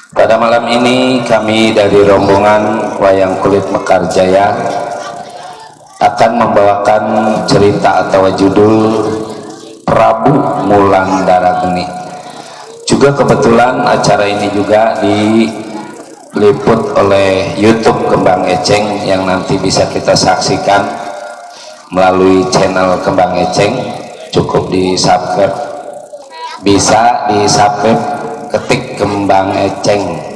Pada malam ini kami dari rombongan Wayang Kulit Mekar Jaya akan membawakan cerita atau judul Prabu Mulang Darageni. Juga kebetulan acara ini juga diliput oleh YouTube Kembang Eceng yang nanti bisa kita saksikan melalui channel Kembang Eceng. Cukup di subscribe, bisa di subscribe, ketik Kembang Eceng.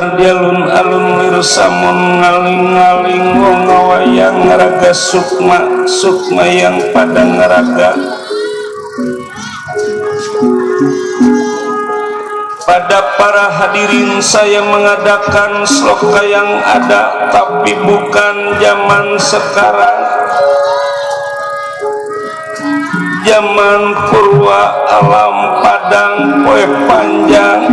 Biar dialun alun lirsamun ngaling-ngaling wong wayang ngaraga sukma sukma yang pada ngaraga. Pada para hadirin saya mengadakan sloka yang ada tapi bukan zaman sekarang, zaman purwa alam padang poe panjang.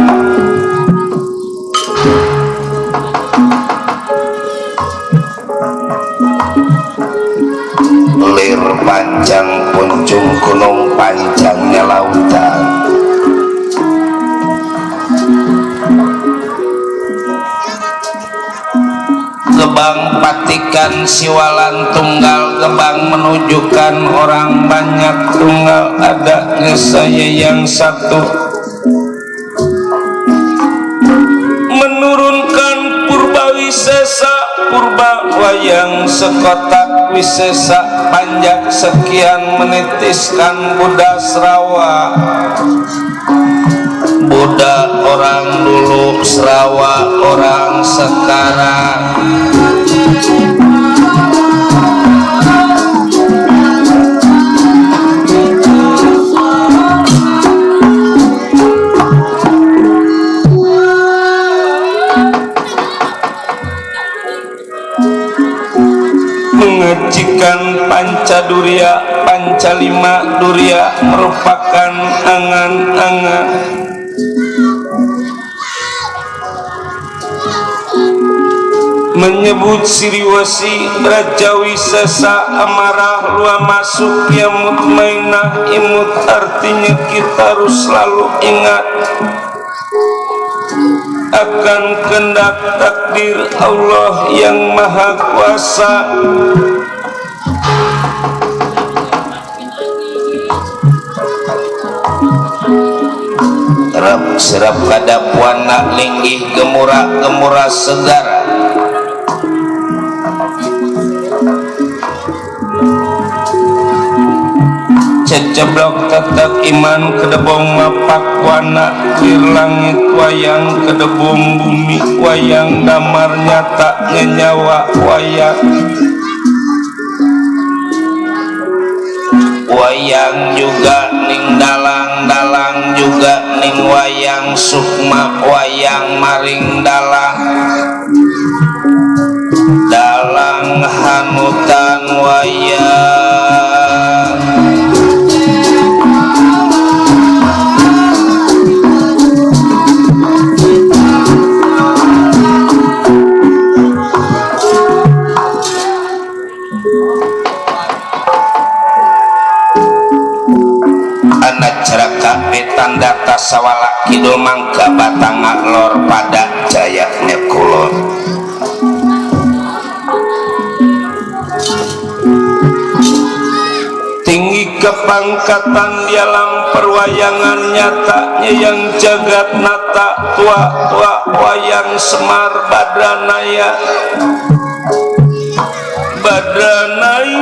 Lir panjang puncung gunung panjangnya lautan. Gebang patikan siwalan tunggal, gebang menunjukkan orang banyak tunggal, ada saya yang satu. Menurunkan purba wisesa, purba wayang sekotak wisesa, panjang sekian menitiskan Buddha Serawa. Buddha orang dulu, Serawa orang sekarang. Mengajikan Pancadurya, Pancalima Durya merupakan angan-angan. Menyebut Siriwasi, Brajawi Sesa, amarah, luah masuk, ya mutmainah, imut, artinya kita harus selalu ingat akan kehendak takdir Allah yang Maha Kuasa. Serap kadapuan nak linggih gemura-gemura segara. Ceceblok tetap iman kedebong mapak wana lir langit wayang kedebong bumi wayang damar nyata ngenyawa wayang. Wayang juga ning dalang-dalang juga ning wayang sukma wayang maring dalang. Dalang hanutan wayang. Ceraka tanda tasawala kidul mangga batang lor pada jayanya kulon. Tinggi kepangkatan di alam perwayangan nyatanya yang jagat nata tua-tua wayang Semar Badranaya. Badranaya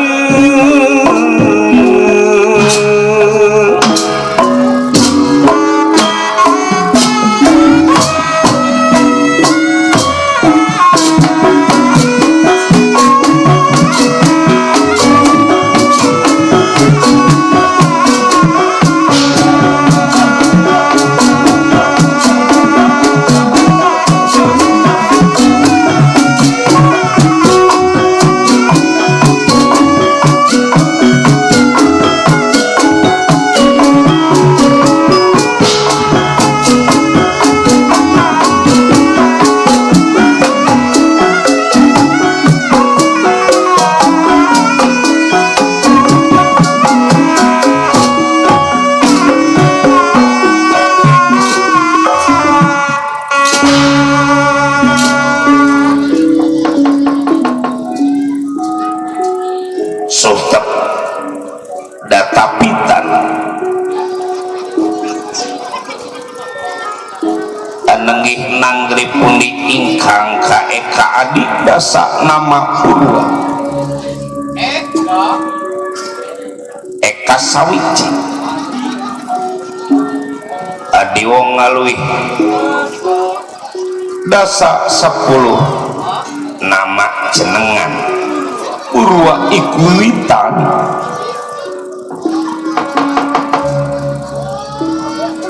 datapitan anenggih nanggri pundi ingkang ka eka adik dasa nama purwa eka sawiji adi wong ngaluih dasa 10 nama jenengan urwa ikulitan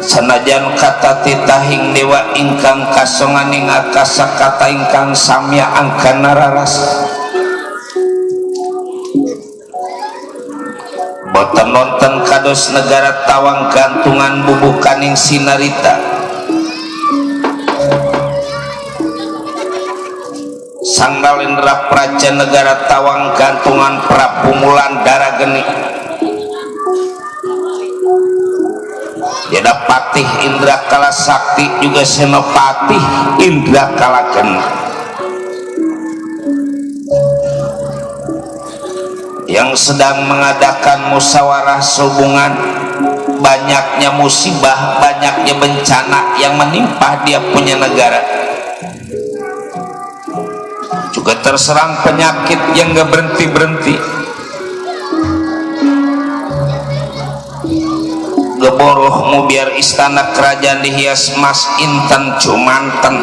sanajan kata titahing dewa ingkang kasonganing akasa kata ingkang samya angkana raras boten nonton kados negara tawang gantungan bubukaning sinarita sang Nalendra Praja negara tawang gantungan Prabu Mulandara geni Jada Patih Indra Kala Sakti juga Senopati Indra Kala geni yang sedang mengadakan musyawarah sehubungan banyaknya musibah, banyaknya bencana yang menimpa dia punya negara, juga terserang penyakit yang gak berhenti-berhenti, geborohmu biar istana kerajaan dihias emas inten cumanten,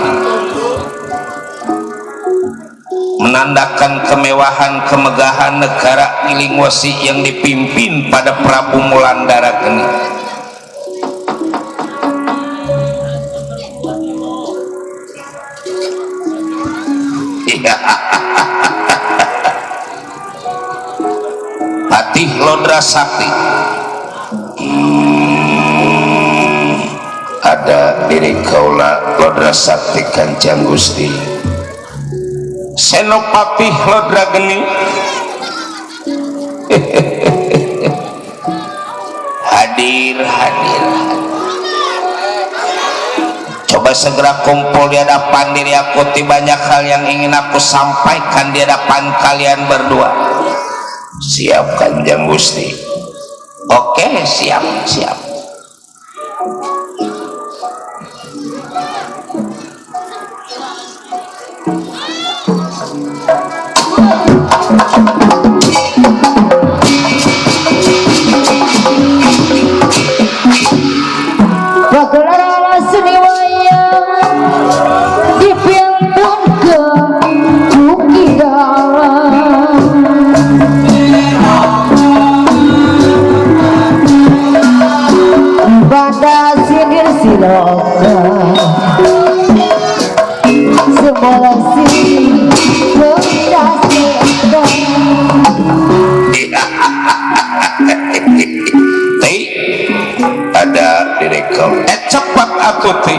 menandakan kemewahan kemegahan negara Nilingwasi yang dipimpin pada Prabu Mulandara geni. Patih Lodra Sakti ada diri kaula Lodra Sakti Kanjeng Gusti Senopati Lodra geni hadir coba segera kumpul di hadapan diri aku, banyak hal yang ingin aku sampaikan di hadapan kalian berdua. Siap Kanjeng Gusti? Oke, siap. Ada diri kau cepat aku ti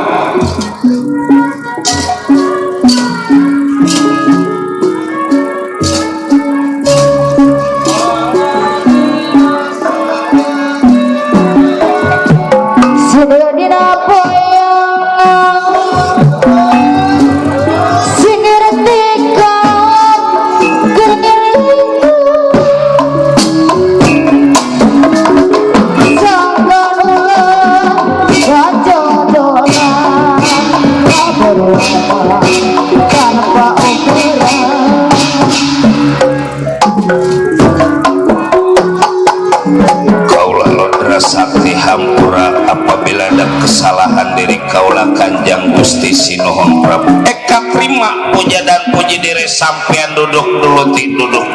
kesalahan diri kaulah Kanjeng Gusti Sinuhun Prabu. Eka terima puja dan puji diri sampean duduk dulu ti duduk.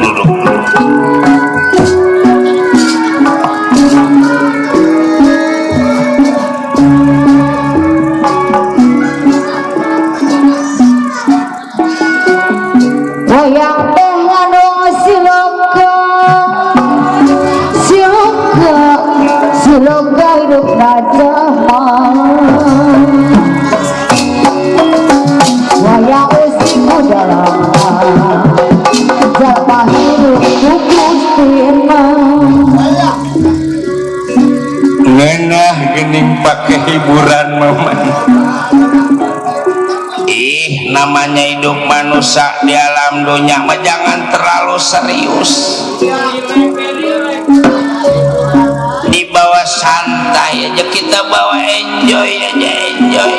Siloka hidup raja wayang usiku dalam jalma hidupku kustima ngenah gening pakai hiburan momen namanya hidup manusia di alam dunia mah jangan terlalu serius, dibawa santai aja, kita bawa enjoy aja, enjoy.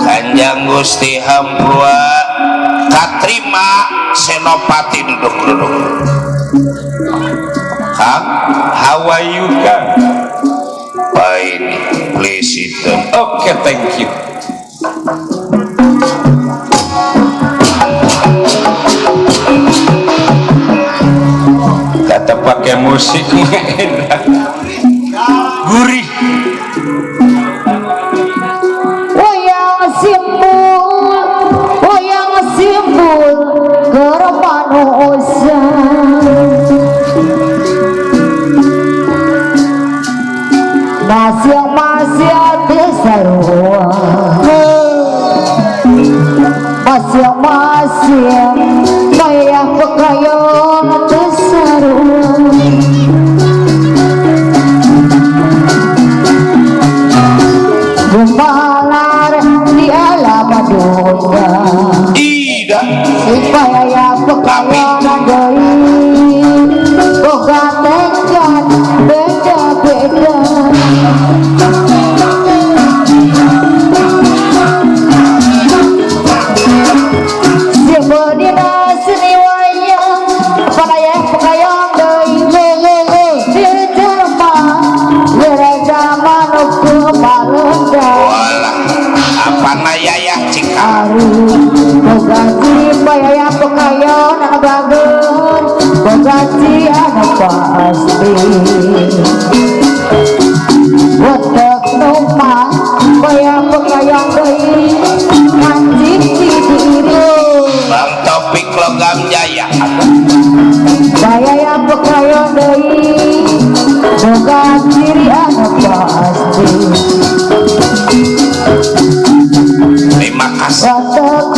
Kanjeng Gusti Hampura katrima Senopati duduk Kang, how are you Kang? Ini implicit. Oke, thank you. Kata pakai musik enak, gurih. Wayang simbol kermanusiaan masing-masing desarua masing-masing kayak pekayon desarua gemalar di alam dunia Ida supaya ya pekayon dari boga tekan beda-beda sebodina seni wayang supaya pekayon dari dicerma gereja manuk kemalenda walah apa nayayah cika hari boga supaya ya pekayon anak bagun boga anak pasti Watak numpang supaya pekayon dari anjing di diri Bang Topik Logam Jaya. saya ya pekayon dari boga ciri anak pasti Terima kasih. Watak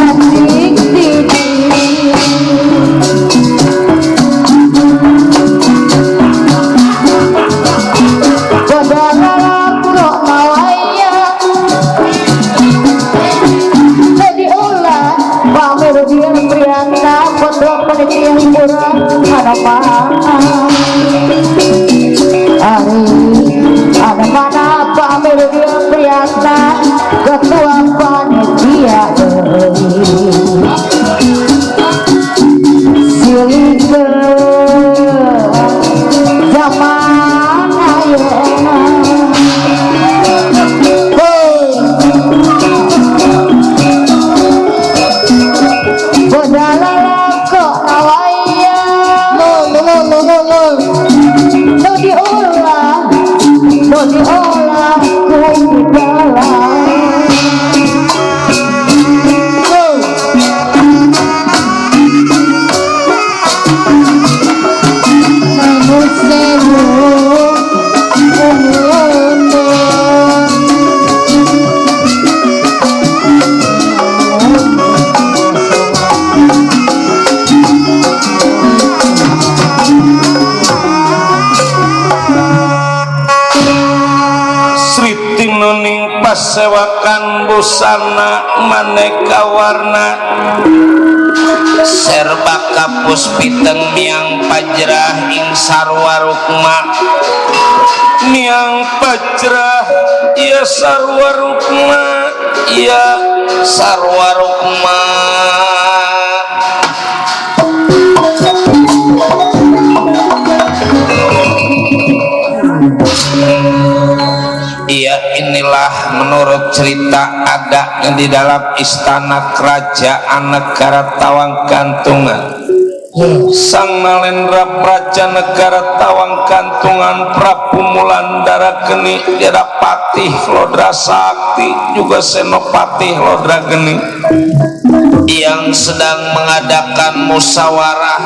anjing di diri Kodalalang kok nawayang jadi ulah pamer dia priana pondok pendidikan hiburan ada mana pamer dia priana ketua panitia silike zaman ayeuna Bodalalang kok nawayang nu diolah ku nuning pasewakan busana maneka warna serba kapus piteng miang pajrah ing sarwa rukma miang pajrah iya sarwa rukma iya sarwa rukma Iya, inilah menurut cerita ada yang di dalam istana kerajaan negara Tawang Kantungan. Sang Nalendra Praja negara Tawang Kantungan Prabu Mulandara Geni Jadapati Lodra Sakti juga Senopati Lodra Geni yang sedang mengadakan musyawarah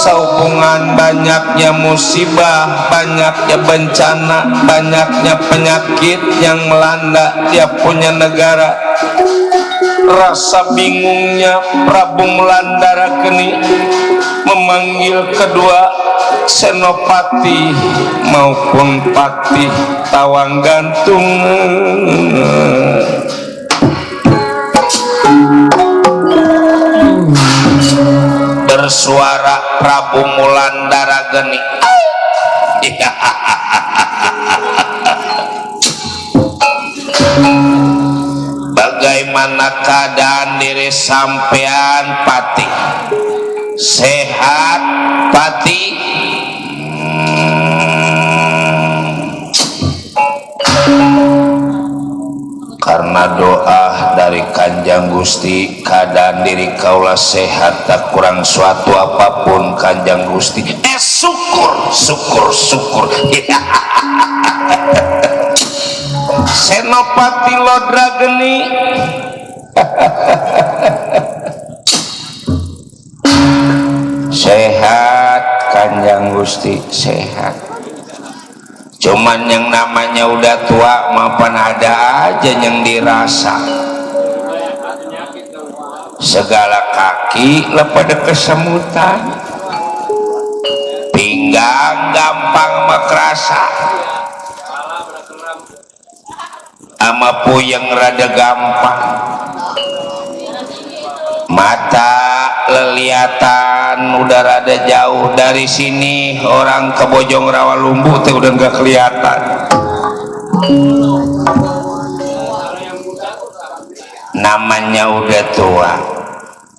sehubungan banyaknya musibah, banyaknya bencana, banyaknya penyakit yang melanda dia punya negara. Rasa bingungnya Prabu Mulandara Geni memanggil kedua Senopati maupun Patih Tawang Gantungan. Bersuara Prabu Mulandara Geni, bagaimana keadaan diri sampean Pati? Sehat Pati? karena doa dari Kanjeng Gusti keadaan diri kaula sehat tak kurang suatu apapun Kanjeng Gusti syukur Senopati Lodra Geni sehat Kanjeng Gusti sehat, cuman yang namanya udah tua mapan ada aja yang dirasa segala kaki pada kesemutan, pinggang gampang makrasa ama puyeng rada gampang, mata leliatan udah rada jauh dari sini orang ke Bojong Rawalumbu teh udah nggak kelihatan, namanya udah tua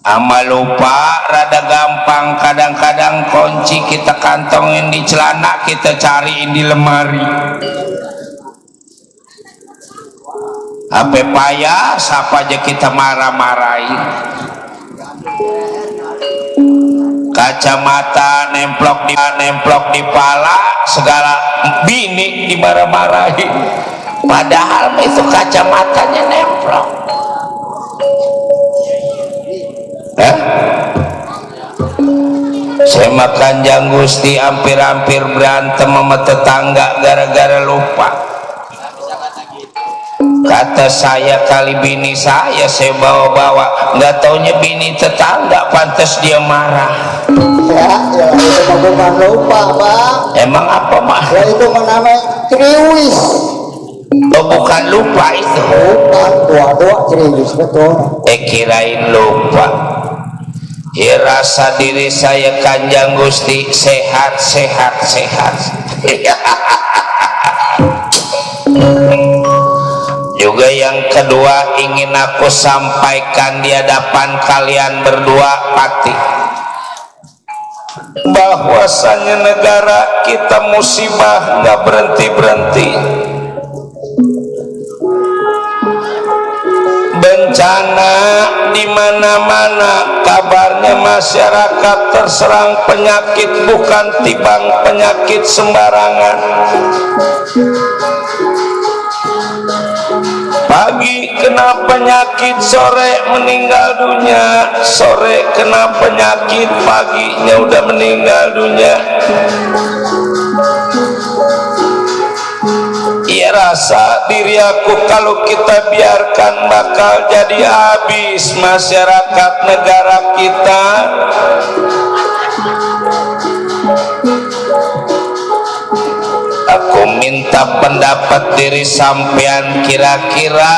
ama lupa rada gampang, kadang-kadang kunci kita kantongin di celana kita cariin di lemari, apa payah siapa aja kita marah-marahin, kacamata nemplok di pala segala bini dimarah-marahin padahal itu kacamatanya nemplok. Saya makan Kanjeng Gusti hampir-hampir berantem sama tetangga gara-gara lupa. Kata saya kali bini saya bawa-bawa, nggak taunya bini tetangga, pantas dia marah. Ya itu bukan lupa Pak. Emang apa mah? Ya itu namanya kriwis. Oh bukan lupa itu. Bukan, dua kriwis betul. Kirain lupa. Ya rasa diri saya Kanjeng Gusti sehat. Juga yang kedua ingin aku sampaikan di hadapan kalian berdua pati, bahwasanya negara kita musibah nggak berhenti-berhenti, bencana di mana-mana, kabarnya masyarakat terserang penyakit bukan tibang penyakit sembarangan. Pagi kena penyakit, sore meninggal dunia, sore kena penyakit, paginya udah meninggal dunia. Ya rasa diri aku kalau kita biarkan bakal jadi habis masyarakat negara kita. Aku minta pendapat diri sampean, kira-kira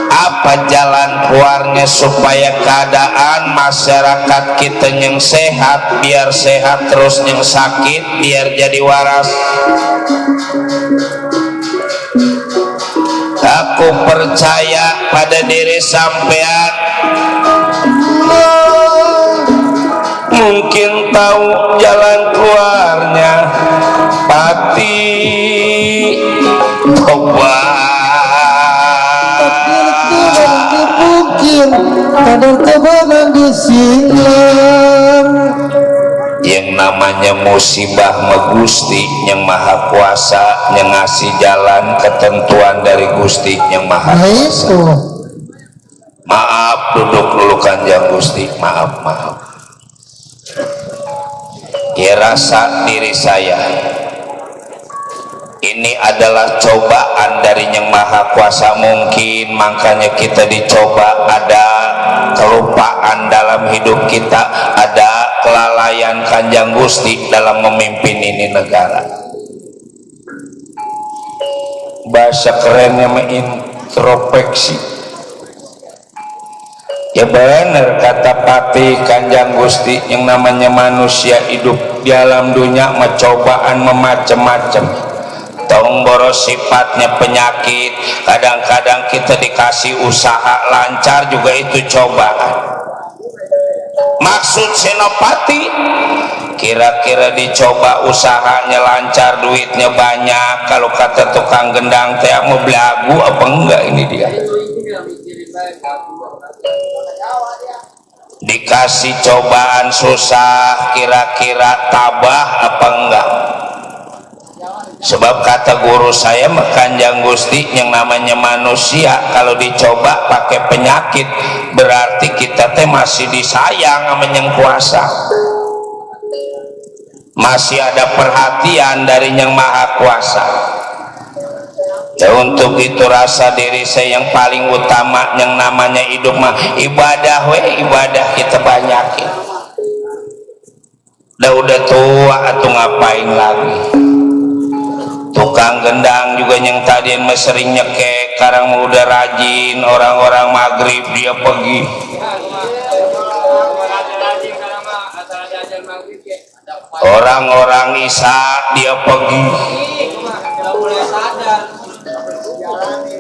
apa jalan keluarnya supaya keadaan masyarakat kita yang sehat biar sehat terus, yang sakit biar jadi waras. Aku percaya pada diri sampean mungkin tahu jalan keluarnya. Pati tobat Mungkin kadang kebangan di silang. Yang namanya musibah Gusti yang maha kuasa, yang ngasih jalan ketentuan dari Gusti yang maha kuasa. Maaf, duduk dulu Kanjeng Gusti, maaf. Ya rasa diri saya ini adalah cobaan dari yang maha kuasa, mungkin makanya kita dicoba, ada kelupaan dalam hidup kita, ada kelalaian Kanjeng Gusti dalam memimpin ini negara. Bahasa kerennya introspeksi. Ya benar kata Pati Kanjeng Gusti, yang namanya manusia hidup di alam dunia cobaan memacem-macem. Tong boros sifatnya penyakit, kadang-kadang kita dikasih usaha lancar juga itu cobaan. Maksud Senopati kira-kira dicoba usahanya lancar, duitnya banyak, kalau kata tukang gendang teh mau belagu apa enggak ini dia. Dikasih cobaan susah, kira-kira tabah apa enggak? Sebab kata guru saya Kanjeng Gusti, yang namanya manusia kalau dicoba pakai penyakit berarti kita teh masih disayang sama yang kuasa, masih ada perhatian dari yang maha kuasa. Ya, untuk itu rasa diri saya yang paling utama, yang namanya hidup mah ibadah, ibadah kita banyakin. Udah tua atau ngapain lagi? Tukang gendang juga yang tadi sering nyekek, sekarang udah rajin, orang-orang maghrib dia pergi. Orang-orang isya dia pergi.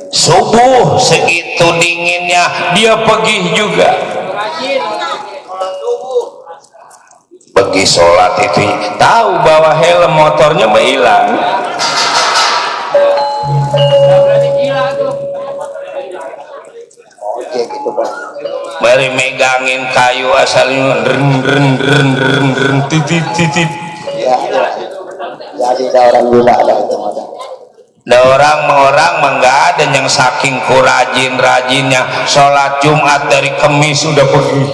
Subuh segitu dinginnya dia pergi juga. Pergi sholat itu tahu bahwa helm motornya hilang. Oke gitu Bang. Mari megangin kayu asalnya titit. Ya. Jadi ada orang gila ada itu ada. Ada orang enggak ada yang saking kurajin-rajinnya sholat Jumat dari Kemis sudah pergi.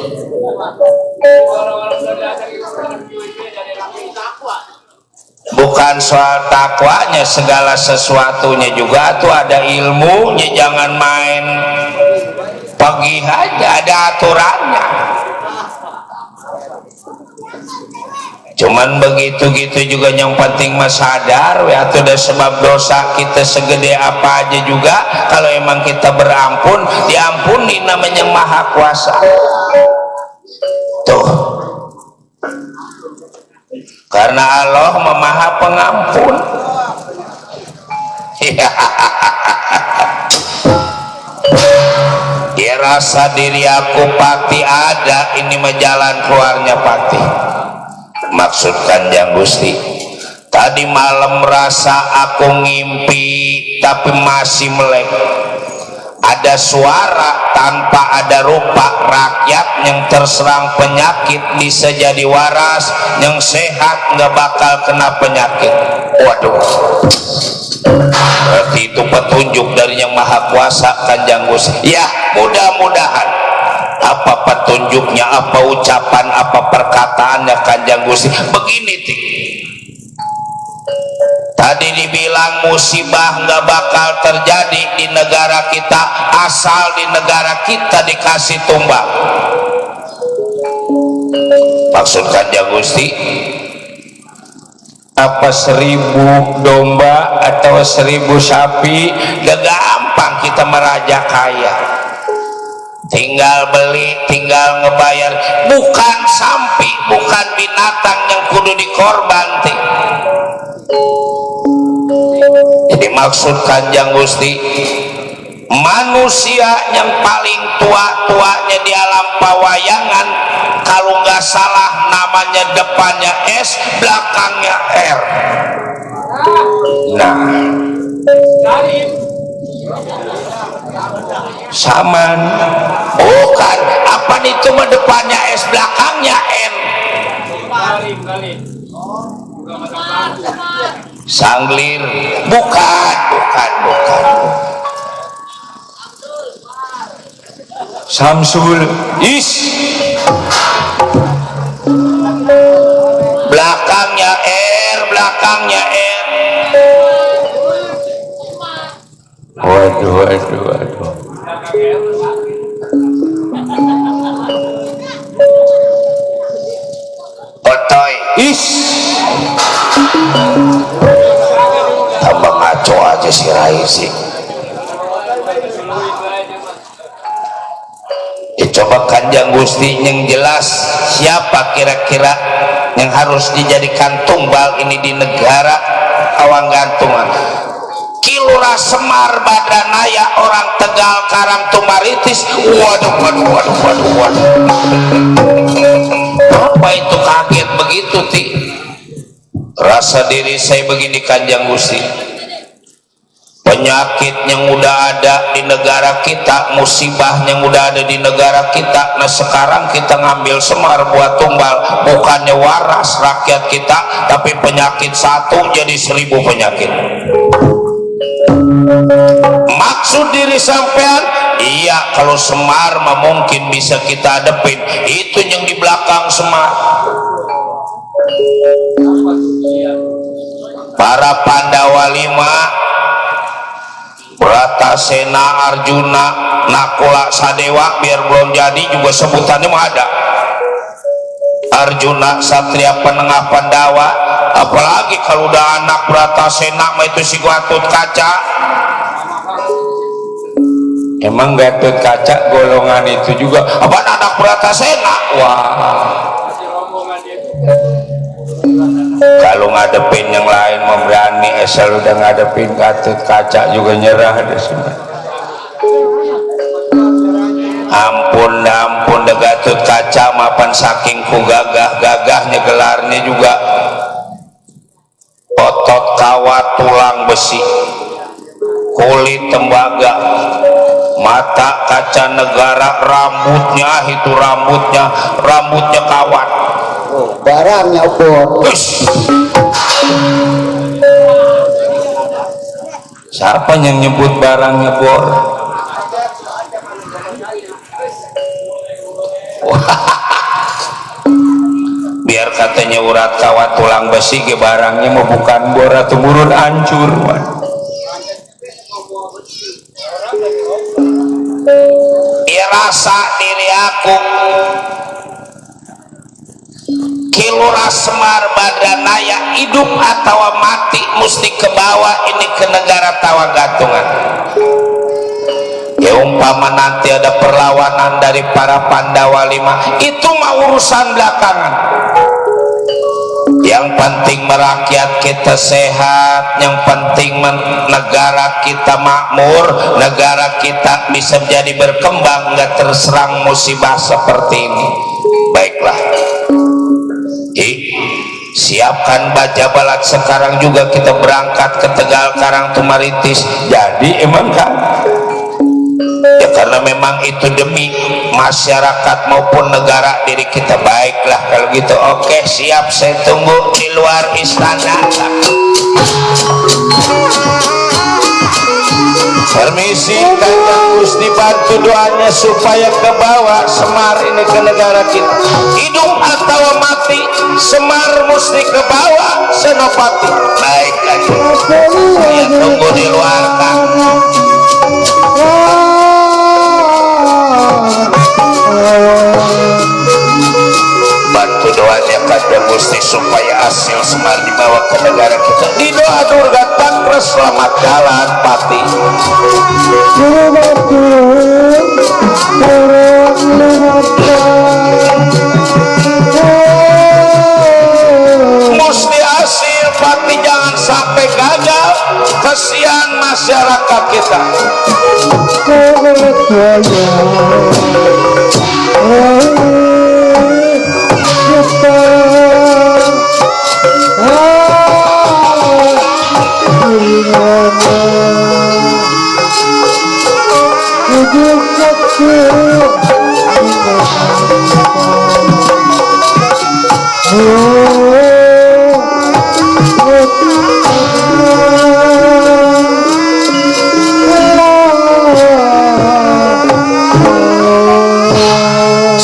Bukan soal takwanya, segala sesuatunya juga tuh ada ilmunya, jangan main pergi aja, ada aturannya. Cuman begitu-gitu juga yang penting mah sadar ya, atau ada sebab dosa kita segede apa aja juga kalau emang kita berampun, diampuni namanya maha kuasa. Tuh, karena Allah maha pengampun. Dia rasa diri aku pati ada, ini mah jalan keluarnya pati. Maksud Kanjeng Gusti, tadi malam merasa aku ngimpi tapi masih melek. Ada suara tanpa ada rupa, rakyat yang terserang penyakit bisa jadi waras, yang sehat nggak bakal kena penyakit. Waduh, berarti itu petunjuk dari yang maha kuasa Kanjeng Gusti. Ya, mudah-mudahan apa petunjuknya, apa ucapan, apa perkataannya Kanjeng Gusti begini ti. Tadi dibilang musibah nggak bakal terjadi di negara kita asal di negara kita dikasih tumbang. Maksud Kanjeng Gusti apa 1000 domba atau 1000 sapi gak gampang kita meraja kaya, tinggal beli, tinggal ngebayar, bukan sampi, bukan binatang yang kudu dikorban. Jadi maksud Kanjeng Gusti, manusia yang paling tua-tuanya di alam pawayangan, kalau nggak salah namanya depannya S, belakangnya R. Nah, saman bukan apa itu mah depannya S belakangnya N. Sanglir bukan Samsul is belakangnya R belakangnya N. Waduh. Otoy is tambah ngaco aja si Raisi. Coba Kanjeng Gusti yang jelas siapa kira-kira yang harus dijadikan tumbal ini di negara awang gantungan. Kilura Semar Badanaya orang Tegal Karang Tumaritis. Waduh. Apa itu kaget begitu ti? Rasa diri saya begini Kanjeng Gusti, penyakit yang udah ada di negara kita, musibah yang udah ada di negara kita, nah sekarang kita ngambil Semar buat tumbal, bukannya waras rakyat kita, tapi penyakit satu jadi 1000 penyakit. Maksud diri sampean, iya kalau Semar mah mungkin bisa kita hadepin, itu yang di belakang Semar. Para Pandawa 5, Bratasena, Arjuna, Nakula, Sadewa, biar belum jadi juga sebutannya mah ada. Arjuna Satria Penengah Pandawa, apalagi kalau udah anak Bratasena mah itu si Gatut Kaca. Emang Gatut Kaca golongan itu juga apa anak Bratasena? Wah, kalau ngadepin yang lain memberani, asal udah ngadepin Gatut Kaca juga nyerah deh semua. Ampun deh Gatut Kaca mapan saking ku gagahnya gelarnya juga otot kawat tulang besi, kulit tembaga, mata kaca negara, rambutnya kawat. Barangnya obor. Siapa yang nyebut barangnya bor? Biar katanya urat kawat tulang besi ke barangnya mau bukan bor atau murun hancur. Ya rasa diri aku kilura Semar Badranaya, hidup atau mati mesti ke bawah ini ke negara Tawagatungan. Ya umpama nanti ada perlawanan dari para Pandawa 5, itu mah urusan belakangan. Yang penting merakyat kita sehat, yang penting negara kita makmur, negara kita bisa menjadi berkembang, nggak terserang musibah seperti ini. Baiklah, siapkan baja balat, sekarang juga kita berangkat ke Tegal Karangtumaritis. Jadi emang kan ya karena memang itu demi masyarakat maupun negara diri kita. Baiklah kalau gitu, oke siap, saya tunggu di luar istana. Permisi Kanjeng Gusti, bantu doanya supaya ke bawah Semar ini ke negara kita. Hidup atau mati, Semar mesti ke bawah Senopati. Baik Kanjeng, saya tunggu di luar Kang. Bantu doanya Kanjeng Gusti supaya hasil Semar dibawa ke negara kita. Di doa Durga Tangkra, selamat jalan Pati. Musti hasil Pati, jangan sampai gagal, kasihan masyarakat kita.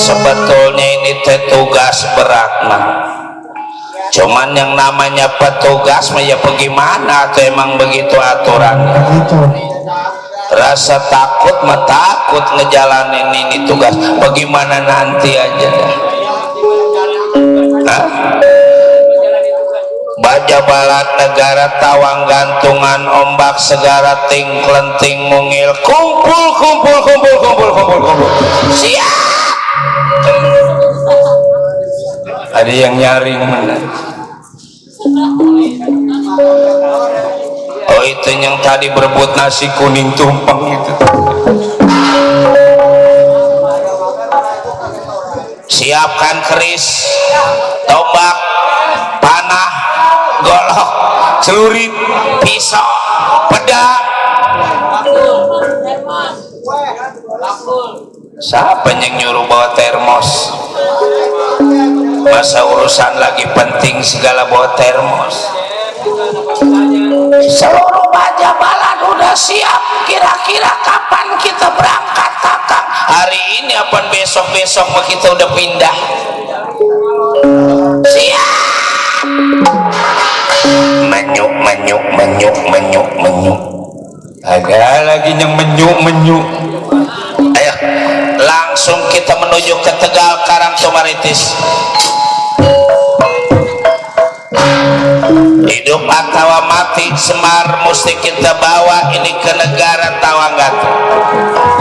Sebetulnya ini tugas berat mah, cuman yang namanya petugas mah ya bagaimana, atau emang begitu aturannya. Rasa takut mah takut ngejalanin ini tugas, bagaimana nanti aja dah. Hah? Baja balat negara tawang gantungan ombak segara ting klenting mungil kumpul siap. Ada yang nyaring mana? Oh itu yang tadi berebut nasi kuning tumpeng itu. Siapkan keris, tombak, panah, celurit, pisau, pedang. Siapa yang nyuruh bawa termos? Masa urusan lagi penting segala bawa termos? Seluruh baja balan udah siap. Kira-kira kapan kita berangkat, kakak? Hari ini apa besok-besok kita udah pindah? Siap. Menyuk, menyuk, menyuk, menyuk, menyuk. Ada lagi yang menyuk, menyuk. Ayo, langsung kita menuju ke Tegal Karangtumaritis. Hidup atau mati, Semar mesti kita bawa ini ke negara Tawanggat.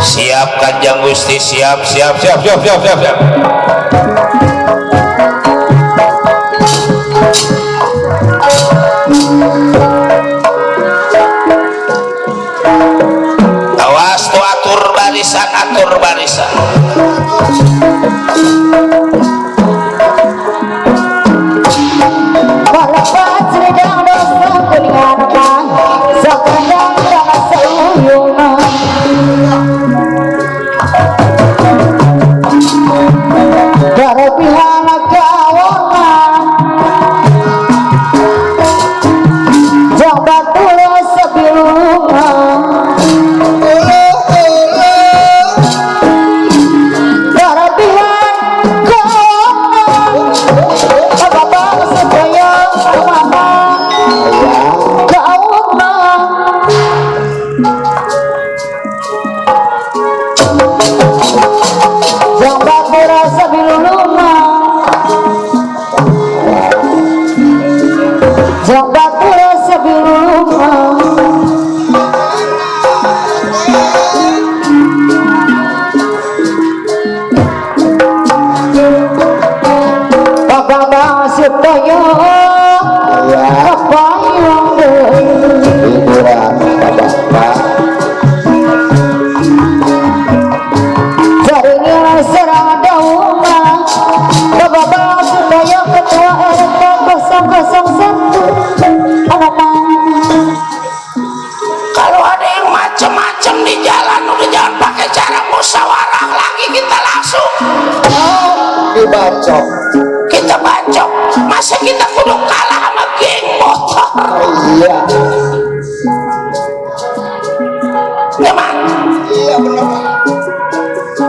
Siap Kanjeng Gusti, siap, siap, siap, siap, siap, siap, siap. Awas tu, atur barisan, atur barisan. Kalau ada yang macam-macam di jalan, udah jangan pakai cara musyawarah lagi, kita langsung dibacok. Kita bacok. Masa kita kudu kalah sama geng motor? Iya. Memang. Iya benar.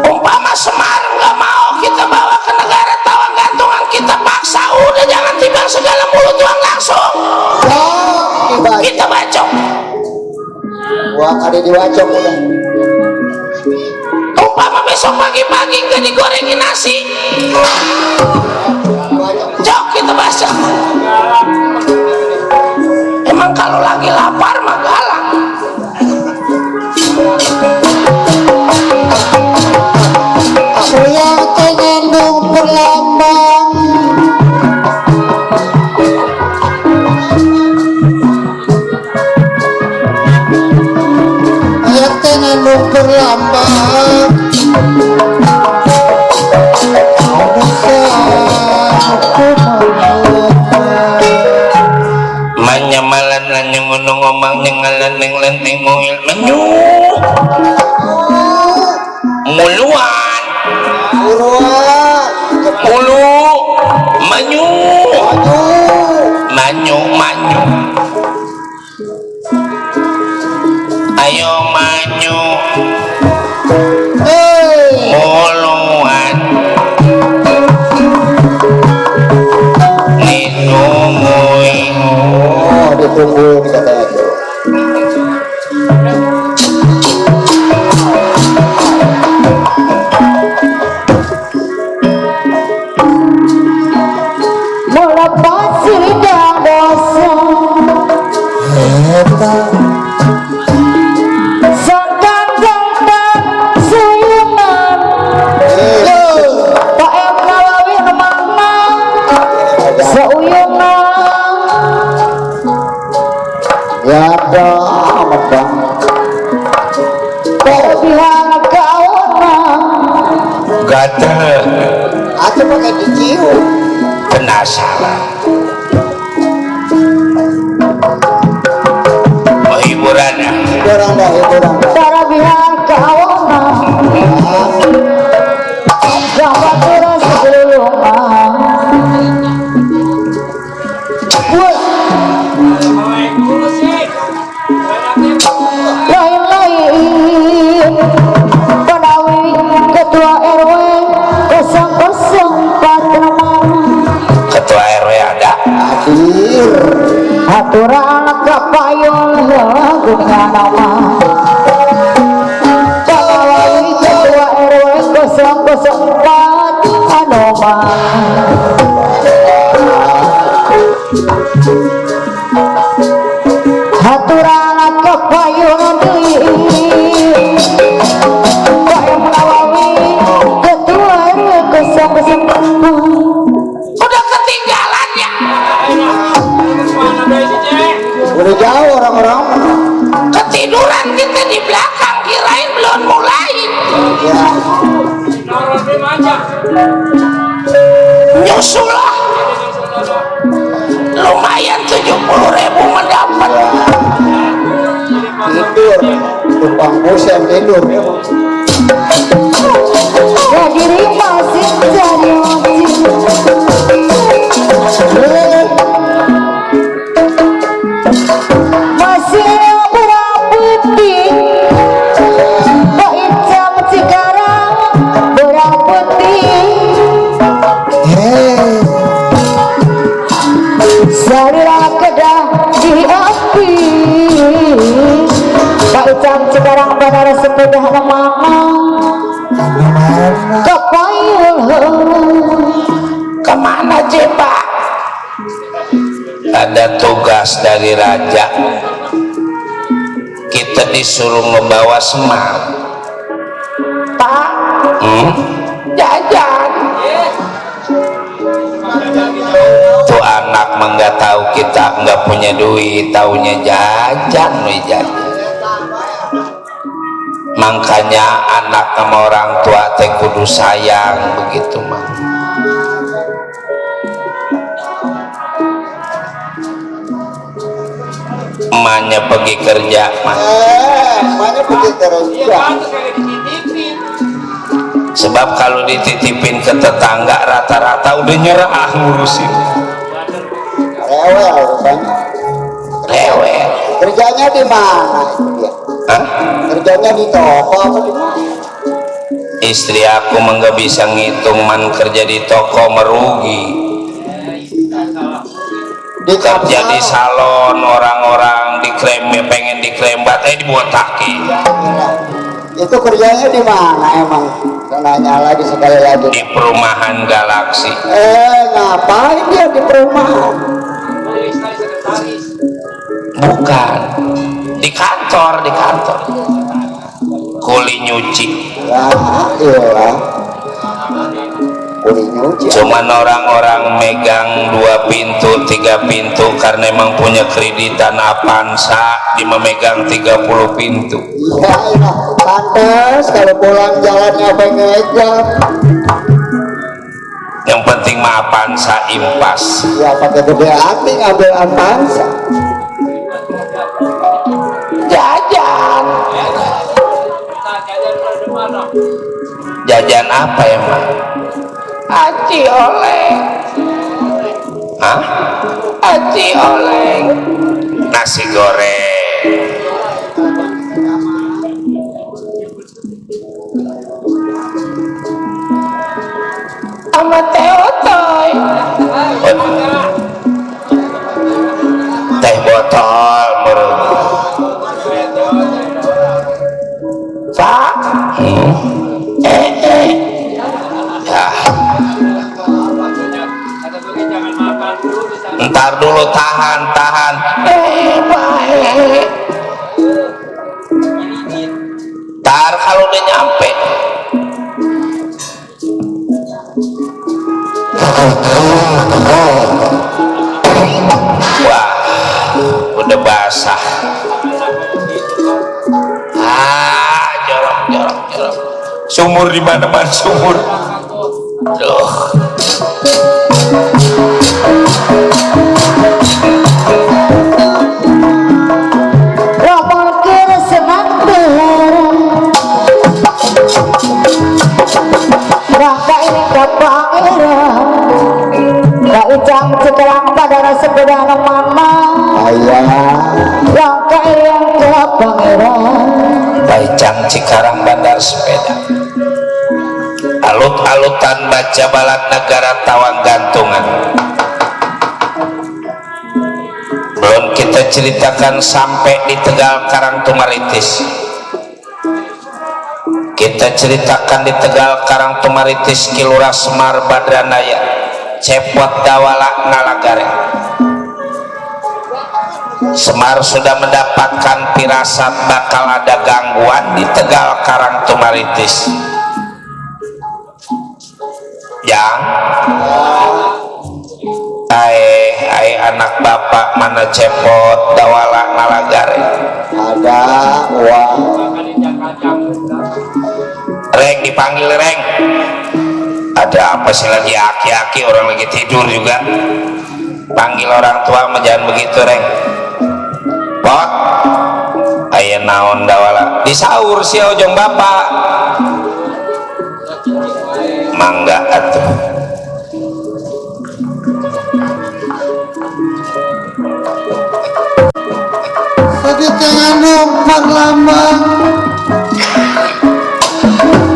Umpama Semar nggak mau kita bawa ke negara Tawang gantungan, kita paksa, udah jangan timbang segala mulut tuang langsung. Kita bacok. Wah, ada dibacok udah. Umpama besok pagi-pagi nggak digorengin nasi, jok kita bacok. Emang kalau lagi lapar mah galak. Aku yang mengandung perlambang, yang mengandung perlambang. Manyamalan nanyung gunung ngomong nyengalan neng lenteng mungil menyu muluan mulu manyu manyu manyu ayo manyu muluan ditungguin. Oh, ditungguin katanya tuh. Melepas sidang dosa sangkan-sangkan suyunan Pak em ngawawin makna seuyunan Ya ada amat. kelebihan kawanan Gatel Aku pakai dicium. penasaran aturan kapayun guna nama Pagawawi ketua RW 004 Anoma aturan kapayun Pak Pagawawi ketua RW 004 udah ketinggalan ya. Udah jauh orang-orang. Ketiduran kita di belakang, kirain belum mulai. Ya. Nyusul lah. Lumayan 70.000 mendapat. Tidur. Tumpang bosan tidur. ya diri masih jadi masih beraputih Pak Icam Cikarang beraputih Sarila kedah diapi Pak Icam Cikarang bandara sepeda nama kapayul Kemana Pak? Ada tugas dari raja. Kita disuruh ngebawa semar. Pak Jajan. Tuh anak mah nggak tahu kita nggak punya duit, taunya jajan, jajan. Makanya anak sama orang tua teh kudu sayang begitu mah. Emaknya pergi kerja mah. Mana pergi kerja? Sebab kalau dititipin ke tetangga rata-rata udah nyerah ngurusin. Rewel rupanya. Rewel. Kerjanya di mana dia? Hah? Kerjanya di toko apa di mana? Istri aku mah nggak bisa ngitung, man kerja di toko merugi. Kerja di salon, orang-orang dikrem, pengen dikrembat, dibotakin. Itu kerjanya di mana emang? Nanya lagi sekali lagi. Di perumahan Galaksi. Ngapain dia di perumahan? Bukan, di kantor, kuli nyuci. Ya, iyalah. Kuli nyuci. Cuman orang-orang megang 2 pintu, 3 pintu karena emang punya kreditan Avanza, di memegang 30 pintu. Iya, iya. Pantes kalau pulang jalannya pengejar. Yang penting mah Avanza impas. Ya pakai gede hati ngambil Avanza. Jajan. Jajan apa emang? Aci oleng. Hah? Aci oleng. Nasi goreng. Sama teh otoy. Teh botol menurut Pak. Ya. Ntar dulu, tahan. Baik. Ntar kalau udah nyampe. Wah, udah basah. Jorok. Sumur di mana-mana sumur. Duh. Romolkir semantar Rangka ini ke pangeran Kak Icam Cikarang pada sepeda mana Ayah. Rangka yang ke pangeran Icam Cikarang bandar sepeda. Alut-alutan baca balat negara tawang gantungan. Belum kita ceritakan sampai di Tegal Karangtumaritis. Kita ceritakan di Tegal Karangtumaritis Kilura Semar Badranaya Cepot Dawala Ngalagare. Semar sudah mendapatkan firasat bakal ada gangguan di Tegal Karangtumaritis. Yang ai anak bapak mana Cepot Dawala Ngalagare ada uang Reng, dipanggil Reng. Ada apa sih lagi aki-aki, orang lagi tidur juga. Panggil orang tua mah jangan begitu Reng. Pot aya naon Dawala disaur si ojong bapak. Mangga atuh. sedikit anu parlamen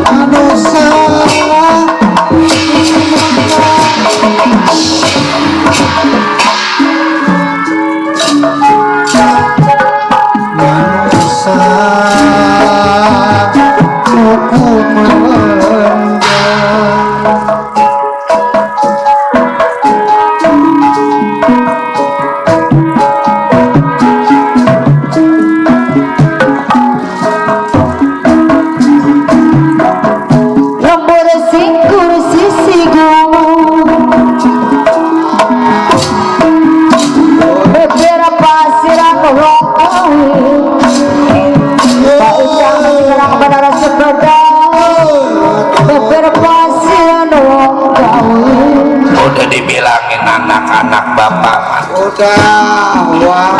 anu salah manusia hukum lembur singkur sisigu beberapa siran rokawi tak usah menyerang pada sepeda beberapa siran rokawi. Udah dibilangin anak-anak bapak udah uang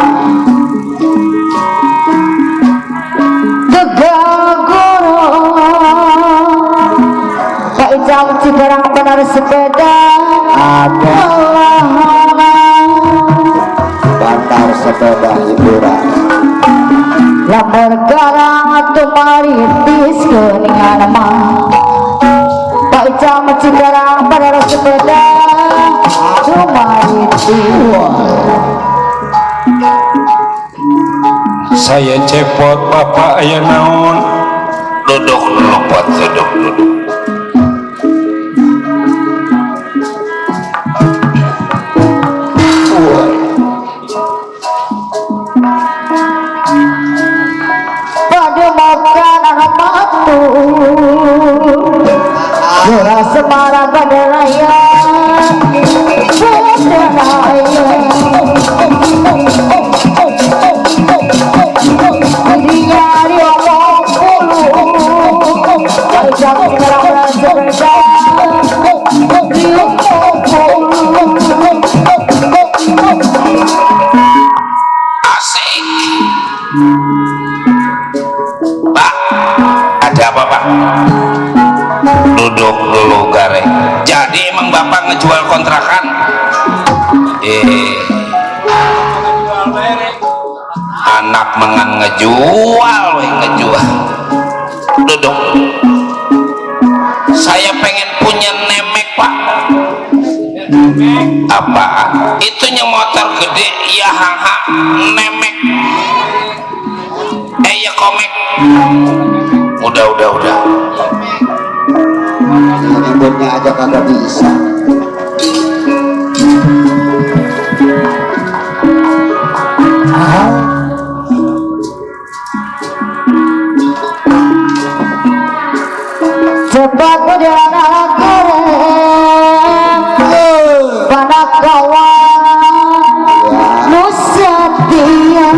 Pak Ijam Cikarang benar sepeda ada bantar sepeda hiburan Lampor garang tumaritis keningan mah Pak Ijam Cikarang benar sepeda tumaritis. saya Cepot bapak aya naon. Duduk dulu Pot, duduk dulu. Pada makan anak matu Gura Semara Badaraya Dirinya dia mau puluh Ajak sekarang bersepeda Dia mau puluh Asik. Pak, ada apa Pak? Duduk dulu Gare. Jadi emang bapak ngejual kontrakan? Anak mengan ngejual, ngejual. Duduk. Saya pengen punya nemek Pak. Apaan? Itunya motor gede, ya haha, nemek. Ya komek. Udah. nyebutnya aja kagak bisa. Cepat udara keren pada kawan Nusatia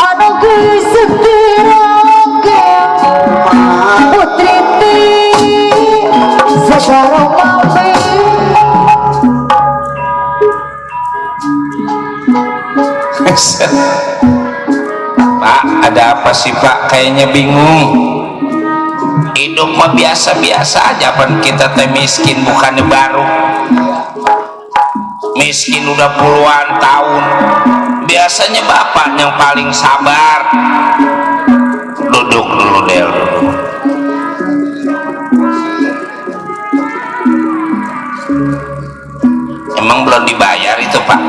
anu geus setirake putri ti sekarang mampi Pak, ada apa sih Pak? Kayaknya bingung. Hidup mah biasa-biasa aja, pan kita teh miskin bukannya baru. Miskin udah puluhan tahun. Biasanya bapak yang paling sabar. Duduk dulu Del, duduk. belum dibayar itu Pak,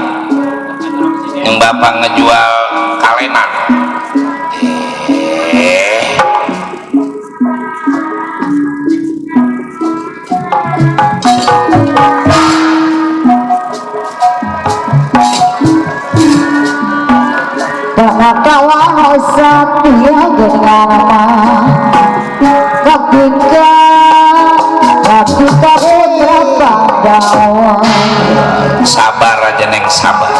yang Bapak ngejual kalenan. Kawan Satya Genama Ketika putra Pandawa. Sabar aja neng, sabar.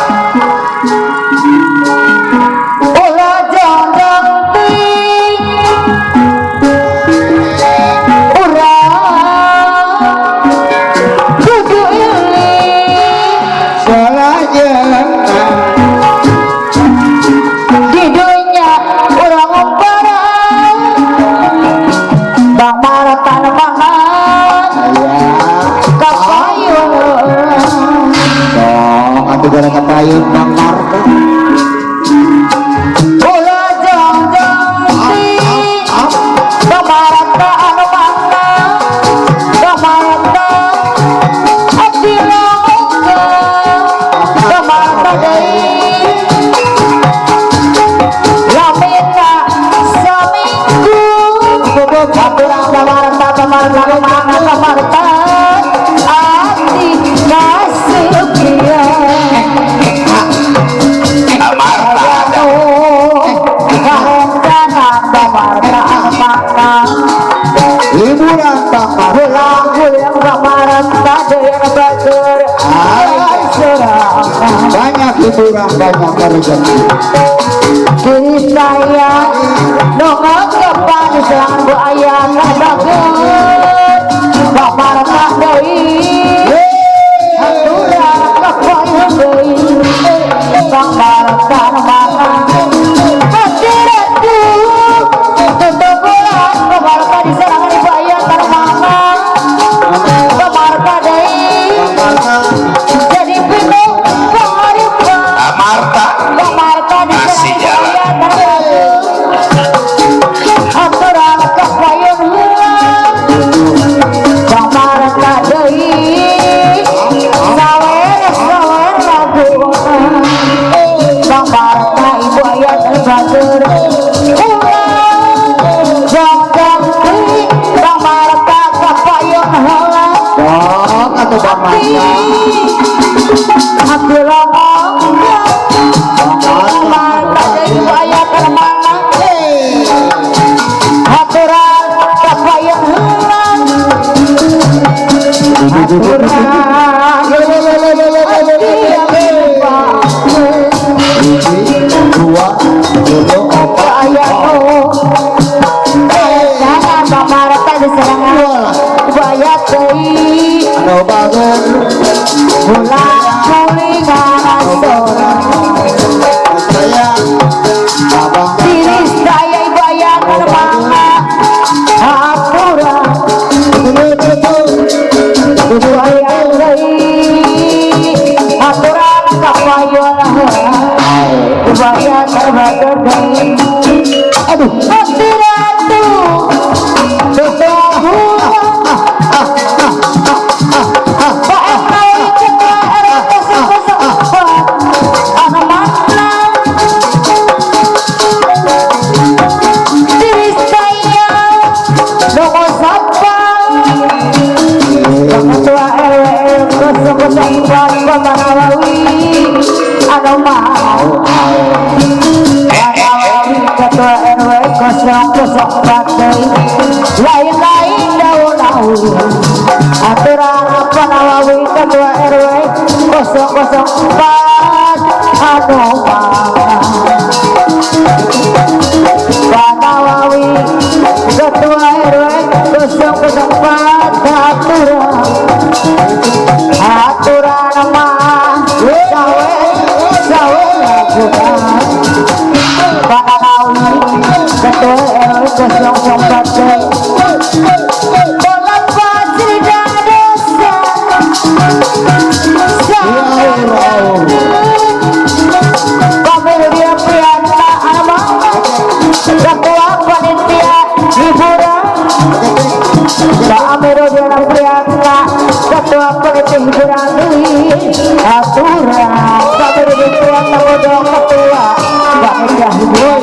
Ulah jangan kudu ini salah jangan di dunia orang barang bang maratan mahan kapayun dong atau gara kapayun Bang Marta ulah jangan bang maratan anu mana bang maratan abdi langka bang maratan deui lamina saminggu katurang kamarta kamarta kamarta ati kasugian Amarta ada. kahendanan kamarta amana liburan Bang Marta pulang kamarta deui batur sorangan banyak hiburan banyak rezeki diri saya nongol kepan selang bu ayah nadagun kamarta deui aturan kapoyun deui kamarta mana hati-hati tutup bulan kamarta diserangan ibu ayah mana kamarta deui jadi pindah pengaripan Amarta kamarta kasih jalan. aturan kapoyun hilang kamarta deui sawer lagu kamarta ibu ayah terbatur jangan deui kamarta kapoyun hilang dong atau Bang Marta aku lomong kamarta deui ibu ayah termana aturan kapoyun hilang dua dulu anu bangun saya abang aturan kapayon ubaya terbatur aduh hati ratu bebahu Pak Emai Ketua RT 004 anu mana diri saya nomor sapang Ketua RW 004 Kota Nawawi anu mau Ketua RW 004 lain-lain daun-daun aturan apa Nawawi Ketua RW 004 anu Pak Nawawi Ketua RW 004 aturan mah sawe lagunan Pak Nawawi Ketua RW 004 bolat pasir desa Kamil dia prianta anak ketua panitia hiburan Pak Amiro dia prianta ketua panitia paniti hiburan deui aturan pamir dipian bodong ketua panitia hiburan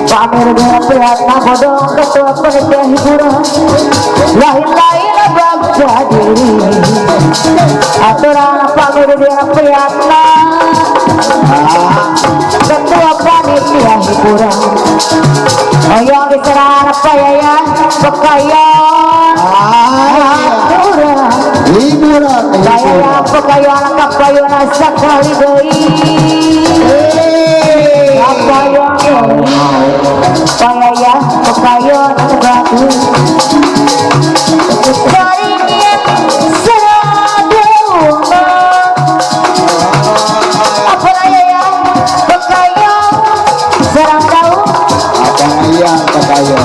pamir dipian bodong ketua panitia hiburan lain-lain bangsa diri aturan pamir dipian ketua panitia hiburan oyong diserang payayan pekayan aturan hiburan payayan pekayan kapayan sekali deui kapayan payayan pekayan bagus karingin seradeungan apa ya pekayan serang daun yang kekaya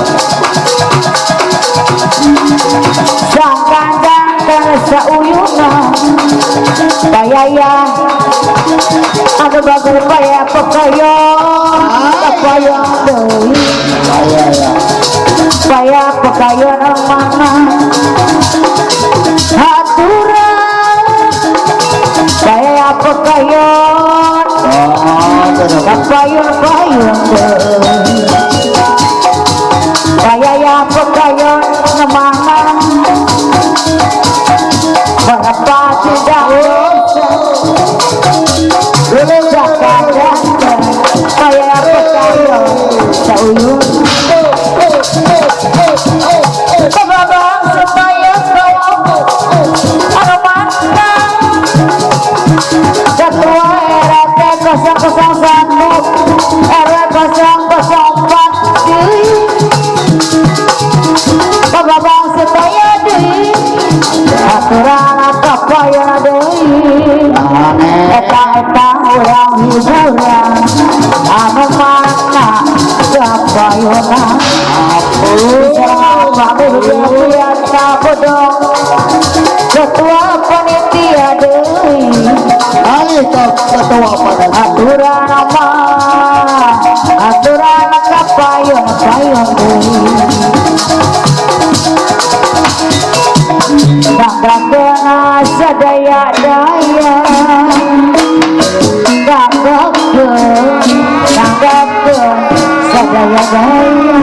sang kandang sauyuna payaya ada bagus paya pekayan kapayan deui paya pekayan mana aturan paya pekayan kapayan payun deui payaya pekayan mana berapa tidak Jakarta payaya pekayan sauyun kebabang supaya kau aromankan ketua RT 001 RW 004 deui kebabang supaya deui aturan kapaya deui eta urang hiburan anu mana kapayana ketua panitia deui ketua pada aturan apa aturan kapayun payun deui bangga sadaya-daya bangga sadaya-daya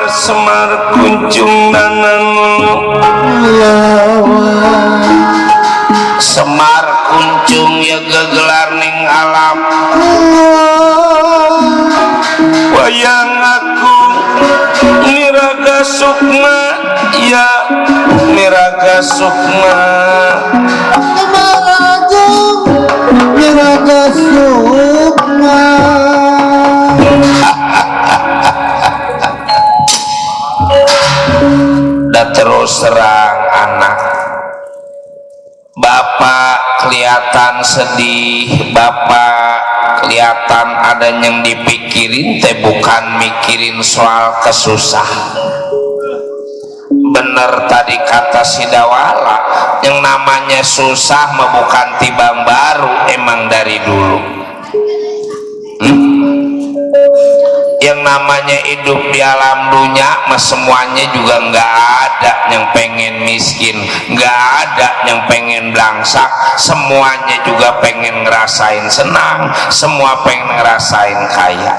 Semar kunjung nanan Semar kunjung ya gegelar ning alam wayang aku niraga sukma ya niraga sukma niraga sukma terus terang anak bapak kelihatan sedih bapak kelihatan ada yang dipikirin teh bukan mikirin soal kesusah bener tadi kata si Dawala yang namanya susah mah bukan tibang baru emang dari dulu yang namanya hidup di alam dunia mah semuanya juga nggak ada yang pengen miskin, nggak ada yang pengen belangsak, semuanya juga pengen ngerasain senang, semua pengen ngerasain kaya.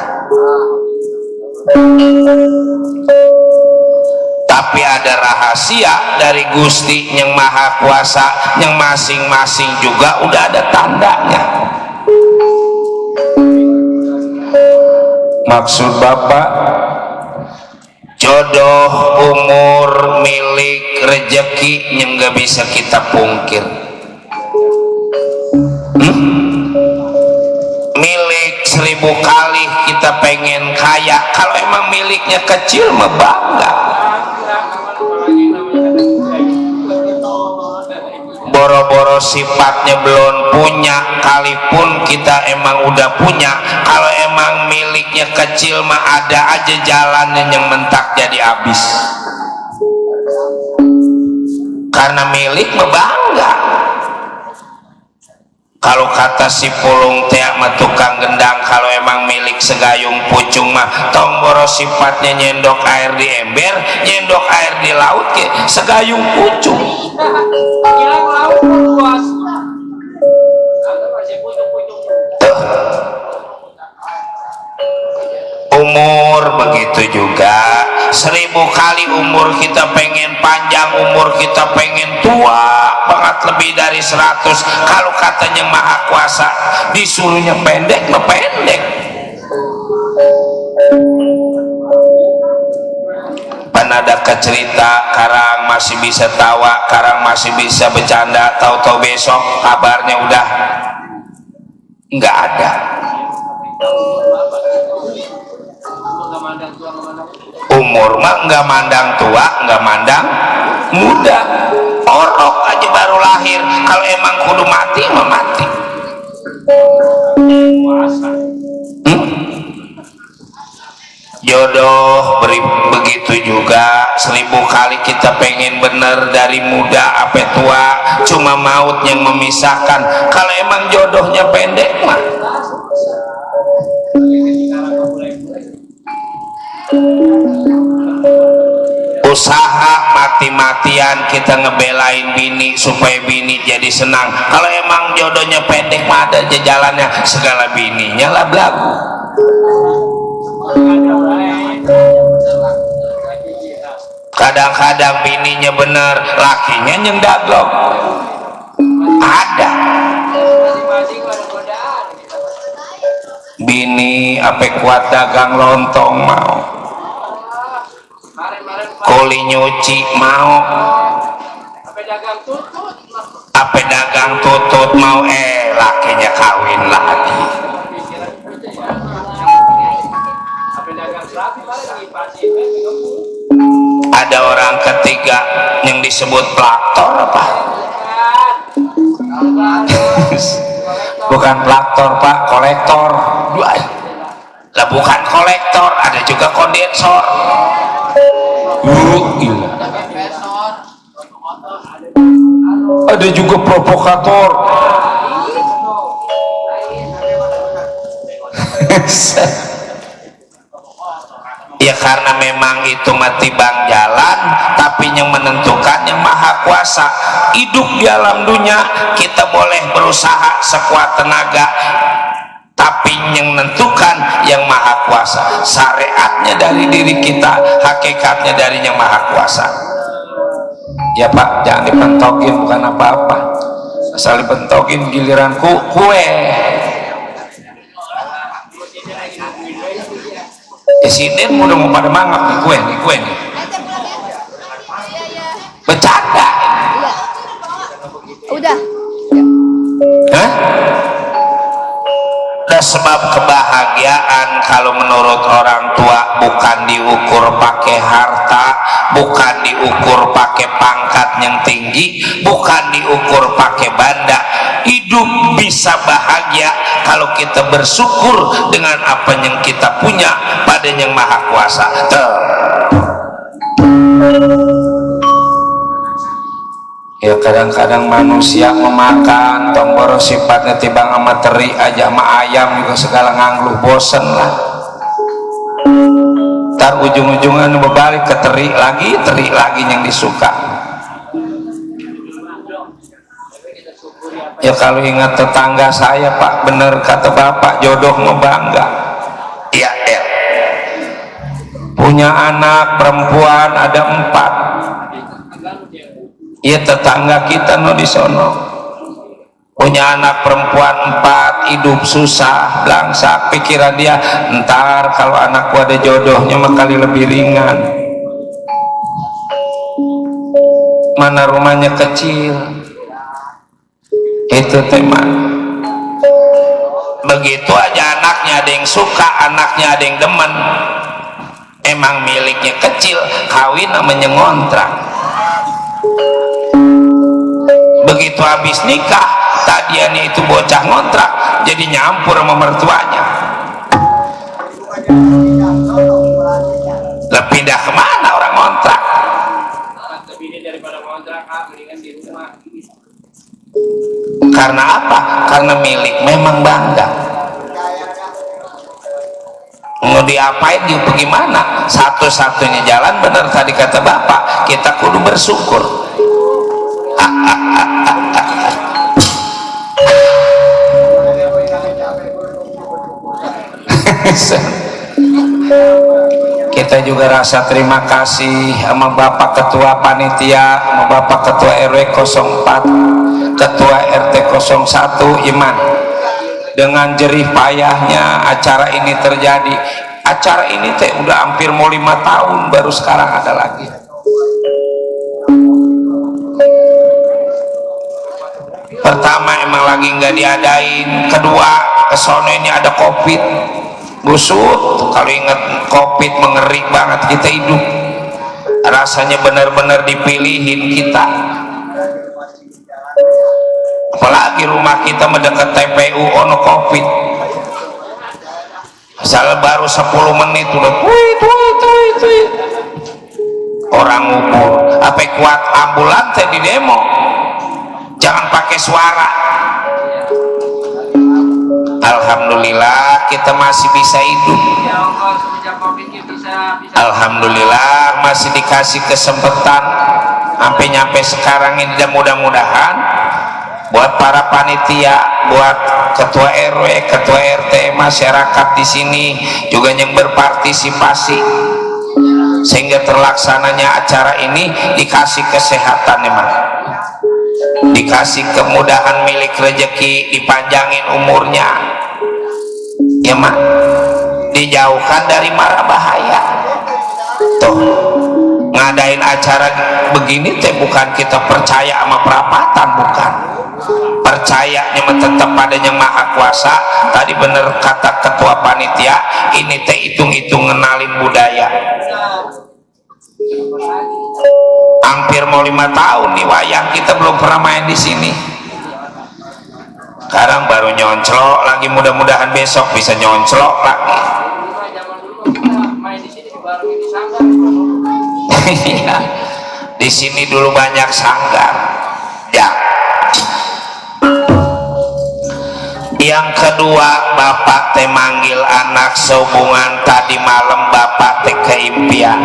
Tapi ada rahasia dari Gusti yang Maha Kuasa yang masing-masing juga udah ada tandanya. Maksud Bapak jodoh, umur, milik, rejeki yang gak bisa kita pungkir. Milik 1000 kali kita pengen kaya, kalau emang miliknya kecil mah bangga. Boro-boro boros sifatnya belum punya, kalipun kita emang udah punya, kalau emang miliknya kecil mah ada aja jalannya yang mentak jadi habis. Karena milik mah bangga. Kalau kata si pulung teh mah tukang gendang, kalau emang milik segayung pucung mah tong boros sifatnya nyendok air di ember, nyendok air di laut ke segayung pucung. Hilang laut pun bos. Umur begitu juga, 1000 kali umur kita pengen panjang, umur kita pengen tua banget lebih dari 100. Kalau katanya maha kuasa disuruhnya pendek mah pendek. Panada ke cerita karang masih bisa tawa, karang masih bisa bercanda, tahu-tahu besok kabarnya udah nggak ada. Umur mah nggak mandang tua, nggak mandang muda. Orok aja baru lahir, kalau emang kudu mati mah mati. Jodoh begitu juga, 1000 kali kita pengen bener dari muda sampai tua, cuma maut yang memisahkan. Kalau emang jodohnya pendek mah usaha mati-matian kita ngebelain bini supaya bini jadi senang. Kalau emang jodohnya pendek mah ada aja jalannya, segala bininya lah belagu. Kadang-kadang bininya bener, lakinya nyendaglok. Ada bini apa kuat dagang lontong mau, kuli nyuci mau, apa dagang tutut mau, lakinya kawin lagi. Ada orang ketiga yang disebut plaktor apa? Bukan plaktor pak, kolektor. Lah bukan kolektor, ada juga kondensor. Ada juga provokator. Ya karena memang itu mati bang jalan, tapi yang menentukan yang maha kuasa. Hidup di alam dunia kita boleh berusaha sekuat tenaga, tapi yang menentukan yang maha kuasa. Syariatnya dari diri kita, hakikatnya dari yang maha kuasa. Ya pak, jangan dipentokin, bukan apa-apa. Asal dipentokin giliran kue. Ya sini udah mau pada mangap nih kue nih. Bercanda. Udah. Hah? Udah sebab kebahagiaan kalau menurut orang tua bukan diukur pakai harta, bukan diukur pakai pangkat yang tinggi, bukan diukur pakai banda. Hidup bisa bahagia kalau kita bersyukur dengan apa yang kita punya pada yang maha kuasa. Ya kadang-kadang manusia memakan tomboro sifatnya tibang sama teri aja sama ayam juga segala ngangluh, bosen lah. Ntar ujung-ujungan berbalik ke teri lagi yang disuka. Ya kalau ingat tetangga saya pak, bener kata bapak, jodoh ngebangga. Iya punya anak perempuan ada 4. Iya tetangga kita no di sono punya anak perempuan 4, hidup susah belangsak. Pikiran dia, ntar kalau anakku ada jodohnya mah kali lebih ringan. Mana rumahnya kecil, itu teman. Begitu aja anaknya ada yang suka, anaknya ada yang demen. Emang miliknya kecil, kawin namanya ngontrak. begitu habis nikah tadiannya itu bocah ngontrak jadi nyampur sama mertuanya. Lah pindah kemana orang ngontrak? Karena apa? Karena milik, memang bangga. Mau diapain dia bagaimana? Satu-satunya jalan benar tadi kata bapak, kita kudu bersyukur. Kita juga rasa terima kasih sama Bapak Ketua Panitia, sama Bapak Ketua RW 04, Ketua RT 01 Iman. Dengan jerih payahnya acara ini terjadi. Acara ini teh udah hampir mau 5 tahun baru sekarang ada lagi. Pertama emang lagi nggak diadain, kedua kesono ini ada COVID, busut. Kalau ingat COVID mengeri banget kita hidup, rasanya benar-benar dipilihin kita. Apalagi rumah kita mendekat TPU ono COVID, asal baru 10 menit udah tweet. Orang ngumpul apa kuat ambulan teh di demo, jangan pakai suara. Alhamdulillah kita masih bisa hidup. Alhamdulillah masih dikasih kesempatan sampai nyampe sekarang ini, dan mudah-mudahan buat para panitia, buat ketua RW, ketua RT, masyarakat di sini juga yang berpartisipasi sehingga terlaksananya acara ini, dikasih kesehatan emang, dikasih kemudahan milik rezeki, dipanjangin umurnya ya mak, dijauhkan dari mara bahaya. Tuh ngadain acara begini teh bukan kita percaya sama perapatan, bukan, percayanya tetap padanya Maha Kuasa. Tadi bener kata ketua panitia, ini teh hitung-hitung ngenalin budaya. Hampir mau 5 tahun nih wayang kita belum pernah main di sini. Sekarang baru nyonclok lagi, mudah-mudahan besok bisa nyonclok lagi. Iya, di sini dulu banyak sanggar. Ya. Yang kedua, bapak teh manggil anak sehubungan tadi malam bapak teh keimpian.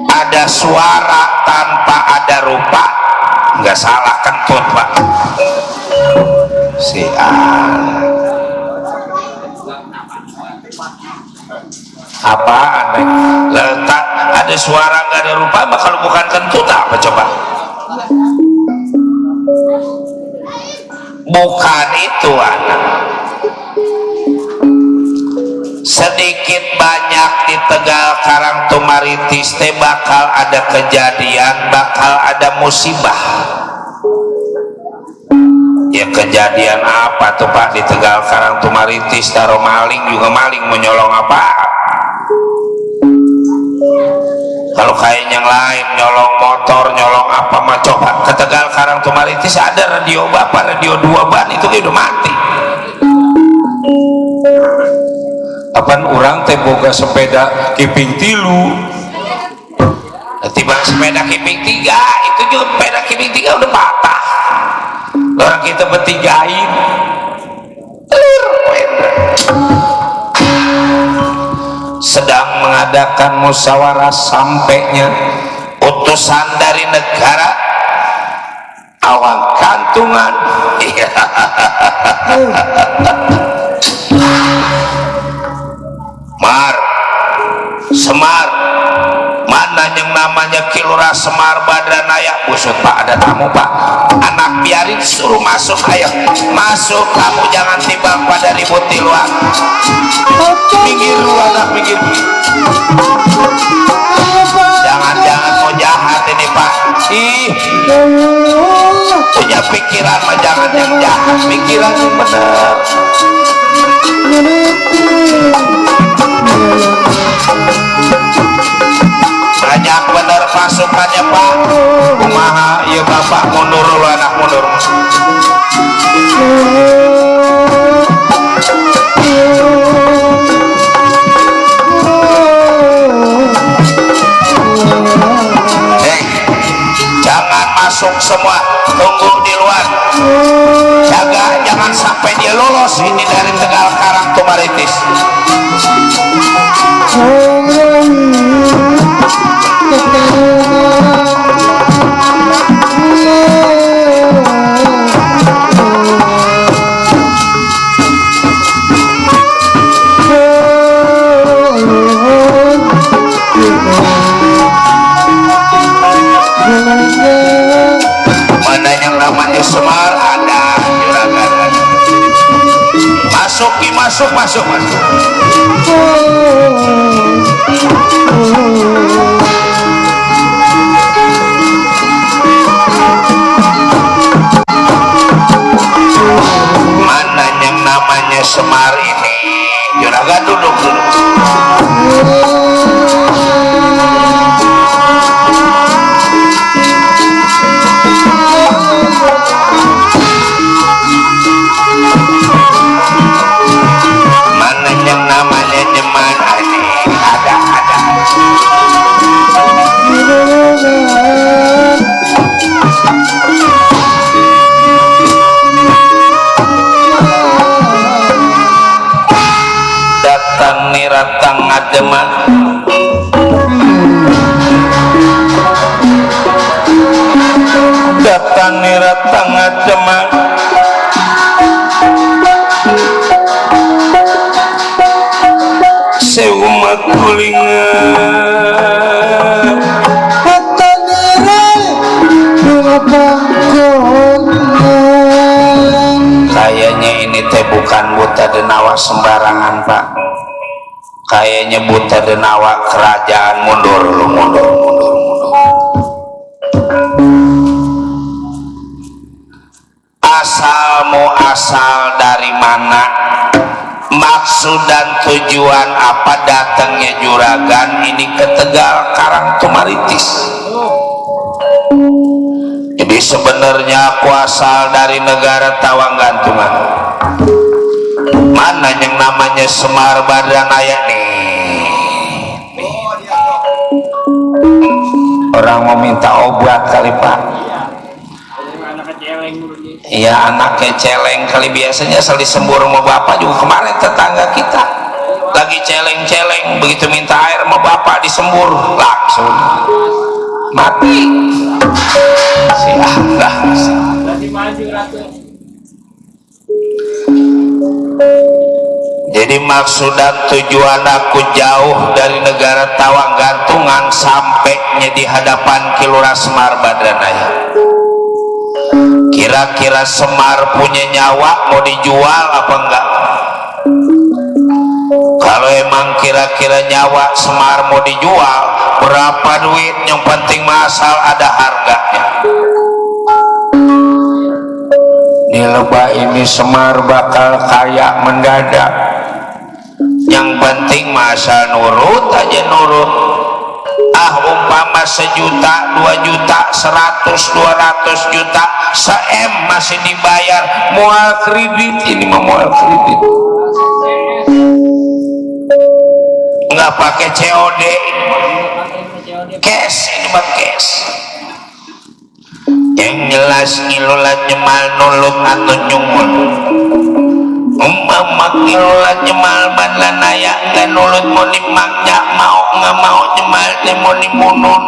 Ada suara tanpa ada rupa, nggak salah kentut pak. Si apaan nih? Letak ada suara nggak ada rupa, mah kalau bukan kentut apa coba? Bukan itu anak. Sedikit banyak di Tegal Karangtumaritis teh bakal ada kejadian, bakal ada musibah. Ya kejadian apa tuh pak di Tegal Karangtumaritis? Taruh maling juga maling menyolong apa? Kalau kayak yang lain nyolong motor, nyolong apa mah coba ke Tegal Karangtumaritis ada radio bapak, radio 2 ban itu udah mati. Apaan orang teh boga sepeda kiping 3, tiba sepeda kiping 3 itu juga sepeda kiping 3 udah patah. Orang kita bertigain sedang mengadakan musyawarah, sampainya utusan dari negara awang kantungan. Mar Semar, mana yang namanya Kilura Semar Badranaya? Busut pak, ada tamu pak. Anak biarin suruh masuk, ayo masuk, kamu jangan timbang pada ribut di luar. Minggir lu anak, minggir. Jangan-jangan mau jahat ini pak. Ih, punya pikiran mah jangan yang jahat, pikiran yang benar. Banyak bener pasukannya pak, kumaha iya bapak mundur lu anak mundur. Jangan masuk semua, tunggu di luar. Jaga jangan sampai dia lolos ini dari Tegal Karang Tumaritis. Mana yang namanya Semar ada juragan. Masuk masuk masuk masuk. Mana yang namanya Semar ini juragan, duduk dulu. Mana yang namanya Nyeman ini ada datang niratang ademan datang niratang ademan seumat kulingan Kata nirai kayaknya ini teh bukan Buta Denawa sembarangan pak, kayaknya Buta Denawa kerajaan. Mundur lu mundur. Asalmu asal dari mana, maksud dan tujuan apa datangnya juragan ini ke Tegal Karang Tumaritis? Jadi sebenarnya aku asal dari negara Tawanggantungan. Mana yang namanya Semar Badranaya nih? Orang mau minta obat kali pak. Iya anaknya celeng kali, biasanya asal disembur sama bapak juga. Kemarin tetangga kita lagi celeng-celeng, begitu minta air sama bapak disembur langsung mati. Sialah. Jadi maksud dan tujuan aku jauh dari negara Tawanggantungan sampainya di hadapan Kilura Semar Badranaya. Kira-kira Semar punya nyawa mau dijual apa enggak? Kalau emang kira-kira nyawa Semar mau dijual, berapa duit? Yang penting masal ada harganya. Di lebah ini Semar bakal kaya mendadak. Yang penting masa nurut aja nurut. Umpama 1 juta, 2 juta, 100, 200 juta, 1 M masih dibayar. Mual kredit ini mah, mual kredit. Nggak pakai COD, cash ini mah cash. Yang jelas ngilulat nyemal nulut atau nyumul. Ngilulat nyemal badlanaya nggak nulut mau nimangnya mau nggak mau nyemal mau nimunun.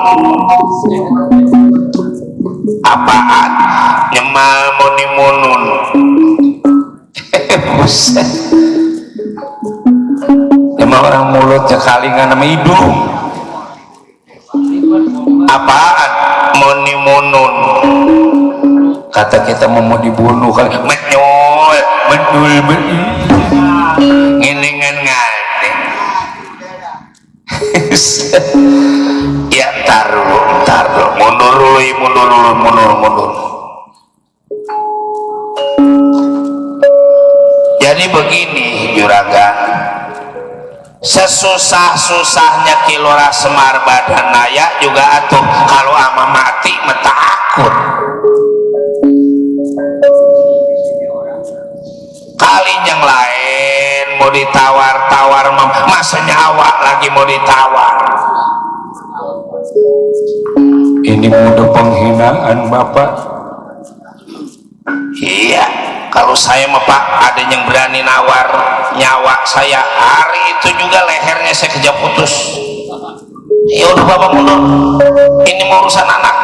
Apaan nyemal mau nimunun? Buset. Emang orang mulutnya kalingan sama hidung. Apaan mau nimunun? Kata kita mau dibunuh kali. Menyol, betul. Ngilingan ngade. Ya taruh, mundur. Jadi begini juragan, sesusah-susahnya Kilura Semar Badranaya juga atuh kalau ama mati takut. ditawar-tawar, masa nyawa lagi mau ditawar. Ini mudah penghinaan Bapak. Iya, kalau saya mah Pak ada yang berani nawar nyawa saya, hari itu juga lehernya saya kejar putus. Ya udah Bapak mundur, ini mau urusan anak.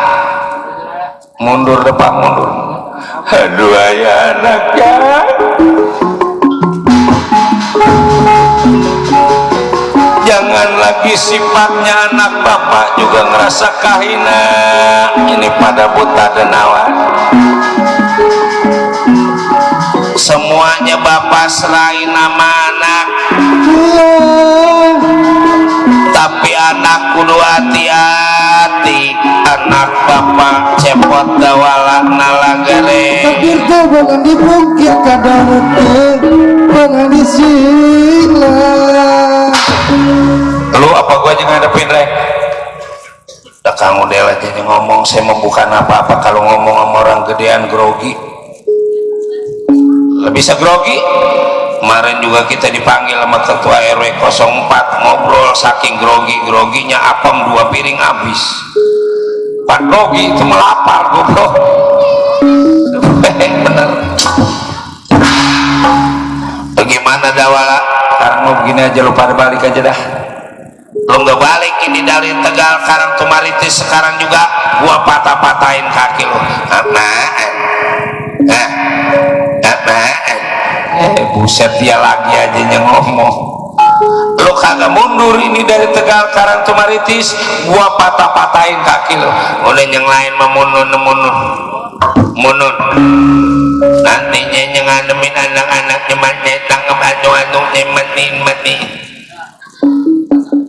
Mundur deh Pak, mundur. Aduh ayah anaknya. Jangan lagi sifatnya anak Bapak juga ngerasa kahina. Ini pada buta dan awan. Semuanya Bapak serahin nama anak, tapi anak kudu hati-hati. Anak Bapak cepot dawalak nalagare. Takdir teh bangan dipungkir kadarat teh bangan disilang. Lu apa gua aja ngadepin rek? Udah kamu deh aja ngomong, saya mau bukan apa-apa kalau ngomong sama orang gedean grogi. Lebih bisa grogi. Kemarin juga kita dipanggil sama ketua RW 04 ngobrol, saking groginya apem 2 piring habis. Pak grogi itu melapar goblok. Bener. Bagaimana dawala? Sekarang mau begini aja, lu pada balik aja dah. Lu nggak balik ini dari Tegal Karang Tumaritis, sekarang juga gua patah-patahin kaki lu. Apaan? Hah? Apaan? Buset, dia lagi aja yang ngomong. Lu kagak mundur ini dari Tegal Karang Tumaritis, gua patah-patahin kaki lu. Udah yang lain memunun nantinya yang ngademin anak-anaknya tangkap anu mati.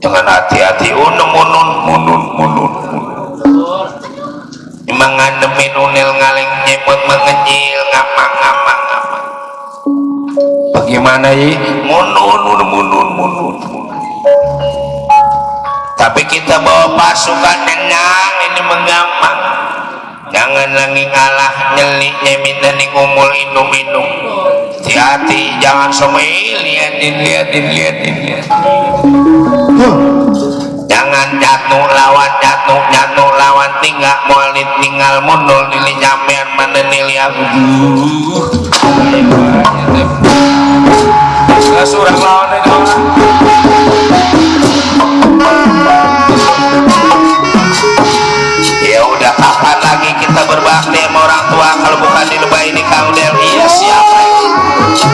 Jangan hati-hati munun emang ngademin unil ngaleng nyemot mengecil ngapang. Bagaimana ya? Munun. Tapi kita bawa pasukan tenang, ini menggampang. Jangan lagi ngalah nyelik nyemin dan ngumul inum. Hati-hati, jangan semua liatin. Jangan jatuh lawan tinggal mundur nilai nyampean mana nilai aku. Gak surang lawan ini orang. Ya udah, kapan lagi kita berbakti sama orang tua kalau bukan di lebah ini Kang Del? Iya siap,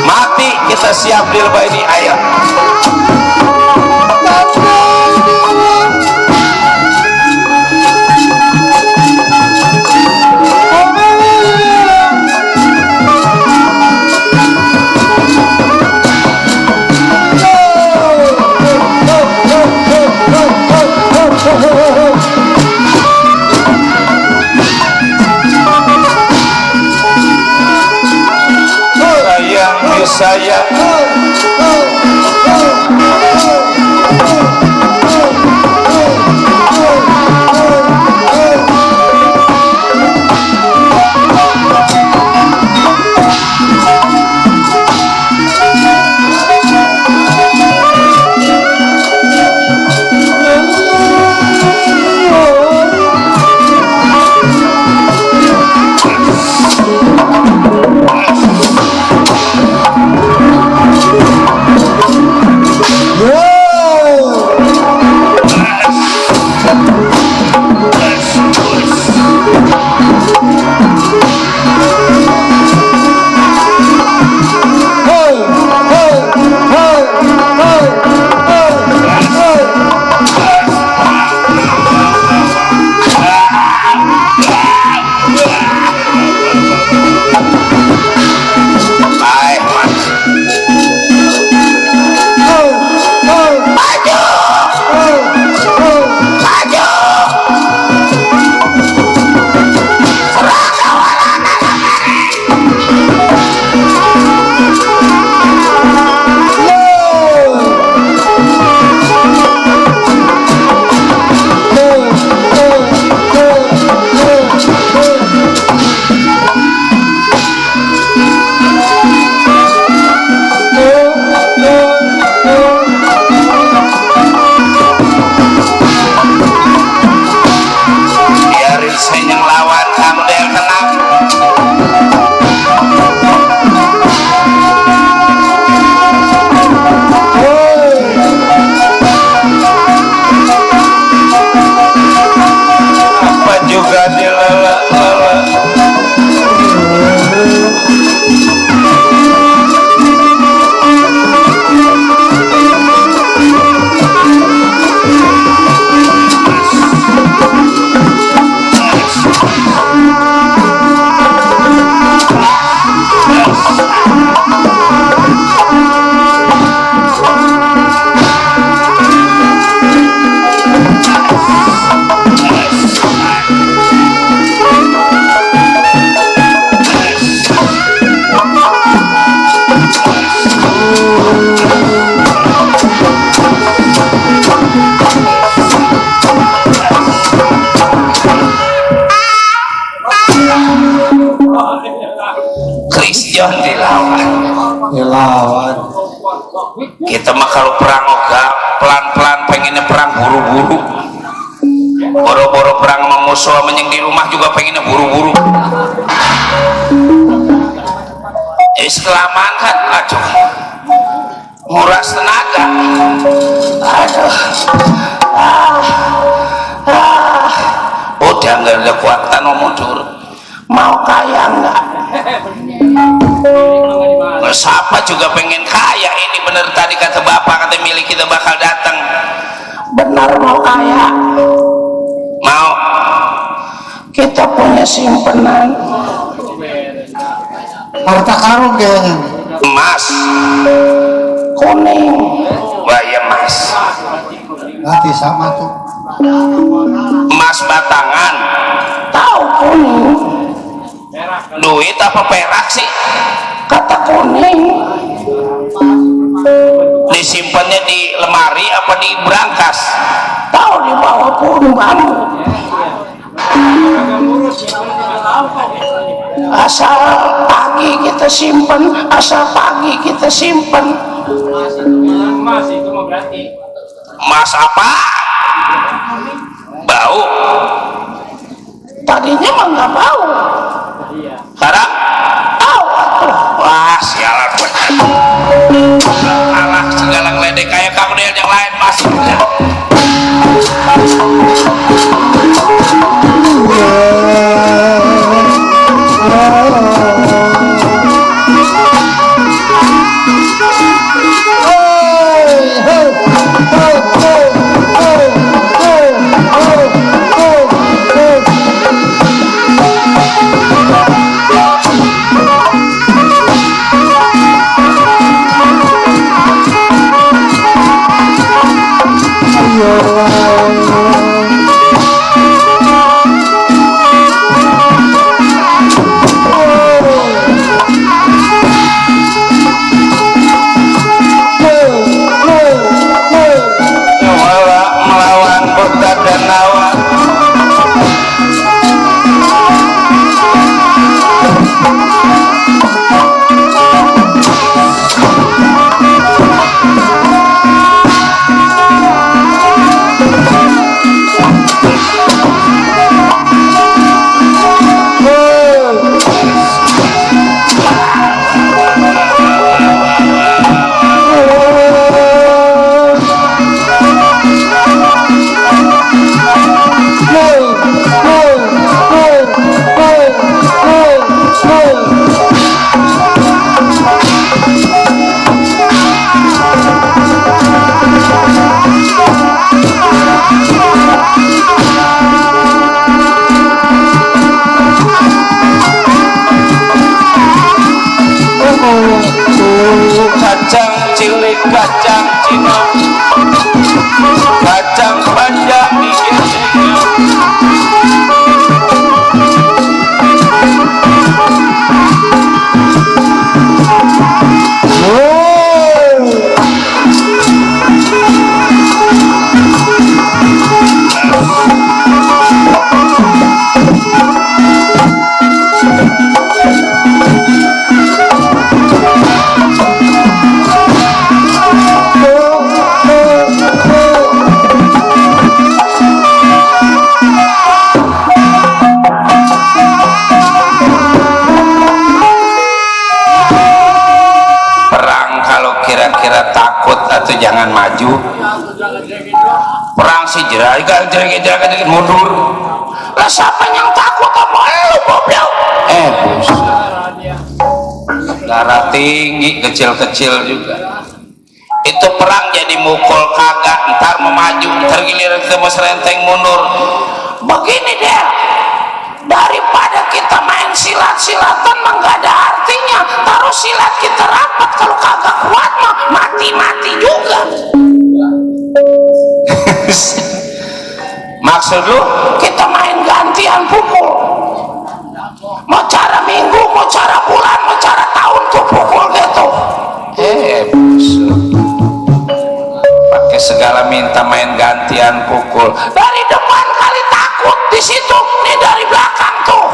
mati kita siap di lebah ini, ayo. Saya dilawan. Kita mah kalau perang oga pelan-pelan, pengennya perang buru-buru, boro-boro perang sama musuh menyeng di rumah juga pengennya buru-buru. Kelamaan kan, aduh nguras tenaga, aduh udah nggak ada kekuatan mau mundur. Mau kaya enggak? Siapa juga pengen kaya, ini bener tadi kata bapak, kata milik kita bakal datang. Benar mau kaya, mau kita punya simpenan Harta karun kayaknya. emas kuning, wah ya emas, Nanti sama tuh. emas batangan, tahu kuning, duit apa perak sih, kata kuning. Disimpannya di lemari apa di brankas, tahu di bawah pohon bambu. Asal pagi kita simpan, asal pagi kita simpan. Emas itu mah berarti Mas apa? Bau. Tadinya mah nggak bau. Sekarang tahu atuh. Wah sialan gue. Alah segala ngeledek kayak kamu deh yang lain masih. Melawan Buddha dan Nawa. Kacang cilik, kacang cino, kacang panjang mikir kira-kira takut atau jangan maju. Perang si jerat mundur. Lah siapa yang takut apa lu goblok? Darah tinggi, kecil-kecil juga. Itu perang jadi mukul kagak, ntar mau maju, ntar giliran kita mau serenteng mundur. Begini deh, daripada kita main silat-silatan mah nggak ada artinya. Taruh silat kita rapat, kalau kagak kuat mah mati-mati juga. Maksud lu kita main gantian pukul, mau cara minggu, mau cara bulan, mau cara tahun tuh pukul gitu. Pakai segala minta main gantian pukul. Dari depan kali takut di situ, nih dari belakang tuh.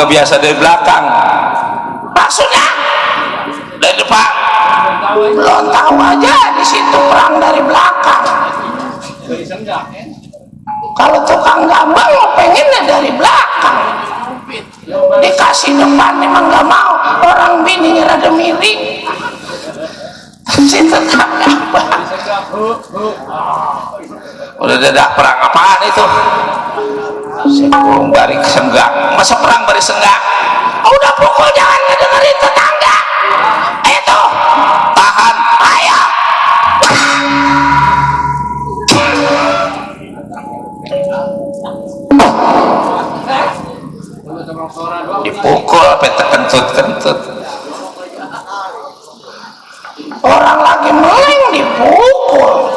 ngebiasa dari belakang. Maksudnya dari depan. Belum tahu aja di situ perang dari belakang. Kalau tukang gambang pengennya dari belakang, dikasih depan emang nggak mau. Orang bininya rada miring. Si tukang gambang udah dadak perang apaan itu? Si burung bari senggak, masa perang bari senggak? Udah pukul, jangan ngedengerin tetangga. Itu tahan, ayo. Dipukul sampai terkentut-kentut. Orang lagi meleng dipukul.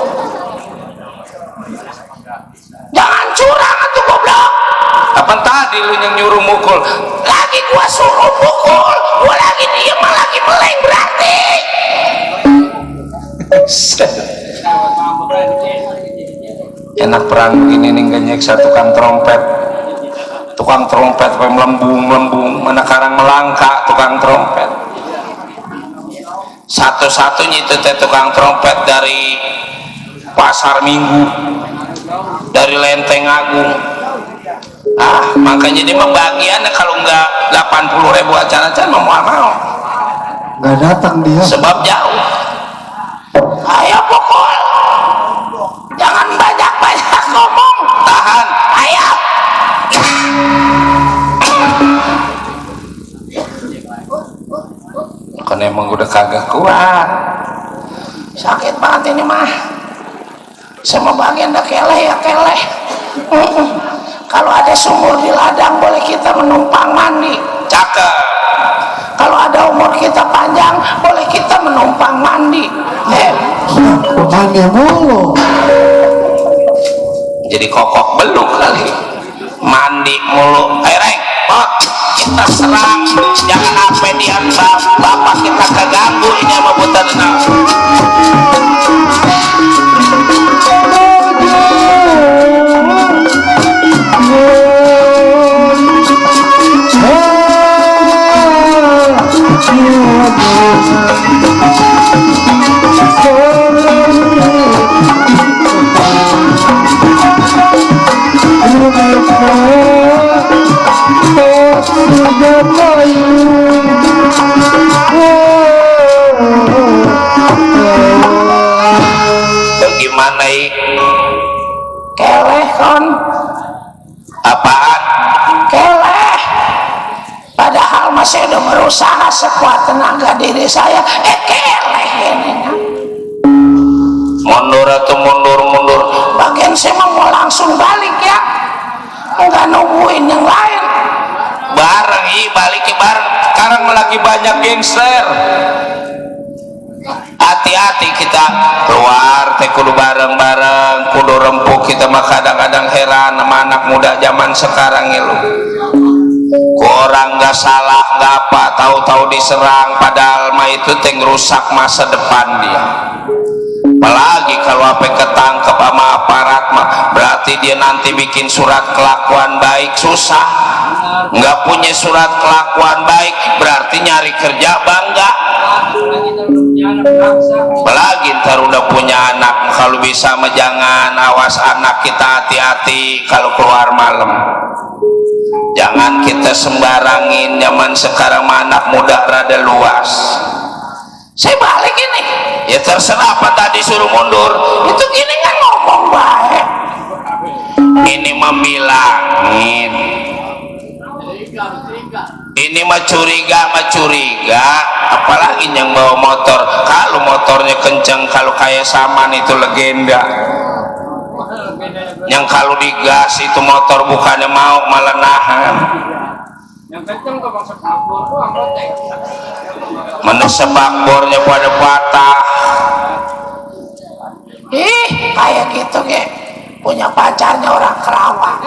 Jangan curang atuh goblok. Kapan tadi lu yang nyuruh mukul? Lagi gua suruh mukul, gua lagi diem lagi meleng berarti. Enak perang begini nih ngejek satu tukang trompet melembung mana karang melangkah tukang trompet satu-satunya itu tukang trompet dari Pasar Minggu, dari Lenteng Agung. Makanya dia membagiannya kalau enggak 80.000 acara-acara mau nggak datang dia sebab jauh. Ayo pukul, jangan banyak-banyak ngomong, tahan, ayo. Kan emang udah kagak kuat, sakit banget ini mah. Sama bagian dah keleh ya keleh. Kalau ada sumur di ladang boleh kita menumpang mandi, cakep. Kalau ada umur kita panjang boleh kita menumpang mandi. mandi mulu. Jadi kokok beluk kali, mandi mulu. Ayo Reng, kita serang, jangan sampai dia bapak kita keganggu ini sama buta denau. Bagaimana keleh kon? Apaan? Keleh. Padahal masih udah berusaha sekuat tenaga diri saya. Keleh ini. Mundur atau mundur. Bagian saya mau langsung balik ya. Enggak nungguin yang lain. Bareng balik bareng. Sekarang lagi banyak gangster. Hati-hati kita keluar teh kudu bareng-bareng, kudu rempuk. Kita mah kadang-kadang heran sama anak muda zaman sekarang itu. Orang nggak salah nggak apa, tahu-tahu diserang, padahal mah itu teh rusak masa depan dia. Apalagi kalau apa ketangkep sama aparat mah berarti dia nanti bikin surat kelakuan baik susah. Nggak punya surat kelakuan baik berarti nyari kerja bangga. Apalagi ntar udah punya anak, kalau bisa mah jangan, awas anak kita hati-hati kalau keluar malam. Jangan kita sembarangin, zaman sekarang anak muda rada luas. Saya balik ini, ya terserah apa tadi suruh mundur, itu gini kan ngomong baik. Ini membilangin, ini mah curiga, apalagi yang bawa motor. Kalau motornya kenceng, kalau kayak Saman itu legenda. Yang kalau digas itu motor bukannya mau malah nahan. Yang kenceng ke bangsa pakbor tuh anggotek. Mana sebakbornya pada patah. Kayak gitu punya pacarnya orang Kerawang.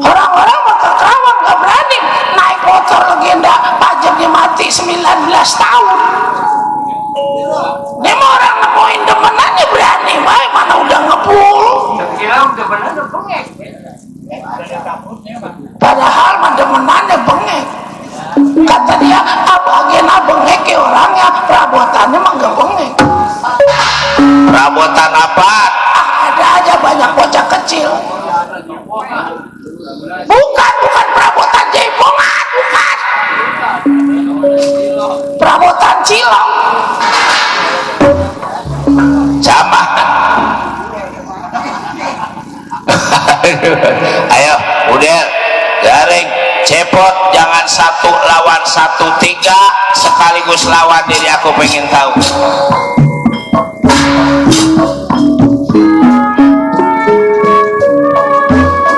Orang-orang bakal Kerawang gak berani naik motor legenda, pajaknya mati 19 tahun. Ini mah orang nemuin demenannya berani, baik mana udah ngepul. Kira udah bener udah pengek. Padahal Perabotan apa? Ada aja banyak bocah kecil. Bukan perabotan jaipongan, bukan. Perabotan cilok. Sama. Ayo, udah garing, cepot, jangan 1 lawan 1, 3 sekaligus lawan diri aku pengen tahu.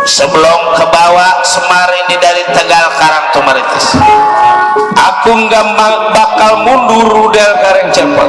Sebelum ke bawah Semar ini dari Tegal Karang Tumaritis, aku nggak bakal mundur rudel garing cepot.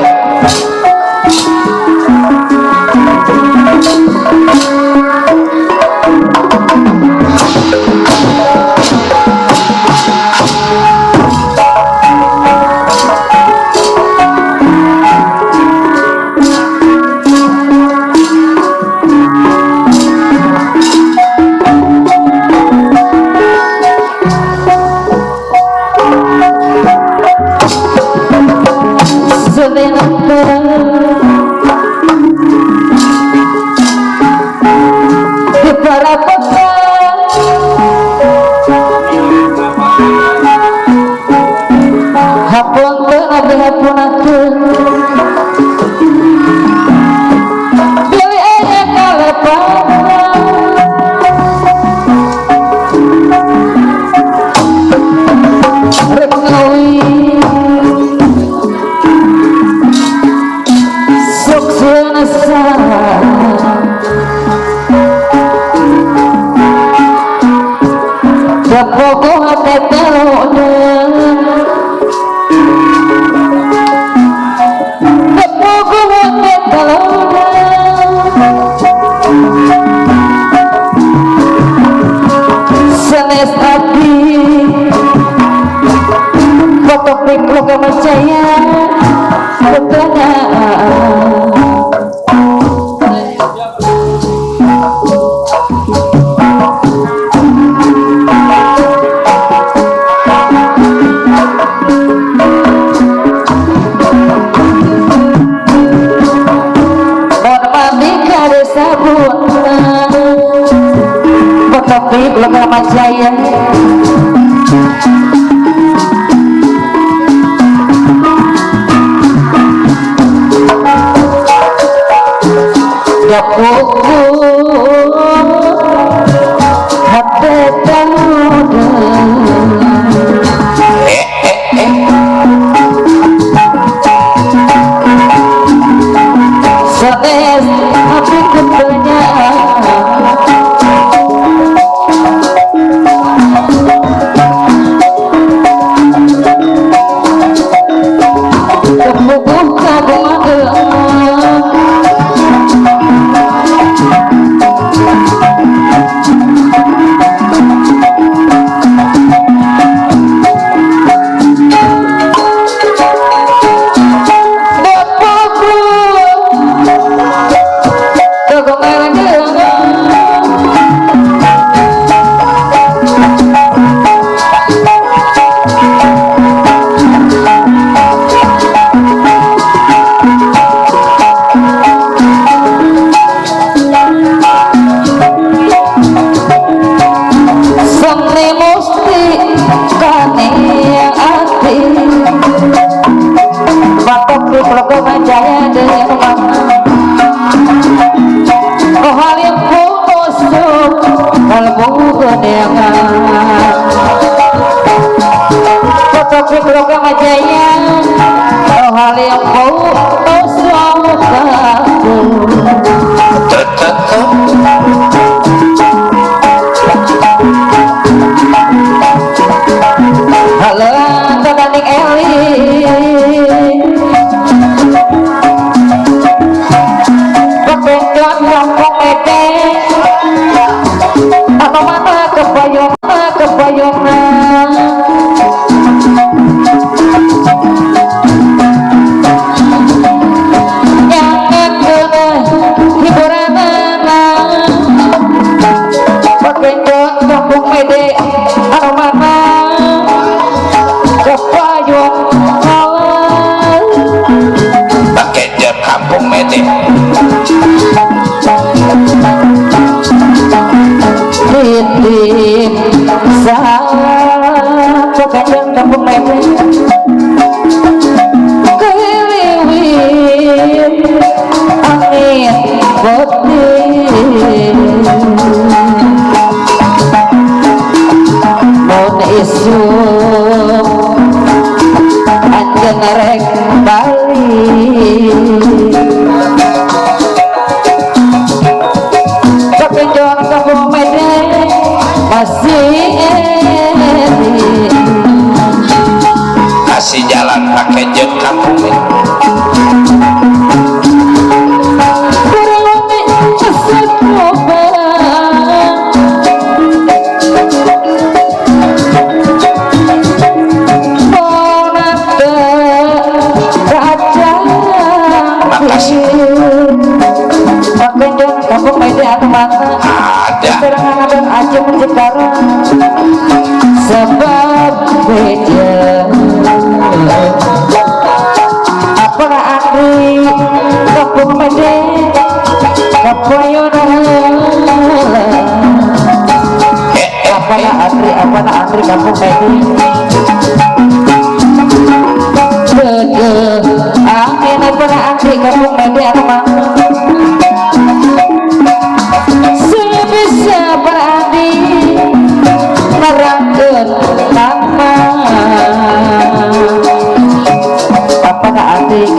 titip salam pekanjang kampung Medan keliwin angin putih mun isuk anjeun rek balik pekanjang kampung Medan masih kasih jalan pakai jet kampung ini. Kampung Medan mana Ada serangan dan Aceh sekarang sebab beja apa Andri Kampung Medan kapoyonan apa Andri Kampung Medan bege angin apa Andri Kampung Medan mana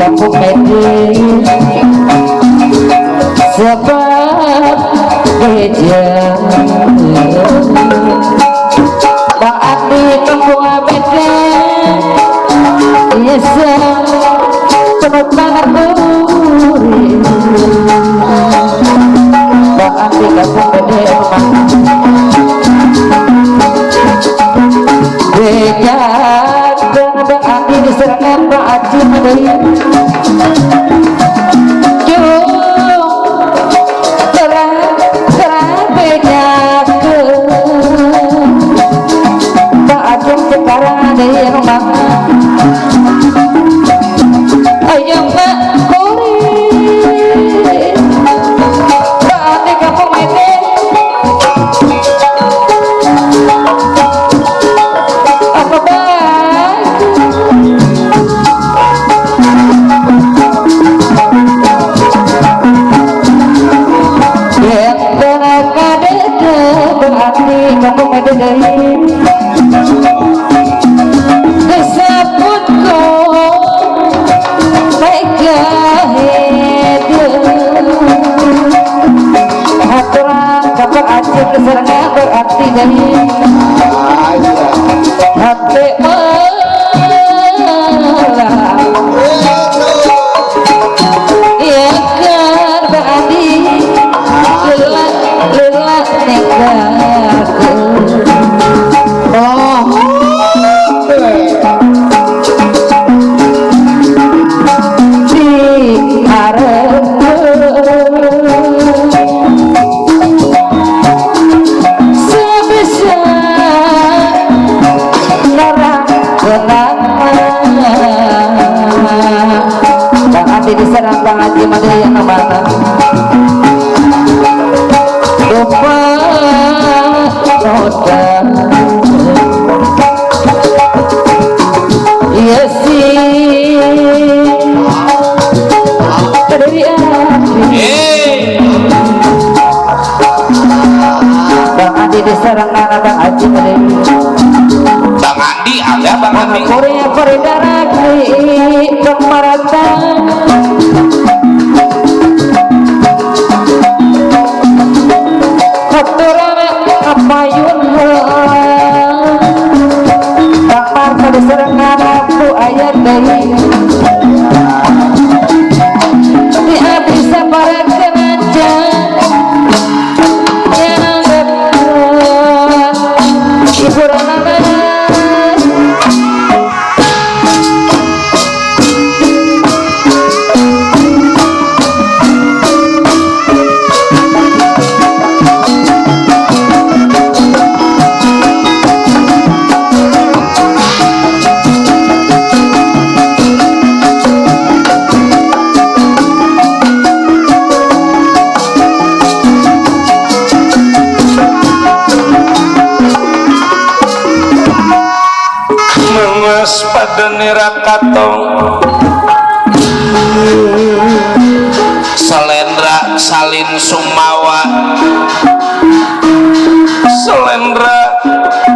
Kampung Medan sebab beja Bang Andi Kampung Medan bisa penuh tangan duri Bang Andi Kampung Medan begat dan Bang Andi diserahkan Bang Aceh Medan sekarang ada yang mana ayam mak kori berarti Kampung Medan apa baik yang tenaga dede berarti Kampung Medan dari kesernya berarti dari hati malah ya kan berarti lelak nikahku oh di harap diserang Bang Haji Madri yang mana lupa noda iya sih dari Bang Andi diserang anak Bang Haji Madri Bang Andi ada Bang Andi Korea Korea kemaratan Apayun Bakar pada serangan aku ayat dari dia bisa para kenaja yang betul ibu rangan salendra katong salendra salin sumawa salendra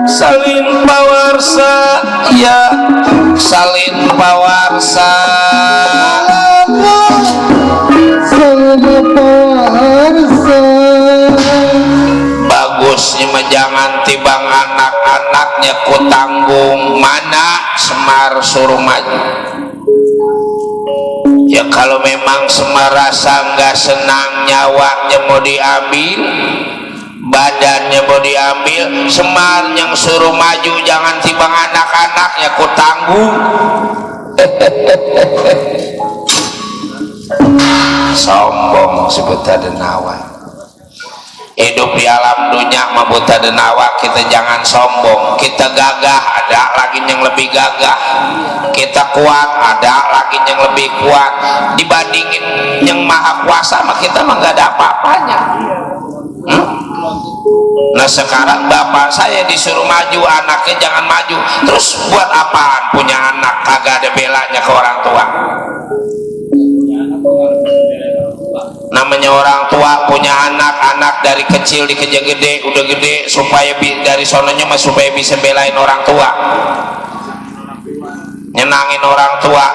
salin pawarsa ya salin pawarsa bagusnya mah jangan tibang anak-anaknya ku tanggung mana Semar suruh maju ya kalau memang Semar rasa nggak senang nyawanya mau diambil badannya mau diambil Semar yang suruh maju jangan tibang anak-anaknya ku tanggung sombong sebut denawa hidup di alam dunia mabuta denawa kita jangan sombong kita gagah ada lagi yang lebih gagah kita kuat ada lagi yang lebih kuat dibandingin yang maha kuasa mah kita mah gak ada apa-apanya Nah sekarang bapak saya disuruh maju anaknya jangan maju terus buat apaan punya anak kagak ada belanya ke orang tua namanya orang tua punya anak dari kecil dikejar gede udah gede supaya dari sononya mah supaya bisa belain orang tua nyenangin orang tua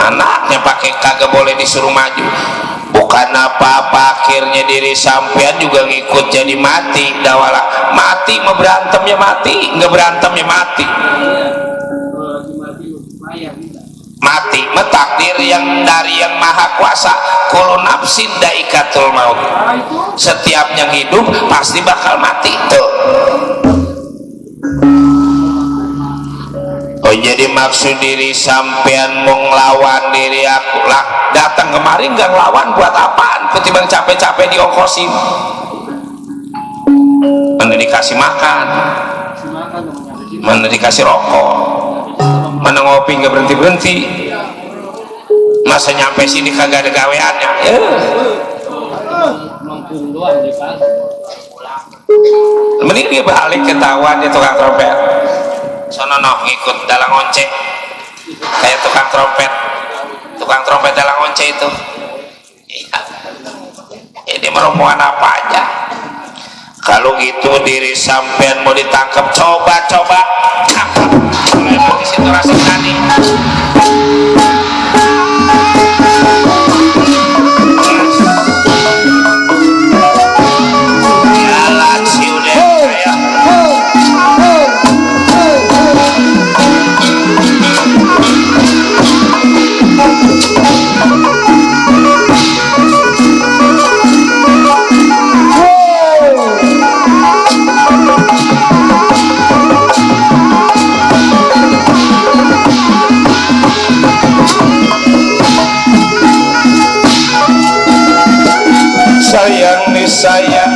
anaknya pakai kagak boleh disuruh maju bukan apa-apa akhirnya diri sampean juga ngikut jadi mati dawala mati mau berantem ya mati nggak berantem ya mati mati metakdir yang dari yang maha kuasa kullu nafsin daikatul maut setiap yang hidup pasti bakal mati tuh oh jadi maksud diri sampean mau ngelawan diri aku lah datang kemari nggak ngelawan buat apaan ketimbang capek-capek diongkosin mana dikasih makan mana dikasih rokok mana ngopi nggak berhenti-berhenti masa nyampe sini kagak ada gaweannya mending dia balik ketahuan dia tukang trompet sono ngikut dalang once kayak tukang trompet dalang once itu iya ini merombongan apa aja kalau gitu diri sampean mau ditangkap coba tangkap mulai di situ rasa tani jalan si udah saya sayang nih sayang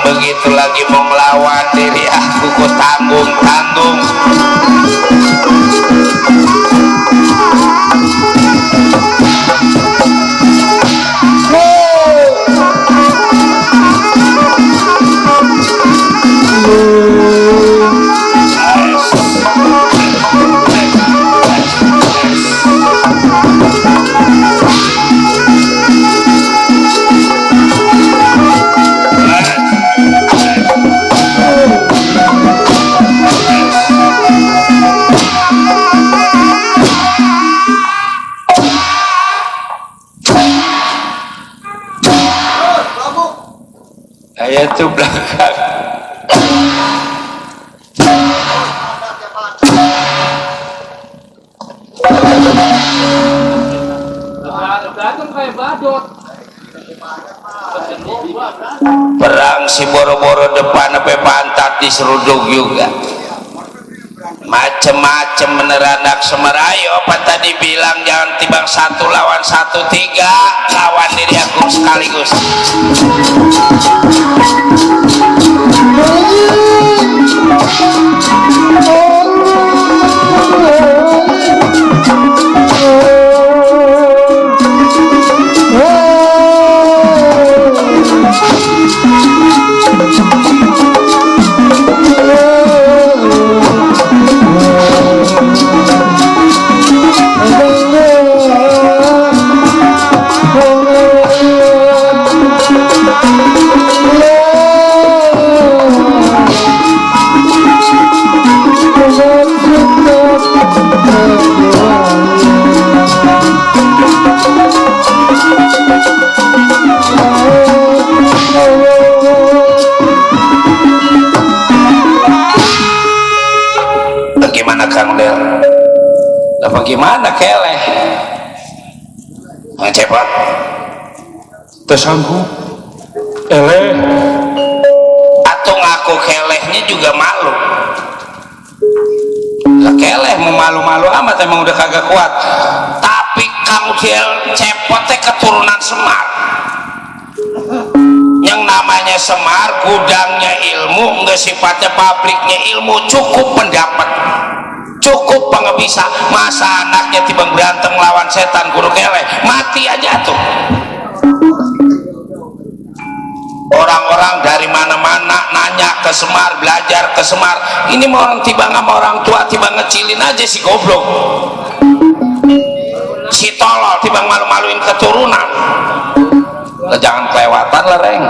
begitu lagi mau ngelawan diri aku ku tanggung saya tuh belakang berantem kayak badut. Perang si boro-boro depan sampai pantat diseruduk juga. Macem-macem beneran anak Semar. Ayo apa tadi bilang jangan timbang 1 lawan 1, 3 lawan diri aku sekaligus. Bagaimana Kang Del? Lah bagaimana keleh? Cepot tersanggup eleh atau ngaku kelehnya juga malu. Lah keleh mau malu-malu amat emang udah kagak kuat. Tapi Kang Del Cepot teh keturunan Semar. Yang namanya Semar gudangnya ilmu, enggak sifatnya pabriknya ilmu, cukup pendapat, cukup pengebisa. Masa anaknya tiba berantem lawan setan guru keleh, mati aja tuh. Orang-orang dari mana-mana nanya ke Semar, belajar ke Semar. Ini mau orang tiba sama orang tua tiba ngecilin aja si goblok, si tolol tiba malu-maluin keturunan. Jangan kelewatan lah Reng.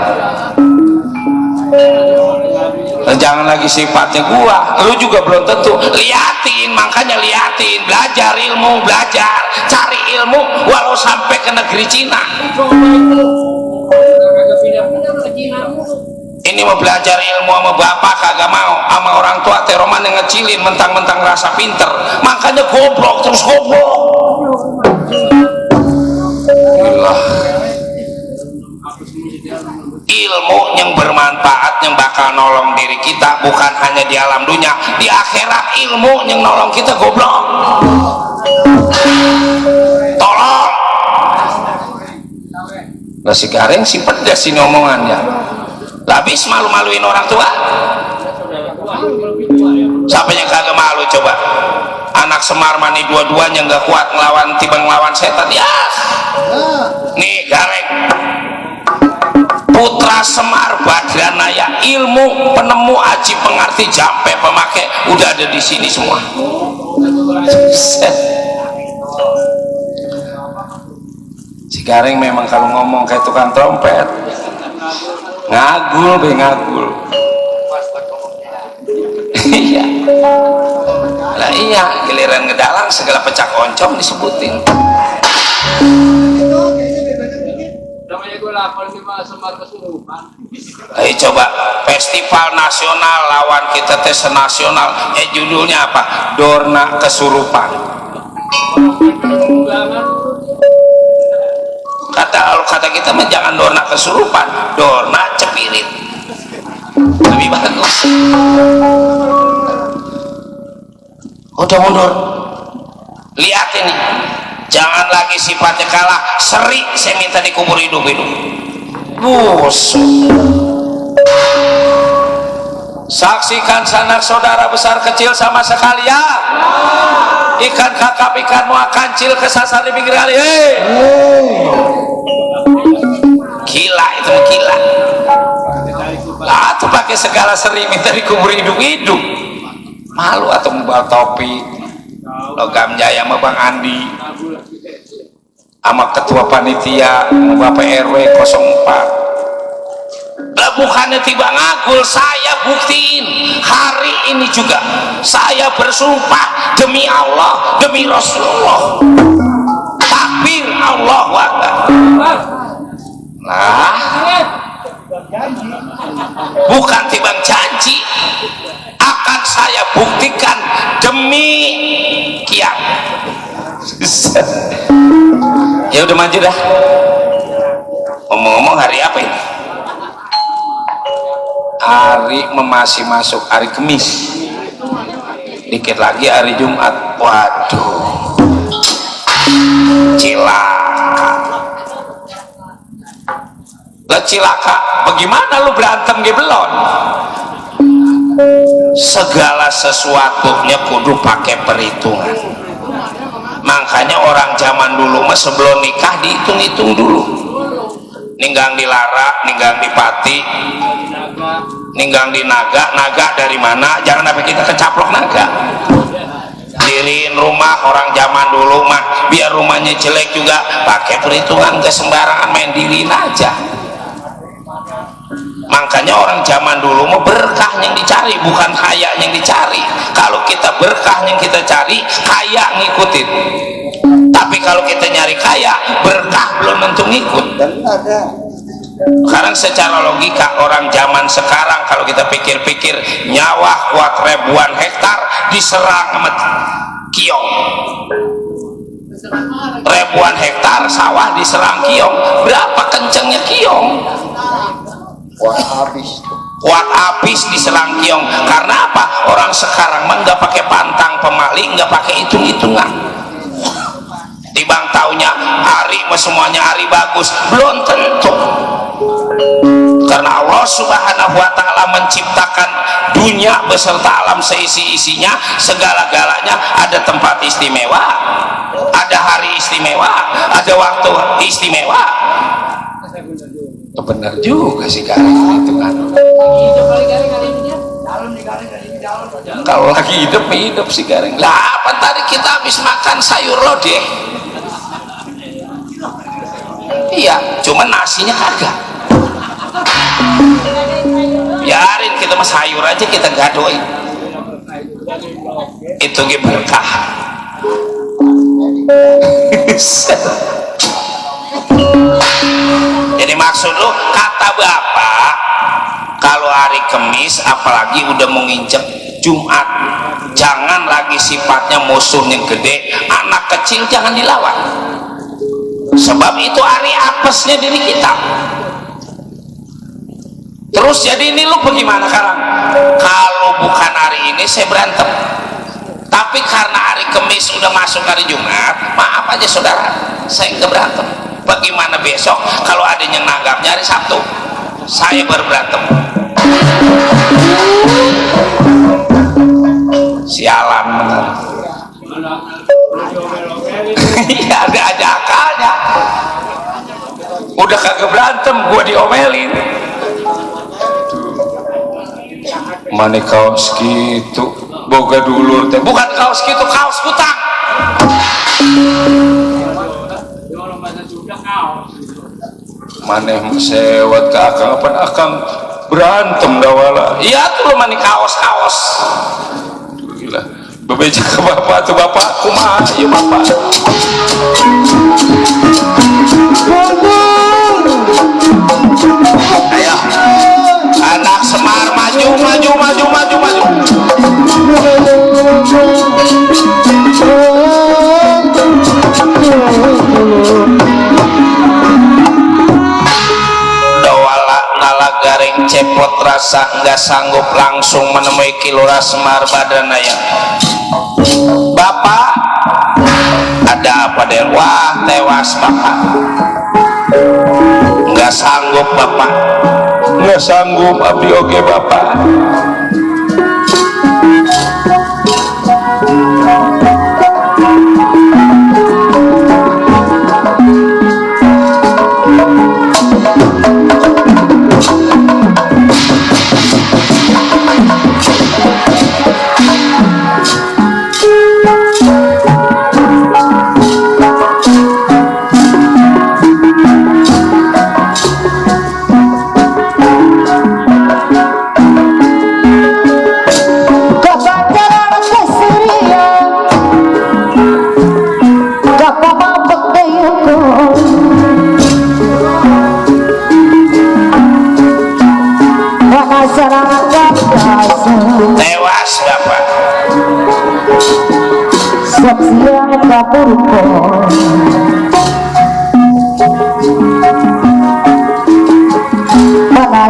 Jangan lagi sifatnya gua, lu juga belum tentu. Liatin, makanya liatin, belajar ilmu, belajar, cari ilmu walau sampai ke negeri Cina. Ini mau belajar ilmu sama bapak kagak mau, sama orang tua teroman yang ngecilin mentang-mentang rasa pinter, makanya goblok terus goblok. Allah. Ilmu yang bermanfaat yang bakal nolong diri kita bukan hanya di alam dunia, di akhirat ilmu yang nolong kita goblok. Tolong. Lah si Gareng si pedas ini omongannya. Habis malu-maluin orang tua. Siapa yang kagak malu coba? Anak Semar mani dua-duanya nggak kuat ngelawan timbang ngelawan setan ya. Nih Gareng putra Semar Badranaya, ilmu penemu aji pengerti jampe pemakai udah ada di sini semua. Si Gareng memang kalau ngomong kayak tukang trompet, ngagul be ngagul. Iya lah, iya giliran ngedalang segala pecah oncom disebutin. Namanya gue lapor nih Mas Semar kesurupan. Ayo coba festival nasional lawan kita tes nasional, judulnya apa? Dorna Kesurupan. Kata kita mah jangan Dorna Kesurupan, Dorna Cepirit lebih bagus. Udah mundur, lihat ini, jangan lagi sifatnya kalah, seri saya minta dikubur hidup-hidup. Busuk. Saksikan sanak saudara besar kecil sama sekalian, ikan kakap ikan muak kancil kesasar di pinggir kali. Gila itu gila lah tuh pakai segala seri minta dikubur hidup-hidup. Malu atau membawa topi logam jaya sama Bang Andi sama ketua panitia Bapak RW 04. Lah bukannya tiba ngagul, saya buktiin hari ini juga saya bersumpah demi Allah demi Rasulullah, takbir Allahu Akbar. Nah bukan timbang janji, akan saya buktikan demi kiamat. Ya udah maju dah. Ngomong-ngomong hari apa ini? Hari masih masuk hari Kamis. Dikit lagi hari Jumat. Waduh, cilaka. Lah cilaka, bagaimana lu berantem ge belon? Segala sesuatunya kudu pakai perhitungan. Makanya orang zaman dulu mah sebelum nikah dihitung-hitung dulu. Ninggang di Lara, ninggang di Pati, ninggang di Naga. Naga dari mana? Jangan sampai kita kecaplok naga. Diriin rumah orang zaman dulu mah biar rumahnya jelek juga pakai perhitungan, ke sembarangan main diriin aja. Makanya orang zaman dulu mau berkah yang dicari, bukan kaya yang dicari. Kalau kita berkah yang kita cari, kaya ngikutin. Tapi kalau kita nyari kaya, berkah belum tentu ngikut. Sekarang secara logika orang zaman sekarang kalau kita pikir-pikir, nyawa kuat ribuan hektar diserang sama kiong. Ribuan hektar sawah diserang kiong. Berapa kencengnya kiong? Kuat habis diserang kiong. Karena apa? Orang sekarang mah nggak pakai pantang pemaling, nggak pakai hitung-hitungan. Tibang taunya hari semuanya hari bagus, belum tentu. Karena Allah Subhanahu wa Ta'ala menciptakan dunia beserta alam seisi-isinya, segala-galanya ada tempat istimewa, ada hari istimewa, ada waktu istimewa. Benar juga sih Garing itu kan. Kalau lagi hidup sih Garing. Lah apa tadi kita habis makan sayur lodeh? Iya, cuman nasinya kagak. Biarin kita mah sayur aja kita gadoin. Itu ge berkah. Jadi maksud lu kata bapak, kalau hari Kamis apalagi udah menginjak Jumat, jangan lagi sifatnya musuh yang gede, anak kecil jangan dilawan. Sebab itu hari apesnya diri kita. Terus jadi ini lu bagaimana sekarang? Kalau bukan hari ini saya berantem, tapi karena hari Kamis udah masuk hari Jumat, maaf aja saudara, saya nggak berantem. Bagaimana besok kalau ada yang nanggapnya hari Sabtu, saya baru berantem. Sialan bener. Iya, ada aja akalnya. Udah kagak berantem, gua diomelin. Mana kaos gitu, boga dulur teh. Bukan kaos gitu, kaos kutang. Maneh sewat ke akang apa akang berantem dawala. Iya tuh mani kaos-kaos. Gila. Bebeja ke bapak tuh bapak kumaha ieu bapak. Ayo. Anak Semar maju maju maju maju maju. Dawala ngala garing cepot rasa nggak sanggup langsung menemui Kilura Semar badanaya. Bapak ada apa deh? Wah tewas bapak. Nggak sanggup bapak. Nggak sanggup abdi oge bapak. Tewas bapak. Siap-siap kapurko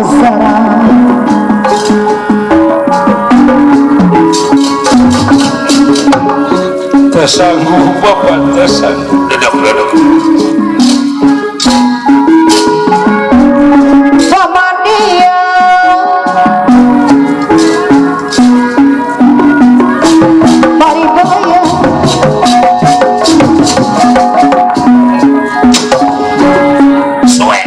serang tersanggup bapak tersanggup duduk sama dia Maribaya suwe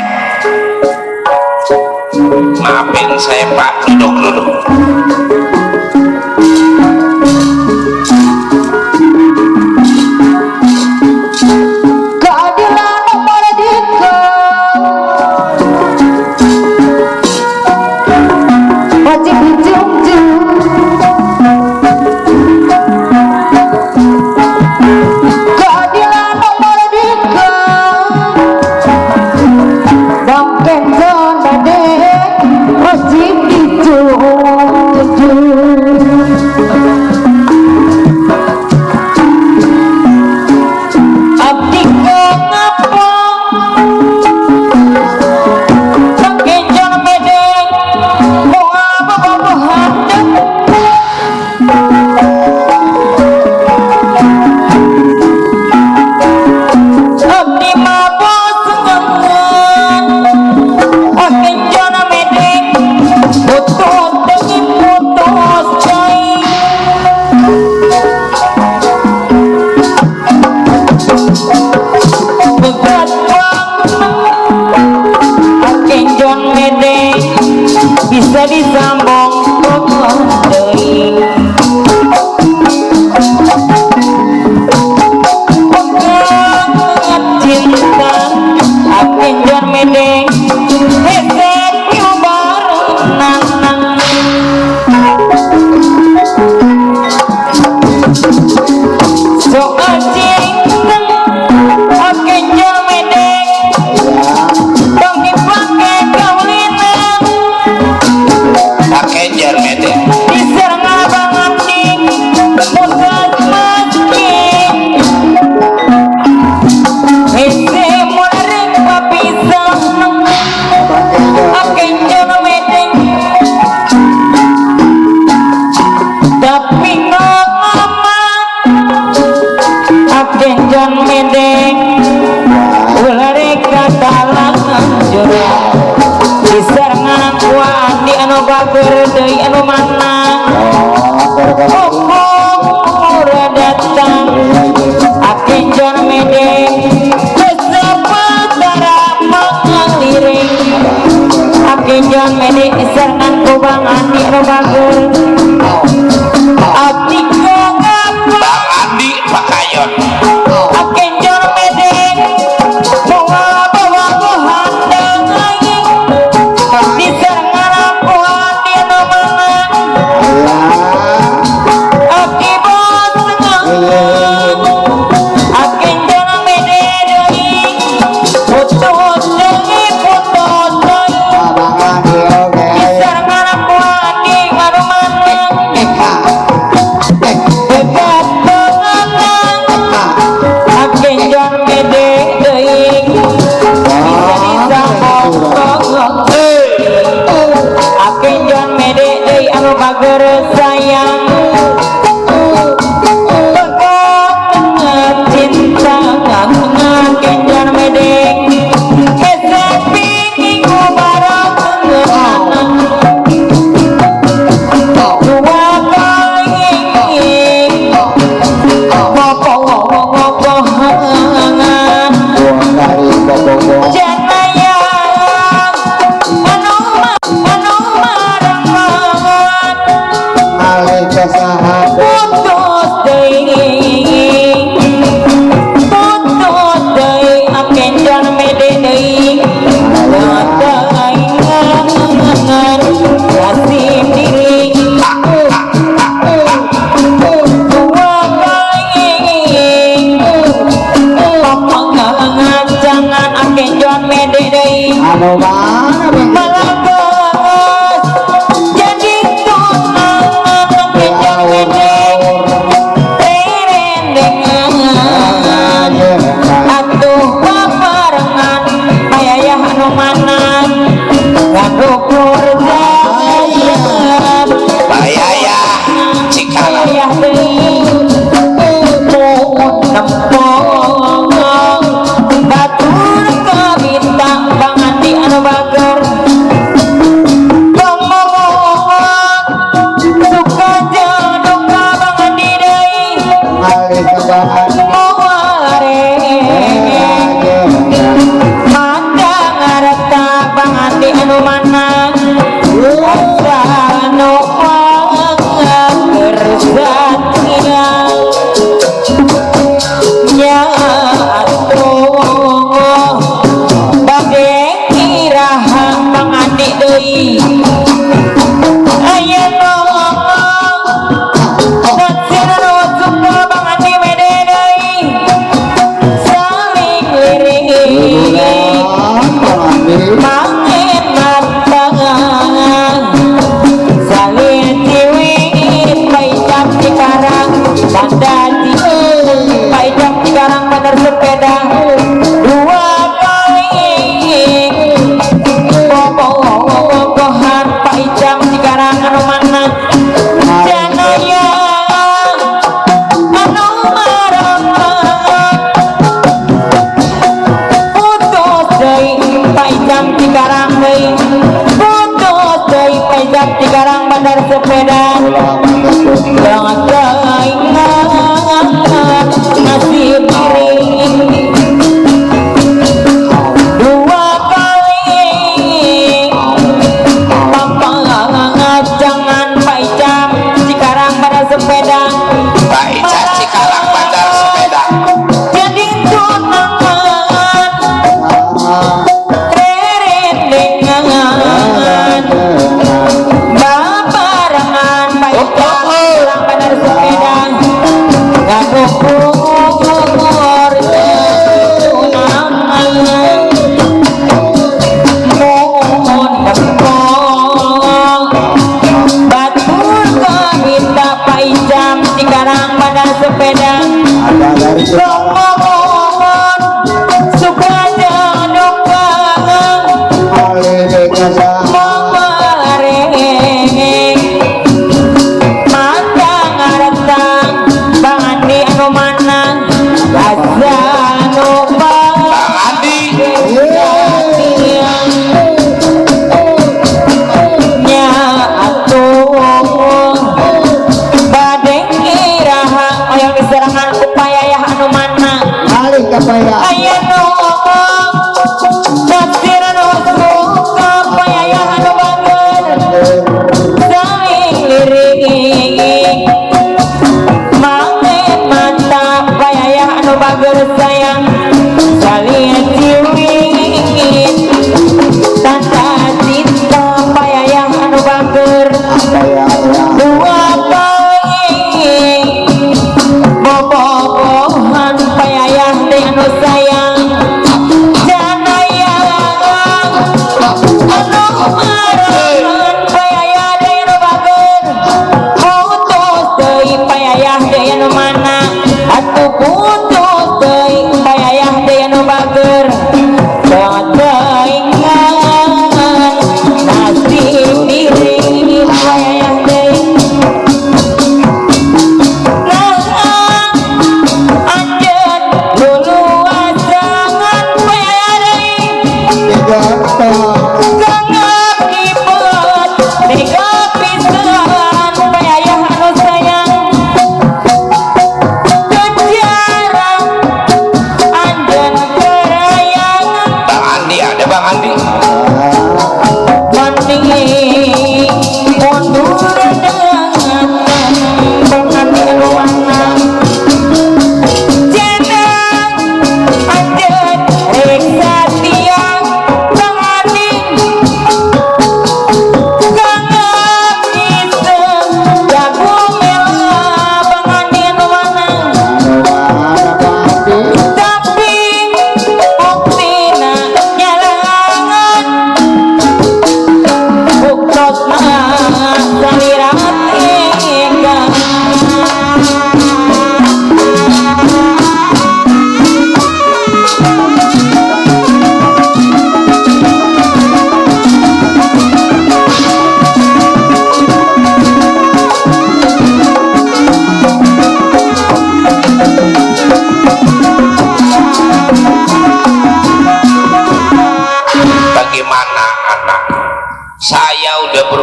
maafin saya pak duduk keadilan merdeka wajib dijunjung keadilan merdeka bangkit sonade wajib dijunjung abdi ngapa pakai jang bedeng mau apa bawa hadap abdi mabos sengangan pakai jang bedeng putus dengan putus cai begat aking John Mede bisa disambung deui pegang cinta aking John Mede heset yubarenang soal cinta aking John Mede dong dipakai kaulinan pakai jarmede diserang abang abdi mudas masjid hese mularek papisah aking John Mede tapi ngomong aking John Mede ularek katalangan jurang diserangan kuat di anu bager deui anu manang murah datang aking John Mede kesepatara mengliring aking John Mede diserangan ku Bang Andi anu bager abdi ngapa Bang Andi Pakayon aking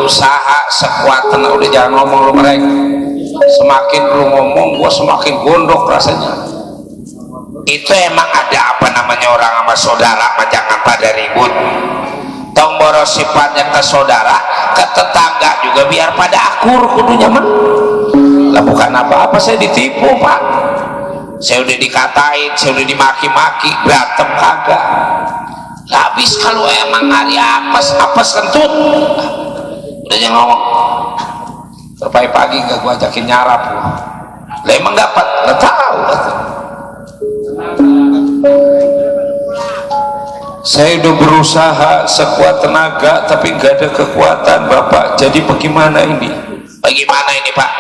berusaha sekuat tenan, udah jangan ngomong lu mereka, semakin lu ngomong gua semakin gondok rasanya. Itu emang ada apa namanya orang sama saudara mah jangan pada ribut. Tong boros sifatnya ke saudara, ke tetangga juga biar pada akur kudunya mah. Lah bukan apa-apa saya ditipu pak, saya udah dikatain, saya udah dimaki-maki, berantem kagak. Habis kalau emang hari apes kentut, udah jangan ngomong. Terpai pagi gak gua ajakin nyarap, lah emang dapat, nggak tahu. Saya udah berusaha sekuat tenaga tapi nggak ada kekuatan bapak. Jadi bagaimana ini? Bagaimana ini pak?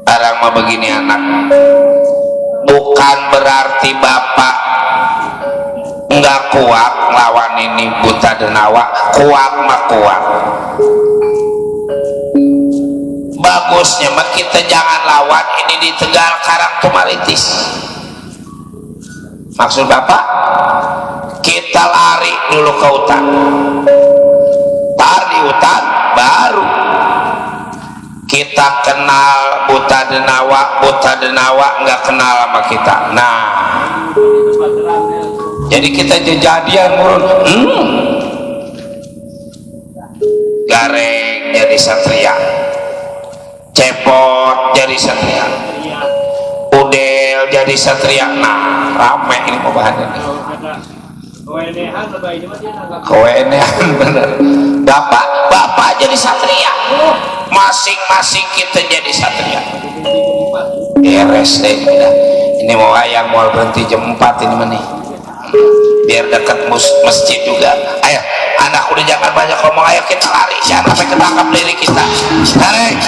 Barang mah begini anak, bukan berarti bapak nggak kuat lawan ini buta denawa. Kuat mah kuat. Bagusnya mah kita jangan lawan ini di Tegal Karang Tumaritis. Maksud bapak, kita lari dulu ke hutan, tar di hutan baru kita kenal buta denawa nggak kenal sama kita. Nah jadi kita jejadian murun. Gareng jadi satria, cepot jadi satria, udel jadi satria. Nah rame ini pembahasannya nih. Kewenehan bener. Bapak jadi satria, masing-masing kita jadi satria. Beres deh ini mau ayam mau berhenti jam 4 ini meni, biar dekat masjid juga. Ayo anak udah jangan banyak ngomong, ayo kita lari jangan sampai ketangkap diri kita. Tarik.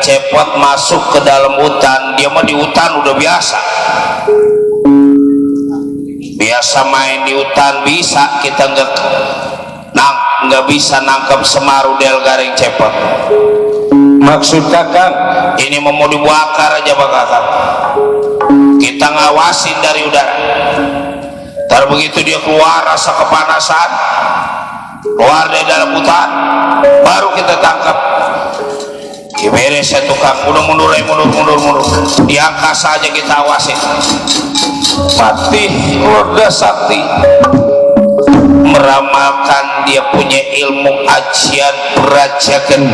Cepot masuk ke dalam hutan, dia mah di hutan udah biasa main di hutan bisa, kita nggak bisa nangkep Semarudel Garing Cepot. Maksud kakak ini mau dibakar aja pak kakak, kita ngawasin dari udara. Ntar begitu dia keluar rasa kepanasan, keluar dari dalam hutan, baru kita tangkap. Beres ya tukang, mundur, diangkat saja kita awasin. Patih Lorda Sakti meramalkan dia punya ilmu ajian perajakan.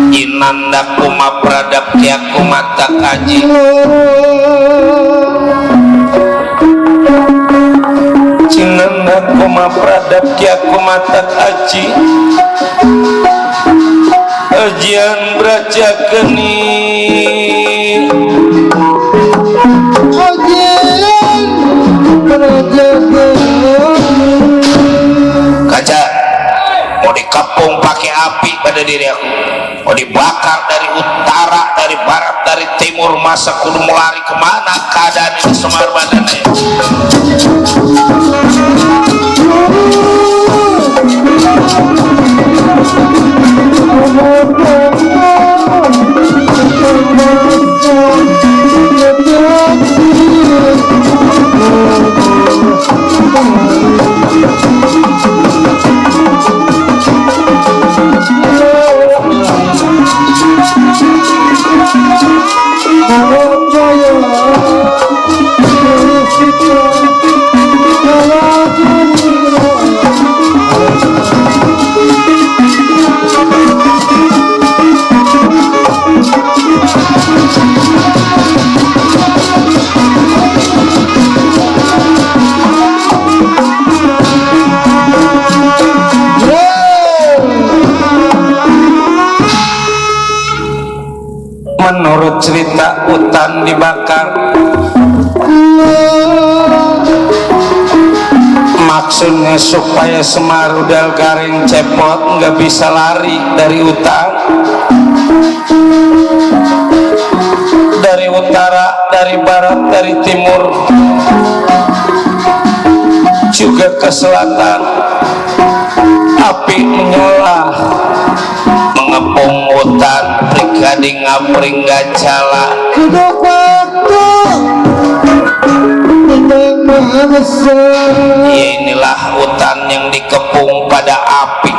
Inanda kuma pradap dia kumata kaji. Inanda kuma pradap dia kumata kaji. Ajian brajakeni kaca mau dikepung pakai api pada diri aku, mau dibakar dari utara, dari barat, dari timur, masa kudu mau lari kemana keadaan ini semar badannya. menurut cerita hutan dibakar, maksudnya supaya Semar Rudal Garing Cepot nggak bisa lari dari hutan, dari utara, dari barat, dari timur, juga ke selatan. Api menyala mengepung hutan, Brigading Ngapring Gacala. Hidup waktu yang maha besar. Ya, inilah hutan yang dikepung pada api.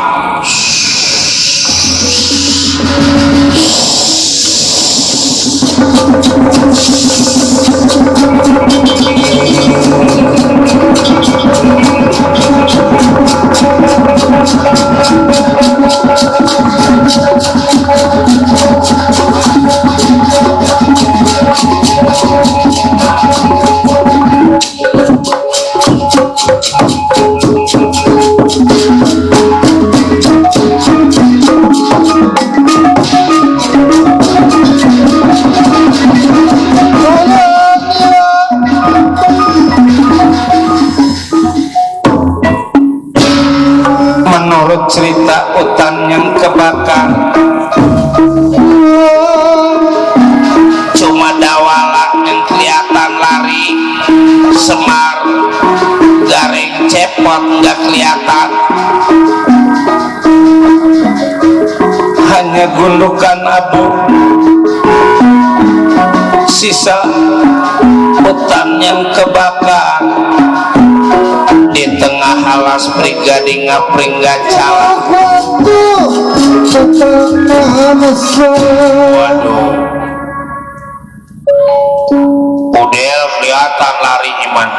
Menurut cerita hutan yang kebakar, cuma Dawala yang kelihatan lari, Semar Garing Cepot nggak kelihatan, hanya gundukan abu sisa hutan yang kebakar. Di tengah alas Brigading Ngapring Gacala. Waduh, Udel kelihatan lari iman,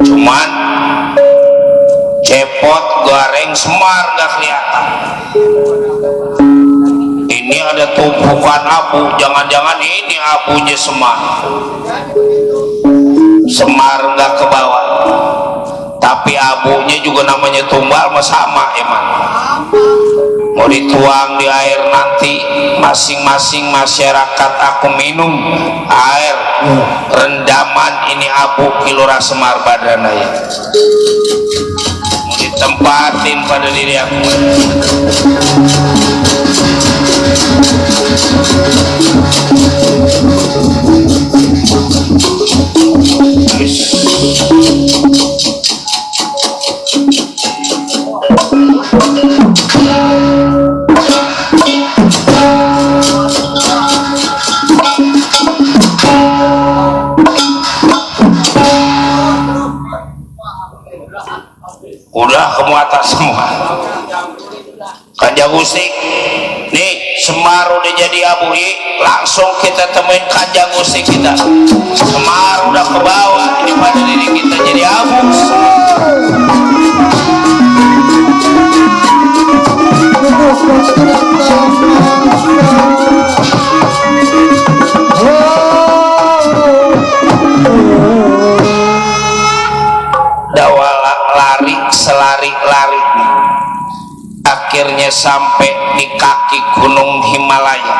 cuman Cepot Garing Semar gak kelihatan. Ini ada tumpukan abu, jangan-jangan ini abunya Semar. Semar nggak ke bawah, tapi abunya juga namanya tumbal sama emang. Mau dituang di air nanti, masing-masing masyarakat aku minum air rendaman ini abu Kilora Semar Badranaya. Mau ditempatin pada diri aku. Udah kamu atas semua. Kanjeng Gusti, nih Semar udah jadi abu, langsung kita temuin Kanjeng Gusti kita. Semar udah ke bawah, ini pada diri kita jadi abu. Dawala lari selari-lari, akhirnya sampai di kaki Gunung Himalaya.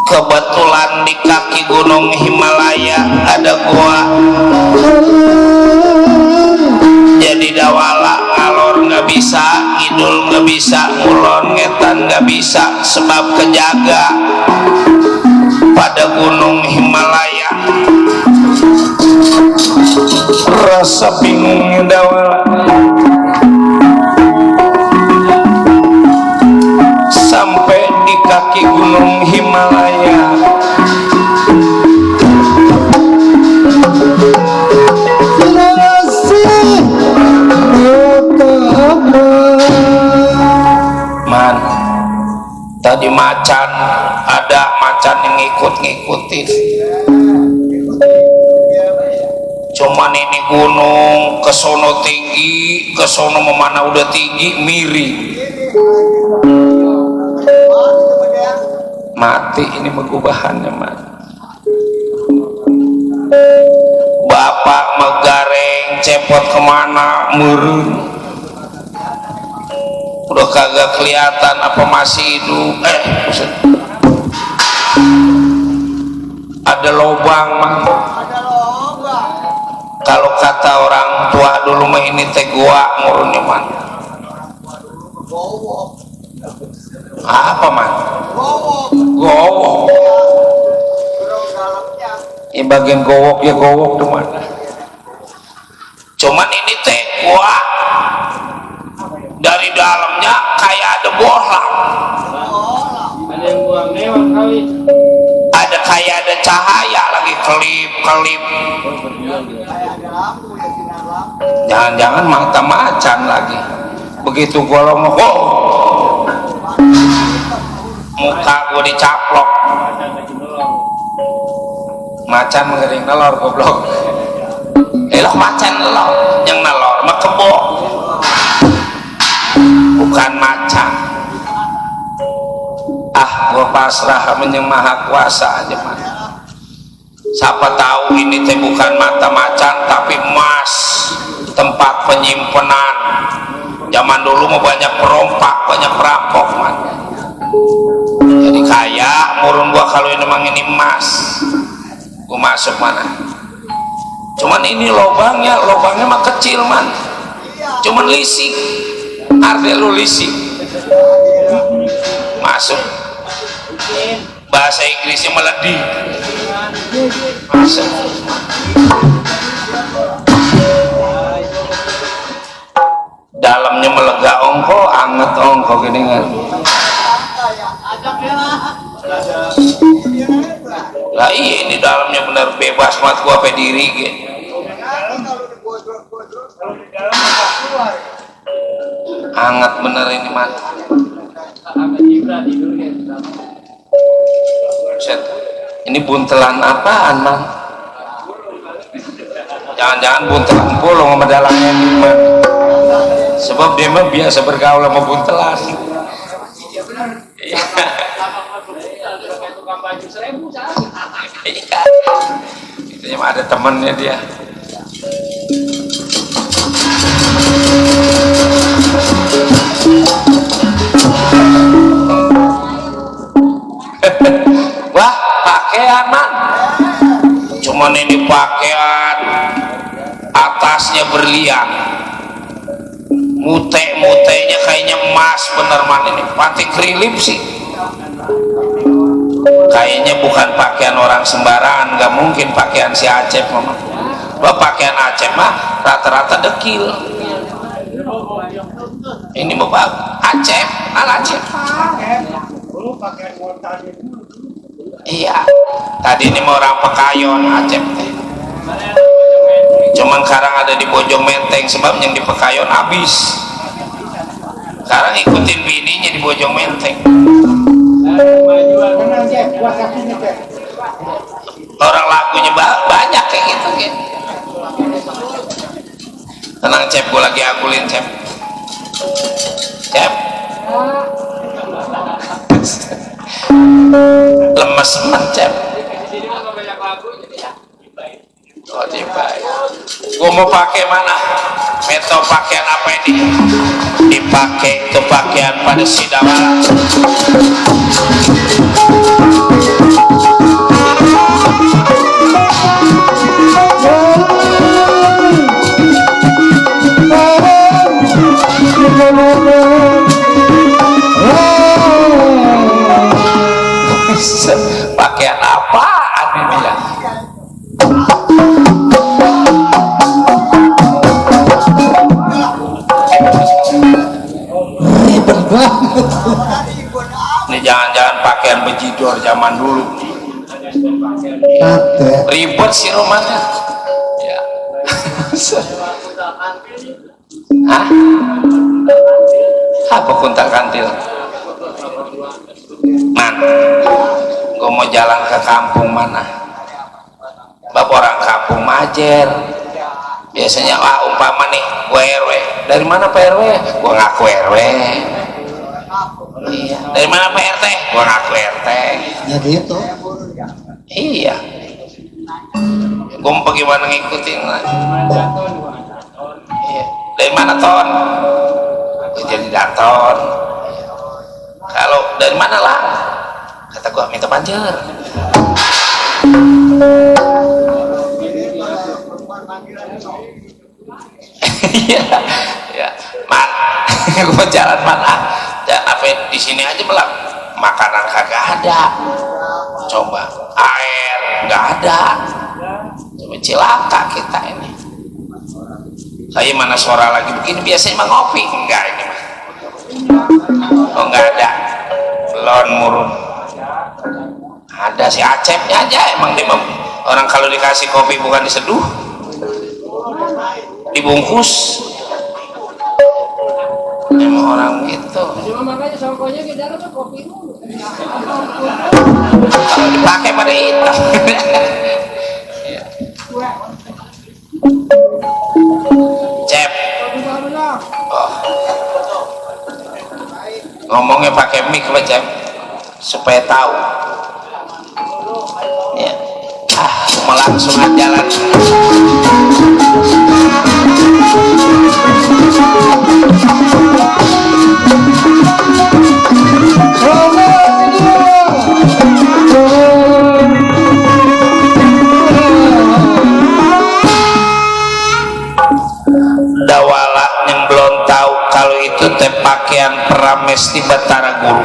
Kebetulan di kaki Gunung Himalaya ada gua, jadi Dawala ngalor nggak bisa, ngidul nggak bisa, ngulon ngetan nggak bisa, sebab kejaga pada Gunung Himalaya. Rasa bingungnya Dawala sampai di kaki Gunung Himalaya. Man, tadi macan, ada macan yang ngikut-ngikutin. Cuman ini gunung kesono tinggi, kesono memana udah tinggi, miring. Mati ini megubahannya, man. Bapak Megareng Cepot kemana murun, udah kagak kelihatan apa masih hidup. Maksud, ada lobang mah. Kalau kata orang tua dulu mah ini teh gua ngurunnya man. Apa man? Gowok. Ini bagian gowok ya gowok teman. Cuman ini teh gua dari dalamnya kayak ada bohlam. Ada yang buang neon kali. Ada kayak ada cahaya lagi kelip. Jangan-jangan mata macan lagi. Begitu gua ngomong, oh, muka gua dicaplok. Macan ngering nelor goblok. Elah macan nelor, yang nelor mah kebo. Bukan macan. Gua pasrah menyang maha kuasa aja man. Siapa tahu ini teh bukan mata macan tapi emas, tempat penyimpanan. Zaman dulu mah banyak perompak, banyak perampok man. Jadi kaya murun gua kalau ini memang ini emas. Gua masuk mana? Cuman ini lobangnya mah kecil man. Cuman lisik. Artinya lu lisik. Masuk. Bahasa Inggrisnya meledi. Masuk. Dalamnya melega ongko, anget ongko gini kan. Lah iya ini dalamnya bener bebas mat gua pediri gitu. Anget bener ini mat. Set. Ini buntelan apaan man? Jangan-jangan buntelan bolong sama dalangnya ini man. Sebab dia mah biasa bergaul sama buntelan. Iya. Itu mah ada temennya dia. Wah, pakaian man. Cuman ini pakaian atasnya berlian. Mute-mutenya kayaknya emas bener man ini. Pantik krilip sih. Kayaknya bukan pakaian orang sembarangan, nggak mungkin pakaian si Acep mama. Wah, pakaian Acep mah rata-rata dekil. Ini mau Acep, Acep. Iya, tadi ini mau orang Pekayon Acep teh. Cuman sekarang ada di Bojong Menteng sebab yang di Pekayon habis. Sekarang ikutin bininya di Bojong Menteng. Orang lagunya banyak kayak gitu kan. Tenang Cep, gue lagi akulin Cep. Cep. Lemes man Cep. Oh dibaik. Gue mau pakai mana? Meto pakaian apa ini? Dipakai ke pakaian pada sidawala. Pakaian apaan ini ya? Ribet banget. Ini jangan-jangan pakaian bejidor zaman dulu. Ribet sih rumahnya. Ya. Hah? Apa kuntal kantil? Man, gue mau jalan ke kampung mana? Bapak orang kampung Majer. Biasanya umpama nih, gue RW. Dari mana Pak RW? Gue ngaku RW. Iya. Dari mana Pak RT? Gue ngaku RT. Ya gitu. Iya. Gue mau bagaimana ngikutin lah. Iya. Dari mana Ton? jadi daton. Kalau dari mana lah? Kata gua minta banjir. Iya, ya, man, gua jalan mana? Dan apa di sini aja belak, makanan kagak ada. Coba air nggak ada. Coba cilaka kita ini. Saya mana suara lagi begini biasanya mah ngopi, enggak ini mah. Oh nggak ada, belum murun. Ada si Acepnya aja emang dia orang kalau dikasih kopi bukan diseduh, dibungkus. Emang orang gitu. Cuma makanya songkonya ke dalam kopi dulu. Kalau dipakai pada hitam. Ya. Cep. Oh. Ngomongnya pakai mic apa Cep? Supaya tahu. Ya. Mau langsung aja jalan. Dawala yang belum tahu kalau itu teh pakaian Pramesti Batara Guru.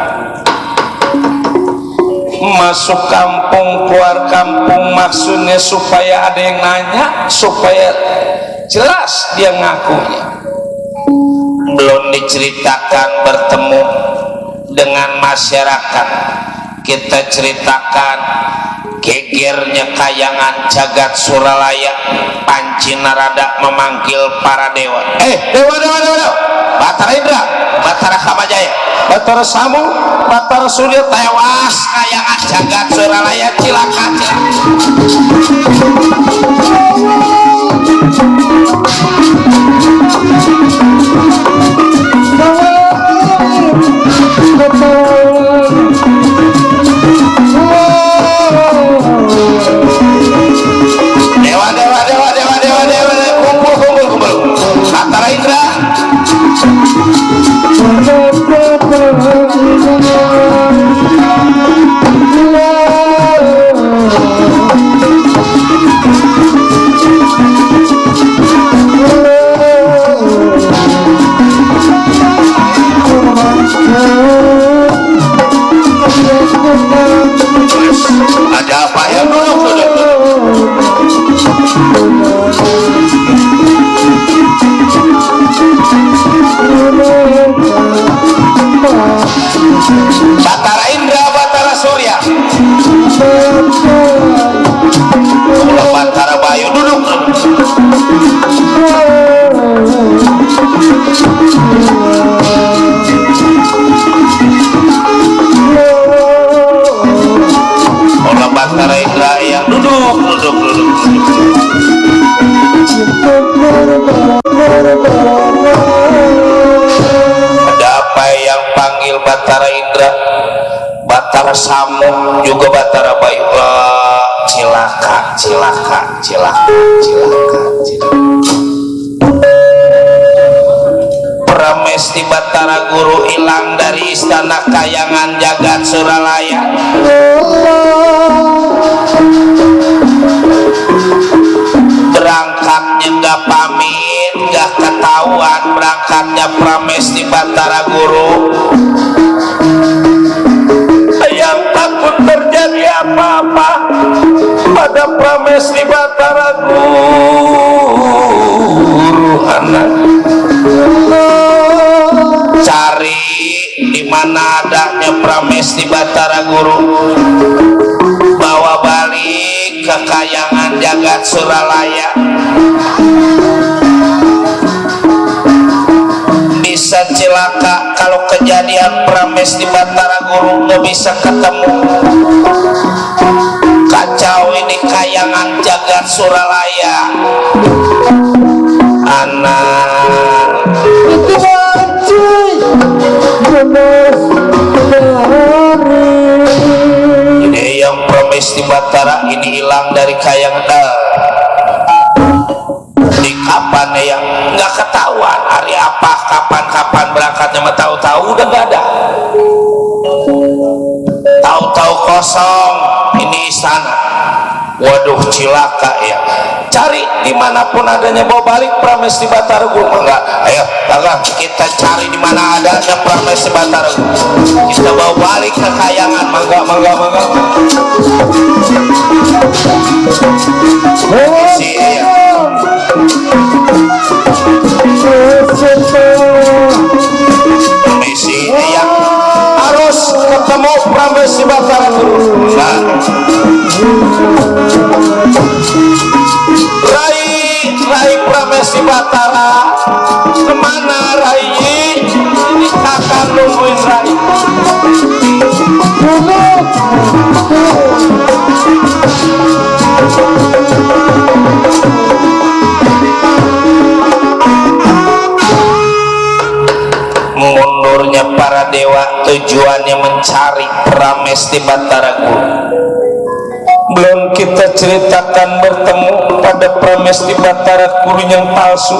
Masuk kampung keluar kampung maksudnya supaya ada yang nanya, supaya jelas dia ngakunya. Belum diceritakan bertemu dengan masyarakat, kita ceritakan gegernya kayangan jagat Suralaya. Panci Narada memanggil para dewa. Dewa, Batara Indra, Batara Kamajaya, Batara Samu, Batara Surya, tewas kayangan jagat Suralaya, cilaka. Kumpul. Batara Indra. Ada apa ya? Duduk. Batara Indra, Batara Surya. Kalau Batara Bayu duduk. Kalau Batara Indra yang duduk. Ada apa yang panggil Batara Indra, Batara Samu, juga Batara Bayu? Cilaka. Pramesti Batara Guru hilang dari istana kayangan jagat Suralaya. Berangkatnya nggak pamit, nggak ketahuan berangkatnya Pramesti Batara Guru. Yang takut terjadi apa-apa pada Pramesti Batara Guru. Anak cari di mana adanya Pramesti Batara Guru, bawa balik ke kayangan jagat Suralaya. Bisa celaka kalau kejadian Pramesti Batara Guru nggak bisa ketemu. Kacau ini kayangan jagat Suralaya. Anak ini yang Pramesti Batara ini hilang dari kayangan. Di kapan yang nggak ketahuan, hari apa, kapan berangkatnya mah tahu-tahu udah gak ada, tahu-tahu kosong ini istana. Waduh cilaka ya, cari dimanapun adanya bawa balik Pramesti Batara Guru. Enggak, ayo kakak kita cari dimana adanya Pramesti Batara Guru, kita bawa balik ke kayangan. Mangga si ya. Misi yang harus ketemu Pramesti Batara Guru. Rai Pramesti Batara kemana Rai? Ini kakak nungguin Rai. Mundurnya para dewa tujuannya mencari Pramesti Batara Guru. Belum kita ceritakan bertemu pada Pramesti Batara Guru yang palsu,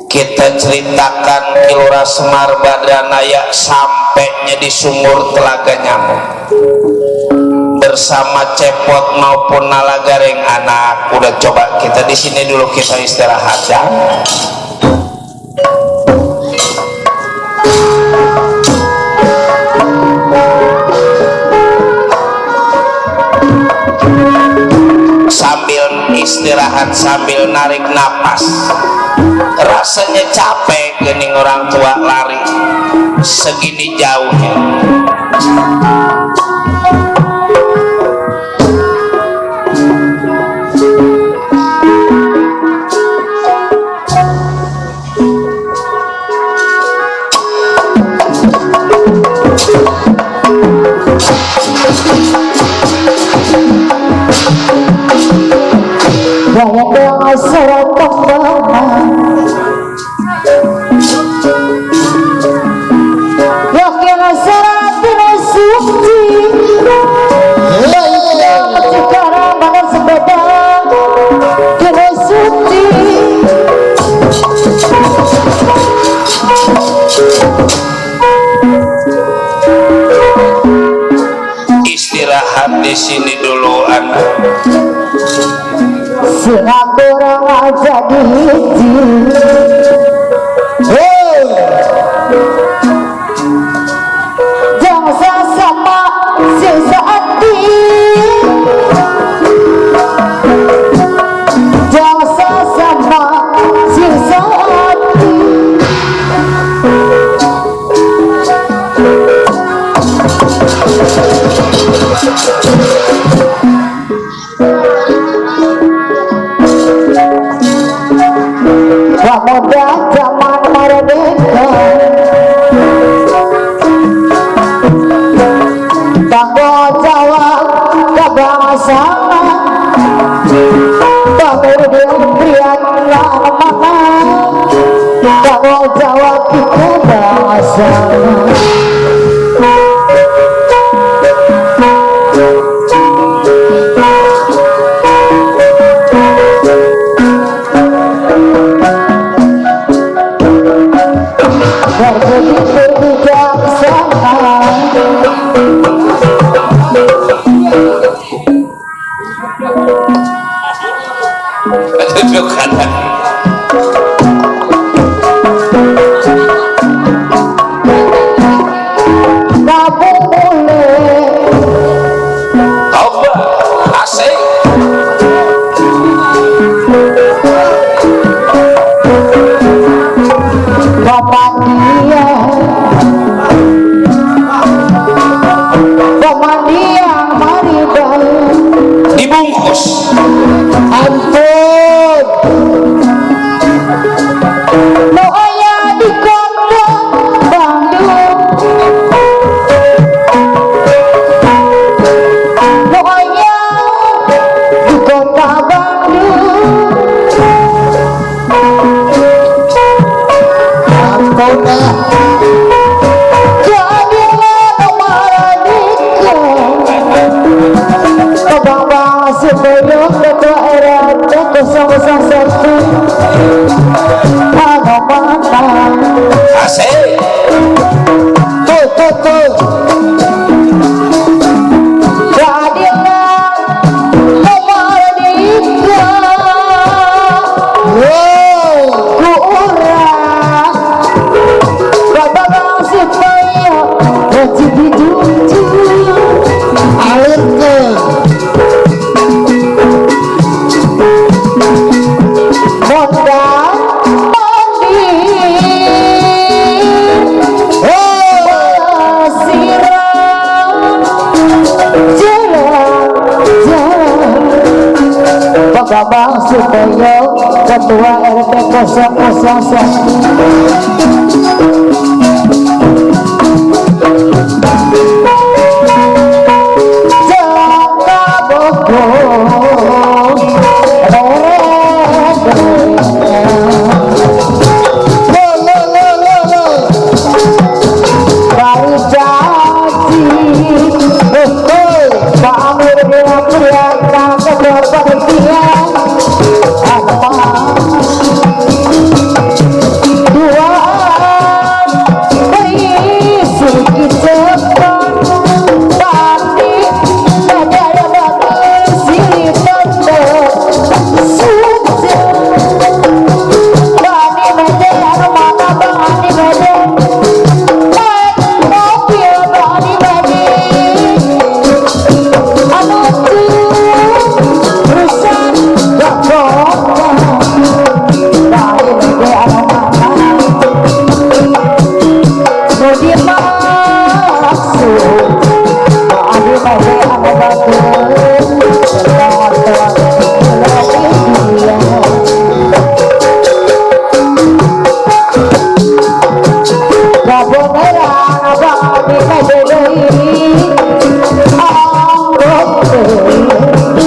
kita ceritakan Kilora Semar Badranaya sampainya di sumur Telaga Nyamuk bersama Cepot maupun Nalagareng anak. Udah coba kita di sini dulu, kita istirahat ya. Sambil istirahat, sambil narik napas, rasanya capek gening orang tua lari segini jauhnya. Gaya surat kembangan yakin surat suci yang sekarang mana sepeda kini suci. Istirahat di sini dulu anak. Singa kurang aja dihiji. Hey, jangan sama sisa hati, jangan sama sisa hati. Pemuda zaman merdeka, tanggung jawab kebangsaan, pemberian mana, tanggung jawab kebangsaan. Duduk kanan. Coba asik. Bapak dia mari Dibungkus. ampun lo ayah di kota Bandung, lo ayah di kota Bandung. Ampun Jadilah nomor nikah Kebangga sebelum ke daerah 001 Nomor Babang Sutoyo Ketua RT 001 Jaga Bogor Dari janji Pak Amir bilang prihatin kedua panitia Duaan berisi kicepan Pati Daya bagus silih tendek Suci Bani mede mana bani mede mobil bani mede anu rusak gakota bani mede anu mana nu dimaksud bani mede anu bagus nonton dia Kaboneran abang di mededei Anggap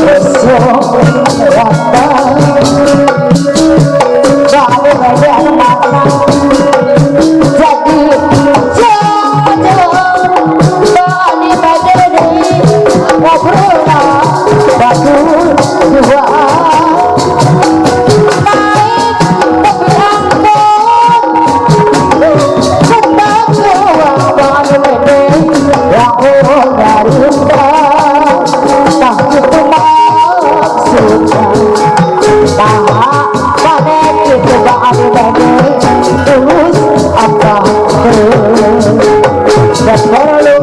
besok wata Bani medan mana Jadi jajan Bani mededei Ngobrolna batu dua Naik mobil angkot Tentang Bani mede yang dari indah tak itu maksudnya nah panen itu Bani mede tulus apa dan perlu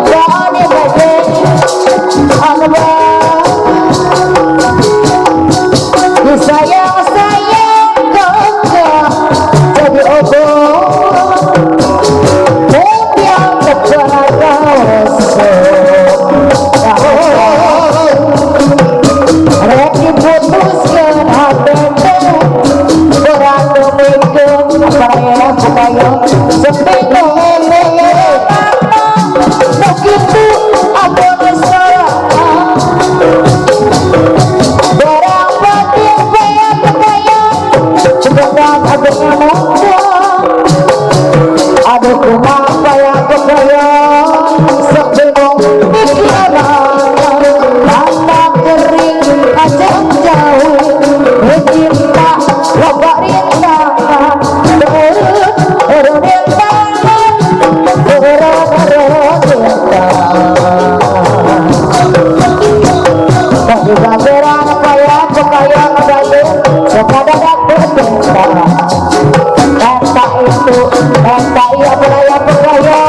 Bani mede disayang-sayang kakak jadi obor yang kepada rek diputuskan HTT beradu mikir supaya sepeda begitu abon seorang barang batin bayang-bayang sedangkan adanya muda aduh kumapa yang kebayang sebelum pikiran anak kering ajak jauh cinta loba rintangan turun rintangan tak juga berang payang gaya sepada dapat bentang entah itu entah ia beraya bergaya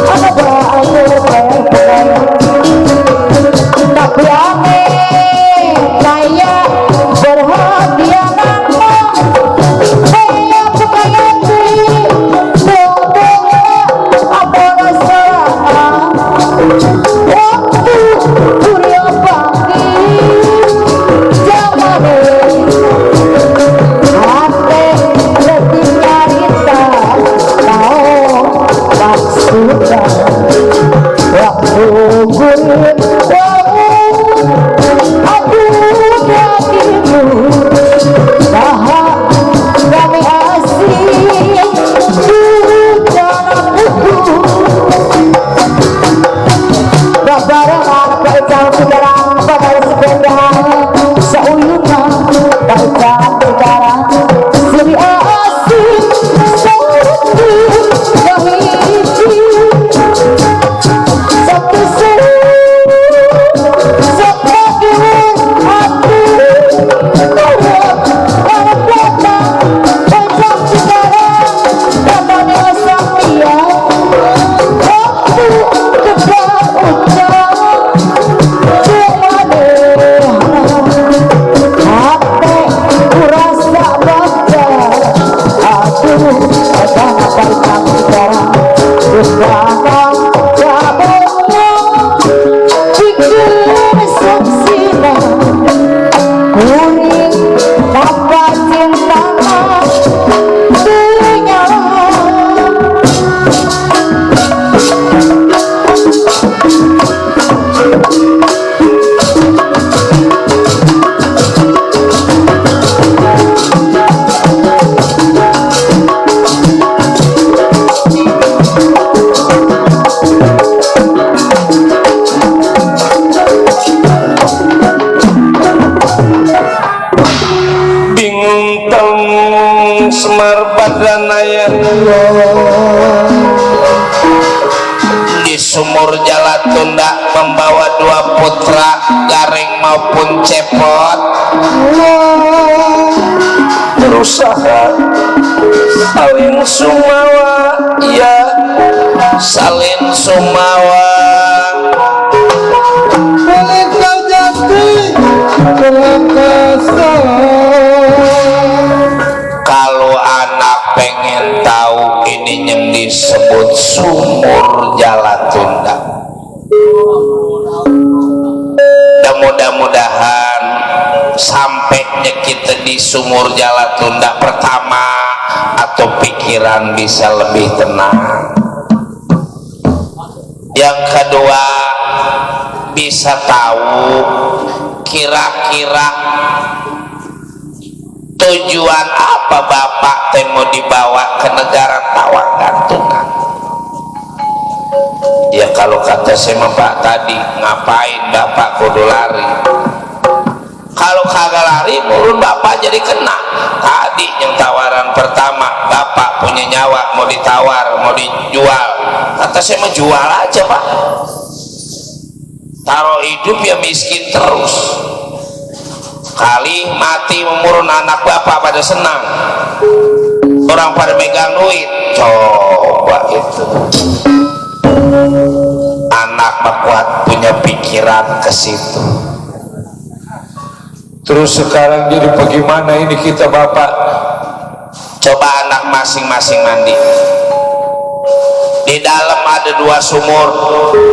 ada bahaya bergaya tapi aneh kaya berhadiah nama saya bergaya diri tunggu apa rasa waktu kuliah pagi zaman hati letih nyarita tahu maksudnya waktu gurit aduh dagingmu nah kami asing dalam buku babarengan kaitan sekarang pada sepeda seuyunan kaitan sekarang seri asing seperti wahidi satu sumur Jalatunda membawa 2 putra Gareng maupun Cepot berusaha salin sumawa, ya salin sumawa. Boleh kau jati kelangkasa. Kalau anak pengen tahu ini yang disebut sumur Jalatunda, dan mudah-mudahan sampainya kita di sumur Jalatunda pertama atau pikiran bisa lebih tenang, yang kedua bisa tahu kira-kira tujuan apa Bapak teh mau dibawa ke negara tawar gantungan. Ya kalau kata saya Pak tadi, ngapain Bapak kudu lari? Kalau kagak lari mulun Bapak jadi kena. Tadi yang tawaran pertama, Bapak punya nyawa mau ditawar, mau dijual. Kata saya mau jual aja Pak, taruh hidup ya miskin terus, kali mati memurun anak Bapak pada senang, orang pada megang duit. Coba itu anak kuat punya pikiran ke situ. Terus sekarang jadi bagaimana ini kita Bapak? Coba anak masing-masing mandi. Di dalam ada 2 sumur,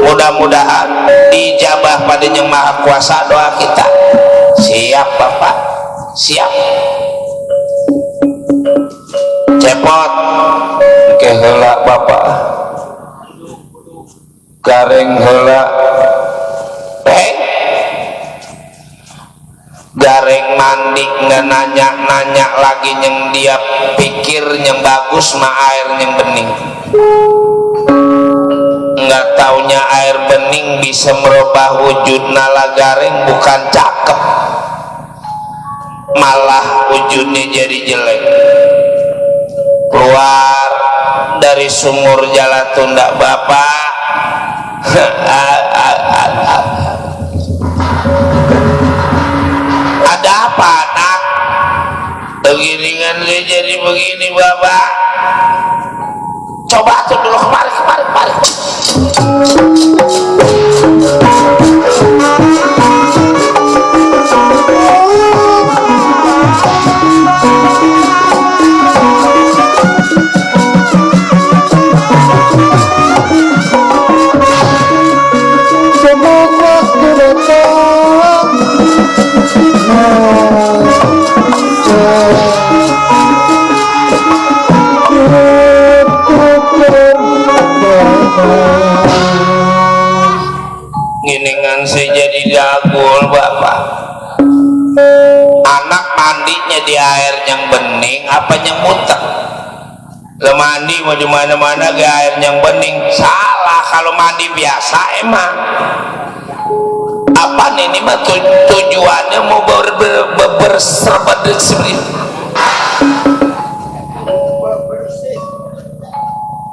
mudah-mudahan dijabah pada Yang Maha Kuasa doa kita. Siap Bapak? Siap. Cepot Ke heula Bapak, Gareng heula. Gareng mandi nggak nanya-nanya lagi, yang dia pikir yang bagus mah air yang bening. Nggak taunya air bening bisa merubah wujud nala Gareng, bukan cakep, malah wujudnya jadi jelek. Keluar dari sumur Jalatunda Bapak, ada apa anak? Begini kan jadi begini Bapak. Coba tuh dulu kemari. Semoga datang Giningan saya jadi dagul Bapak. Anak mandinya di air yang bening apa yang mutek? Lo mandi mau di mana-mana ke air yang bening, salah. Kalau mandi biasa emang apa ini mah tujuannya mau berserbat seperti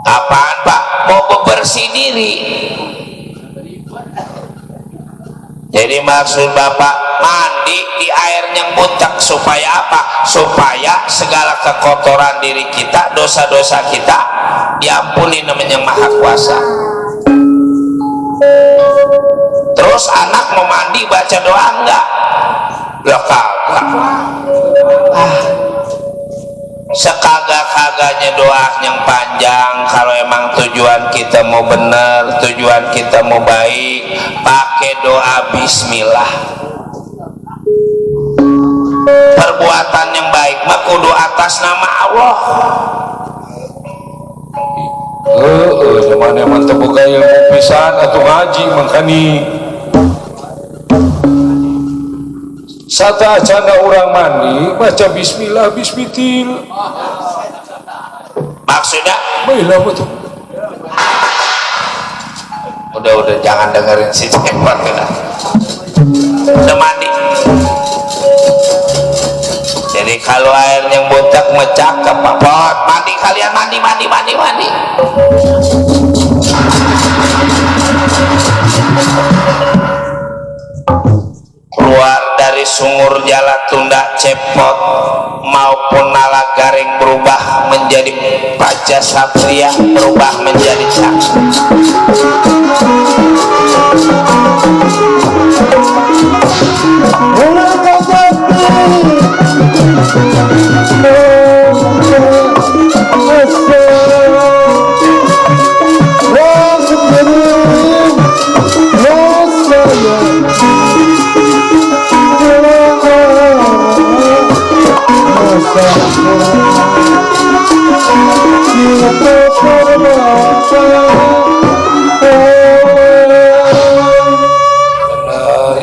apaan Pak? Mau bebersih diri. Jadi maksud Bapak mandi di air yang mutek supaya apa? Supaya segala kekotoran diri kita, dosa-dosa kita diampuni namanya Maha Kuasa. Terus anak mau mandi baca doa enggak? Lah kagak. Sekagak-kagaknya doa yang panjang. Kalau emang tujuan kita mau benar, tujuan kita mau baik, pakai doa bismillah. Perbuatan yang baik mah kudu atas nama Allah. Zaman teu boga ilmu pisan atau ngaji makani sata acana orang mandi baca bismillah bismitil. Maksudnya baiklah betul. udah jangan dengerin si Cepot lah. Udah mandi. Jadi kalau air yang botak mecak ke Pot, mandi kalian mandi. jalan tunda cepot maupun nala garing berubah menjadi Paja Satria, berubah menjadi Cakra.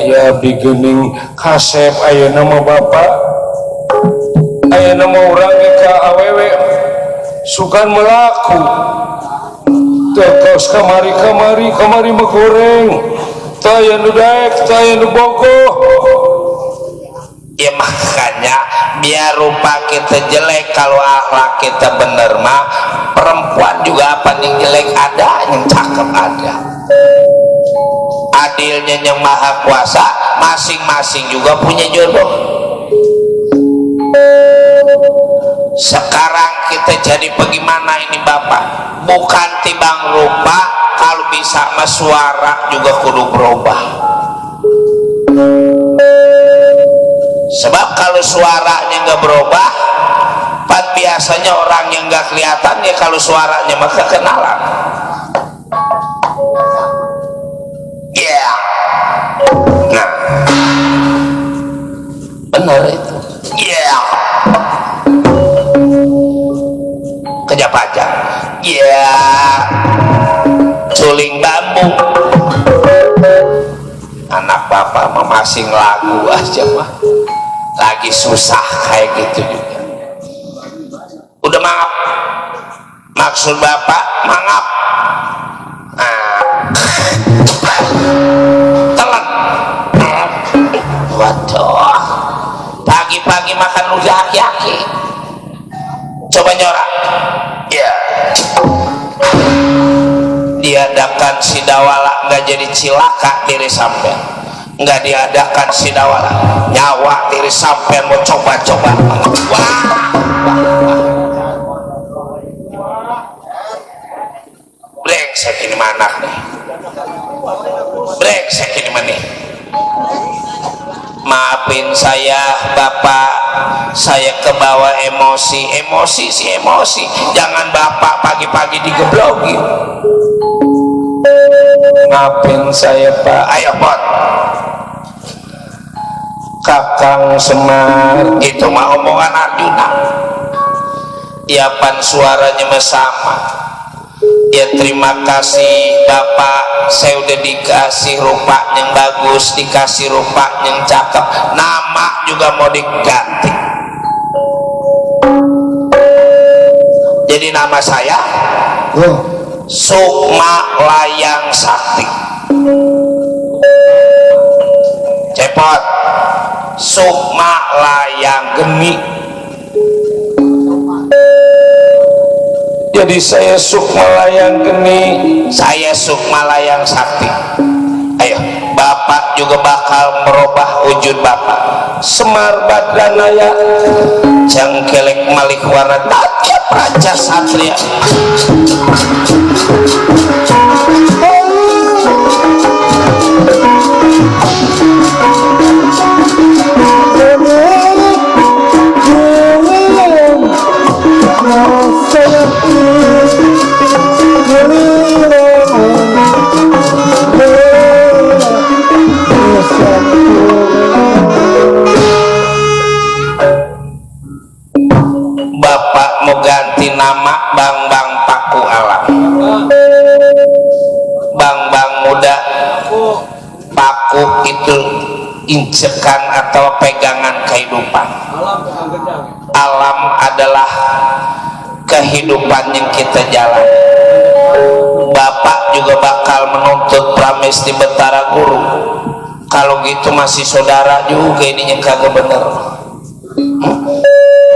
Ya bigening kasep aya nama bapak, aya nama orang ka awewe sukan melaku terus kamari megoreng taya nu daek taya nu bogoh. Ya makanya biar rupa kita jelek kalau akhlak kita bener mah perempuan juga apa yang jelek ada, yang cakep ada. Adilnya yang maha kuasa, masing-masing juga punya jodoh. Sekarang kita jadi bagaimana ini Bapak? Bukan timbang rupa, kalau bisa mas suara juga kudu berubah. Sebab kalau suaranya nggak berubah, biasanya orang yang nggak kelihatan ya kalau suaranya maka kenalan. Yeah. Nah, benar itu. Yeah. Kerja pajak. Yeah. Suling bambu. Anak bapak memasing lagu aja mah. Lagi susah kayak gitu juga. Udah mangap. Maksud bapak mangap. Telan. Waduh. Pagi-pagi makan udah aki-aki. Coba nyorak. Ya. Diadakan sidawala nggak jadi cilaka diri sampean. Nggak diadakan sidawala nyawa diri sampean mau coba-coba. Wah. Brengsek ini mana nih? Brengsek ini mana? Maafin saya Bapak, saya kebawa emosi sih emosi. Jangan Bapak pagi-pagi digeblokin. Maafin saya Pak. Ayo Pot. Kakang Semar, itu mah omongan Arjuna. Iapan suaranya sama. Ya terima kasih Bapak, saya udah dikasih rupa yang bagus, dikasih rupa yang cakep, nama juga mau diganti. Jadi nama saya Sukma Layang Sakti. Cepot, Sukma Layang Geni. Jadi saya Sukma Layang Geni, saya Sukma Layang Sakti. Ayo, Bapak juga bakal merubah wujud Bapak. Semar Badranaya, Jangkelek Malik Warna Tatya Praja Satria. Bapak mau ganti nama Bang Paku Alam. Bang muda. Paku itu incekan atau pegangan kehidupan. Alam adalah kehidupan yang kita jalan. Bapak juga bakal menuntut Pramesti Betara Guru. Kalau gitu masih saudara juga ini yang kagak bener.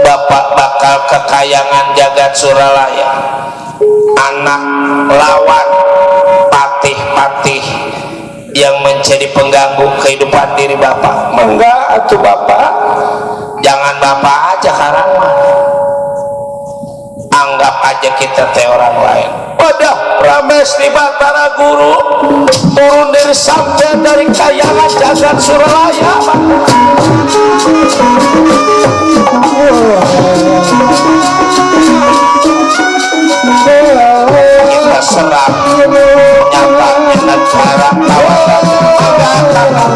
Bapak bakal kekayangan jagat Suralaya. Anak lawan patih-patih yang menjadi pengganggu kehidupan diri Bapak. Enggak atuh Bapak. jangan bapak aja karang mah, anggap aja kita teh orang lain. Wadah, Prames di Batara Guru turun dari sampai dari kayangan jagat Suralaya. Kita serang nyata dengan cara tawaran agak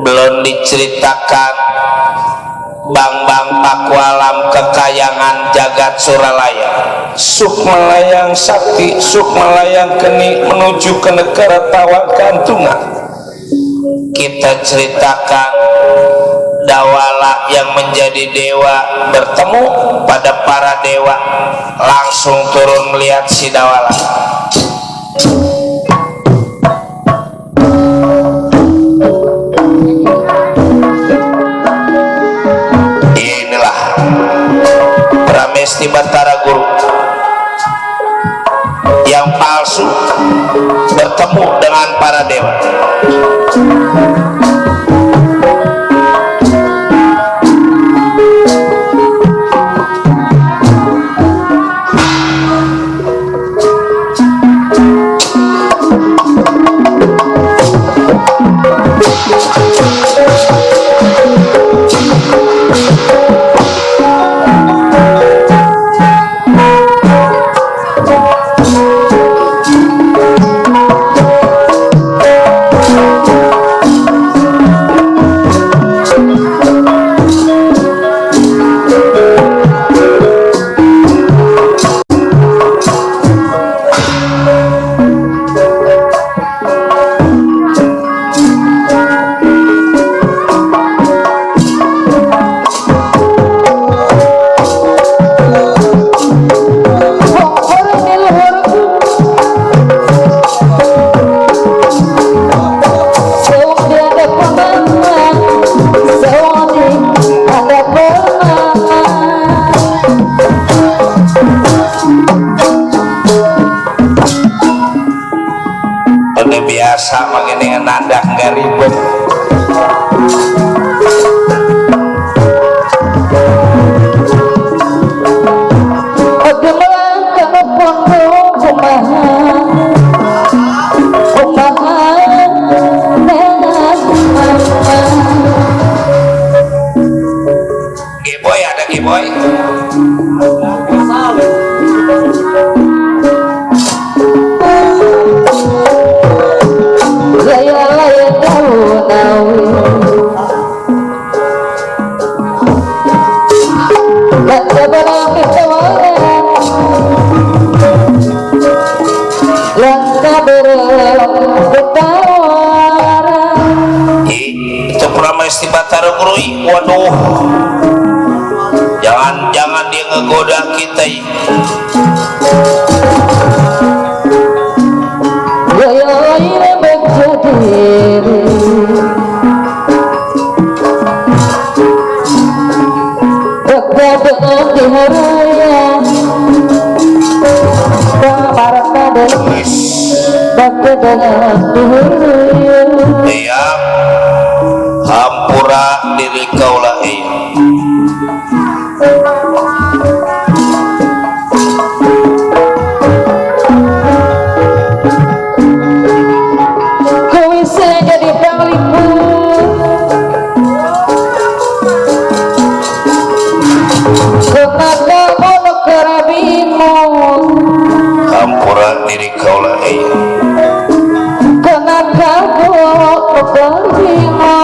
belum diceritakan Bang Pakualam kekayangan jagat Suralaya, suk melayang sakti, suk melayang keni menuju ke negara Tawang Kantungan. Kita ceritakan Dawala yang menjadi dewa bertemu pada para dewa, langsung turun melihat si Dawala. Inilah Pramesti Batara Guru yang palsu bertemu dengan para dewa. Udah biasa begini nandak nggak ribet. Giboy ada Giboy. Itu Pramesti Batara Guru. Waduh, jangan dia ngegoda kita. Iya, hampura diri kaulah kau bisa jadi pelipur kenapa bono kerabimu hampura diri kaulah kenapa bono kerabimu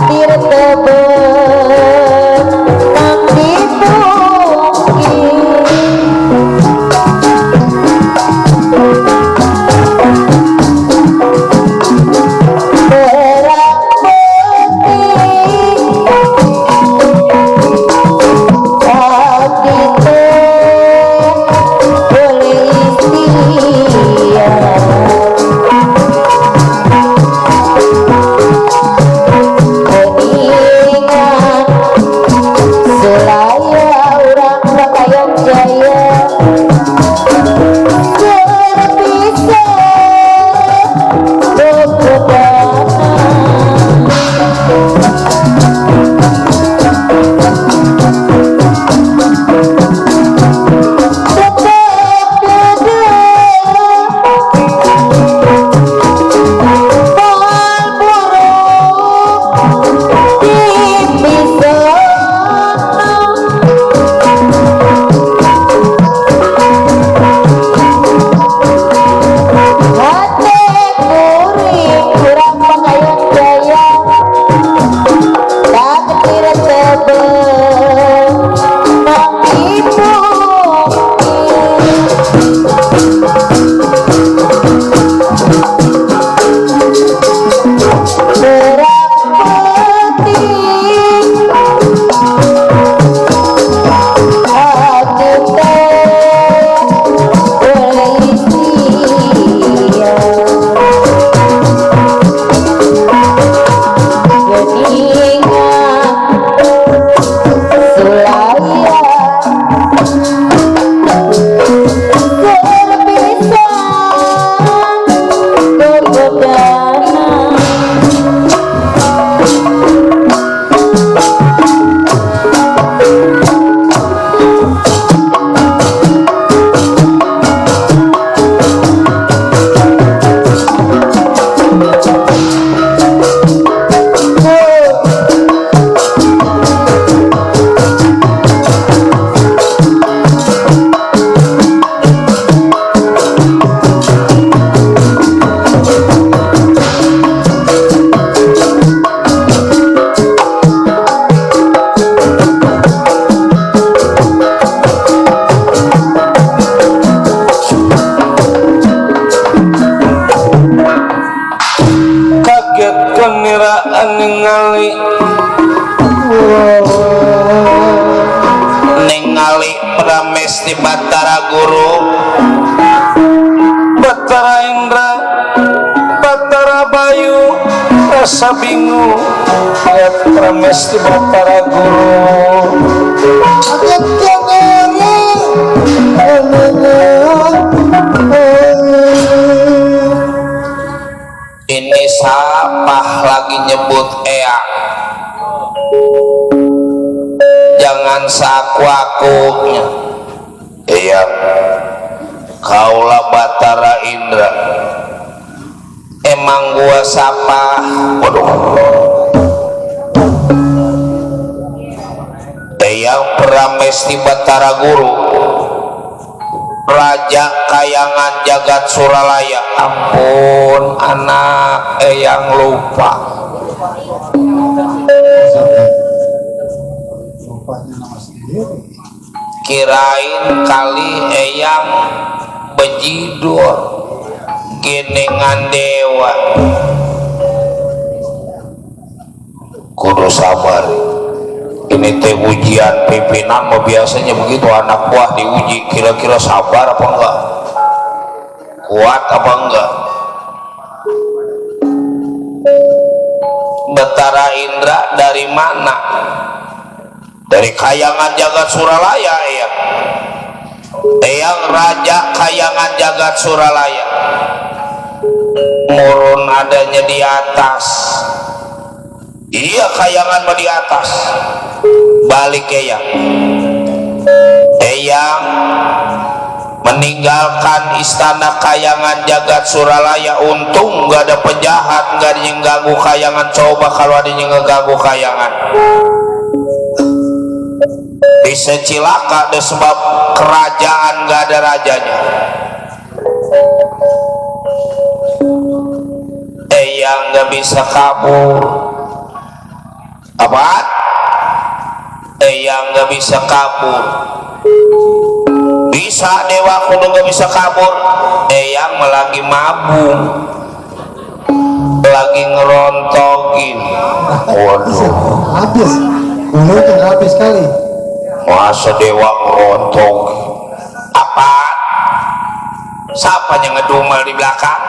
takdir tebet nanti ningali Pramesti Batara Guru, Batara Indra, Batara Bayu, rasa bingung lihat Pramesti Batara Guru. Ini siapa lagi nyebut Eyang? Jangan saku-akunya. Eyang, kaulah Batara Indra. Emang gua siapa? Waduh. Eyang Pramesti Batara Guru, Raja Kayangan Jagat Suralaya. Ampun anak, Eyang lupa. Kirain kali Eyang bejidor genengan dewa. Kudu sabar. Ini teh ujian pimpinan mah biasanya begitu, anak buah diuji kira-kira sabar apa enggak, kuat apa enggak. Batara Indra dari mana? Dari Kayangan Jagat Suralaya. Eyang Raja Kayangan Jagat Suralaya. Murun adanya di atas. Iya, Kayangan mah di atas. Balik Eyang. Eyang meninggalkan istana Kayangan Jagat Suralaya. Untung nggak ada penjahat, nggak ada yang ganggu Kayangan. Coba kalau ada yang ngeganggu Kayangan, bisa cilaka deh, sebab kerajaan nggak ada rajanya. Eyang nggak bisa kabur. Abad yang gak bisa kabur. Bisa dewa kudu gak bisa kabur. Yang lagi mabung, lagi ngerontogin. Waduh, Habis. Dulu tuh habis kali. masa dewa ngerontog? Apa? Siapa yang ngedumel di belakang?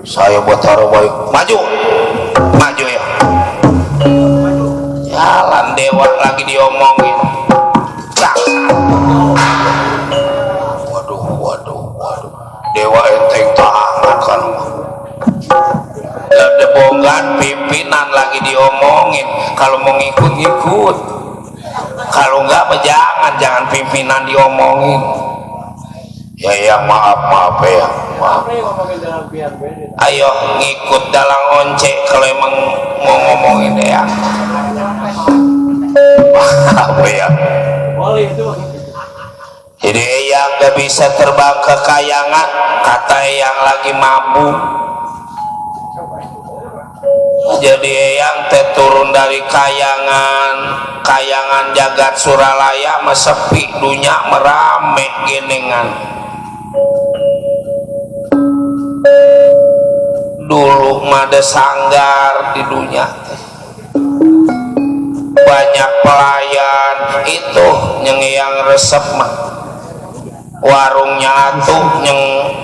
Saya buat taruh baik. Maju, maju ya. Jalan dewa lagi diomongin. Waduh, waduh, waduh. Dewa enteng tangan kan. Ada bonggan pimpinan lagi diomongin. Kalau mau ngikut-ngikut. Kalau enggak, jangan pimpinan diomongin. Ya yang maaf ya. Maaf. Ayo ngikut dalam once kalau emang mau ngomongin ya. Apa ya? Jadi yang gak bisa terbang ke kayangan, kata yang lagi mabuk. Jadi yang turun dari kayangan jagat Suralaya mesepi dunya merame genengan. Dulu mada sanggar di dunia, banyak pelayan itu yang resep mah warungnya atuh yang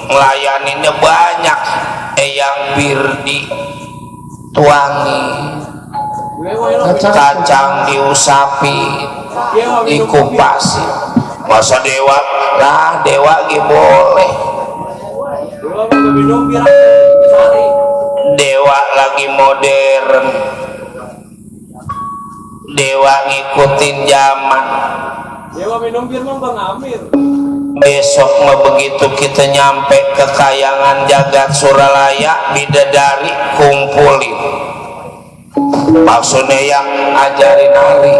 ngelayaninnya banyak. Yang birdi tuangi, kacang diusapi, dikupasi. Masa dewa lah, dewa gitu boleh. Dewa lagi modern, dewa ngikutin zaman. Dewa minum bir mah Bang Amir. Besok mah begitu kita nyampe ke kayangan jagat Suralaya, bidadari kumpulin. Maksudnya yang ajarin nari.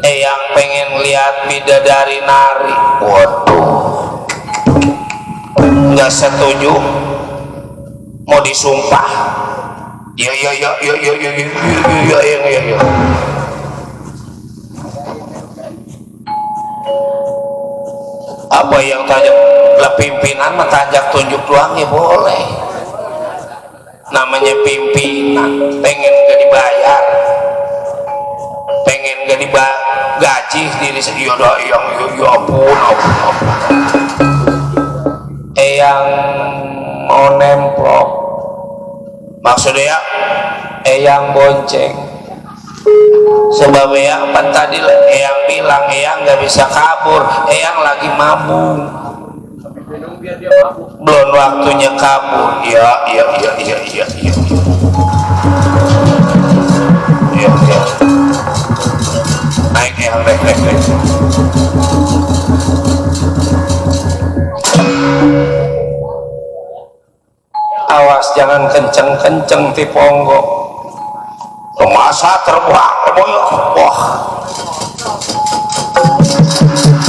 Yang pengen lihat bidadari nari. Waduh, nggak setuju, mau disumpah. Ya. Apa yang tajak lah pimpinan mah tajak tunjuk doang ya boleh. Namanya pimpinan, pengen gak dibayar, pengen gak gaji diri sendiri. Ya ampun. Yang mau nemplok, maksudnya yang bonceng. Sebab yang tadi yang bilang yang nggak bisa kabur, yang lagi mabung, belum waktunya kabur. Ya. Naik yang naik. Awas jangan kenceng-kenceng ti ponggok. Masa terbang wah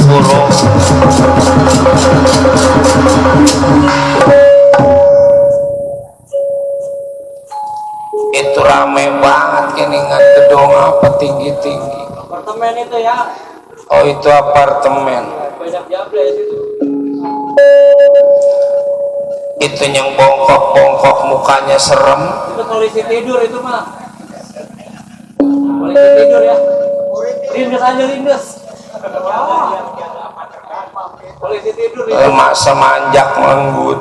guru itu rame banget geningan gedung apa tinggi-tinggi. Apartemen itu ya. Oh itu apartemen. Banyak jable situ. Itu yang bongkok mukanya serem. Itu polisi tidur itu mah. Polisi tidur ya. Lindes aja lindes. Polisi tidur itu. Masa manjak melenggut.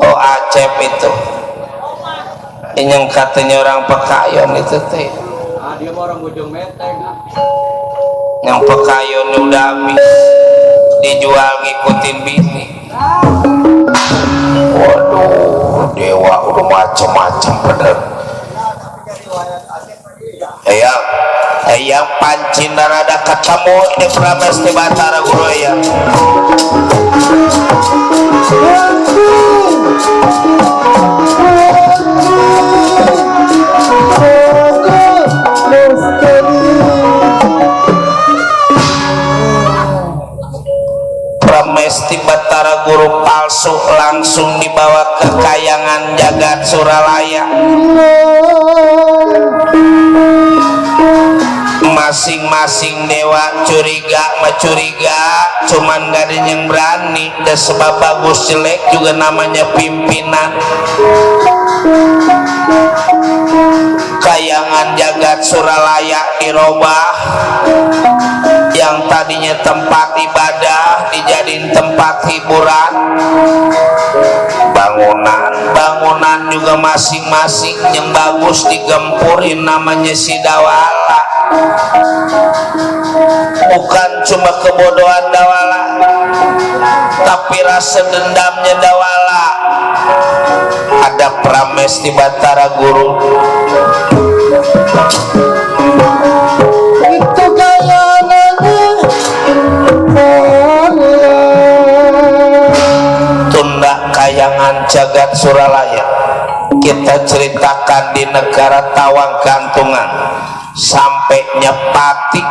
Oh Acep itu. Ini yang katanya orang Pekayon itu teh. Ah dia mau orang Bojong Menteng. Yang Pekayon udah habis dijual ngikutin bini. Waduh, dewa udah macam-macam bener. Yang pancin narada ketemu ini Pramesti Batara Guru ya. Pramesti Batara Guru palsu langsung dibawa ke kayangan jagat Suralaya. Masing-masing dewa curiga cuman gak ada yang berani. Dan sebab bagus jelek juga namanya pimpinan. Kayangan jagat Suralaya dirobah, yang tadinya tempat ibadah dijadiin tempat hiburan. Bangunan juga masing-masing yang bagus digempurin namanya Sidawala. Bukan cuma kebodohan Dawala, tapi rasa dendamnya Dawala. Ada Prames di Batara Guru. Itu kayangannya Tunda kayangan jagat Suralaya kita ceritakan di negara Tawang Gantungan sampai Nyepati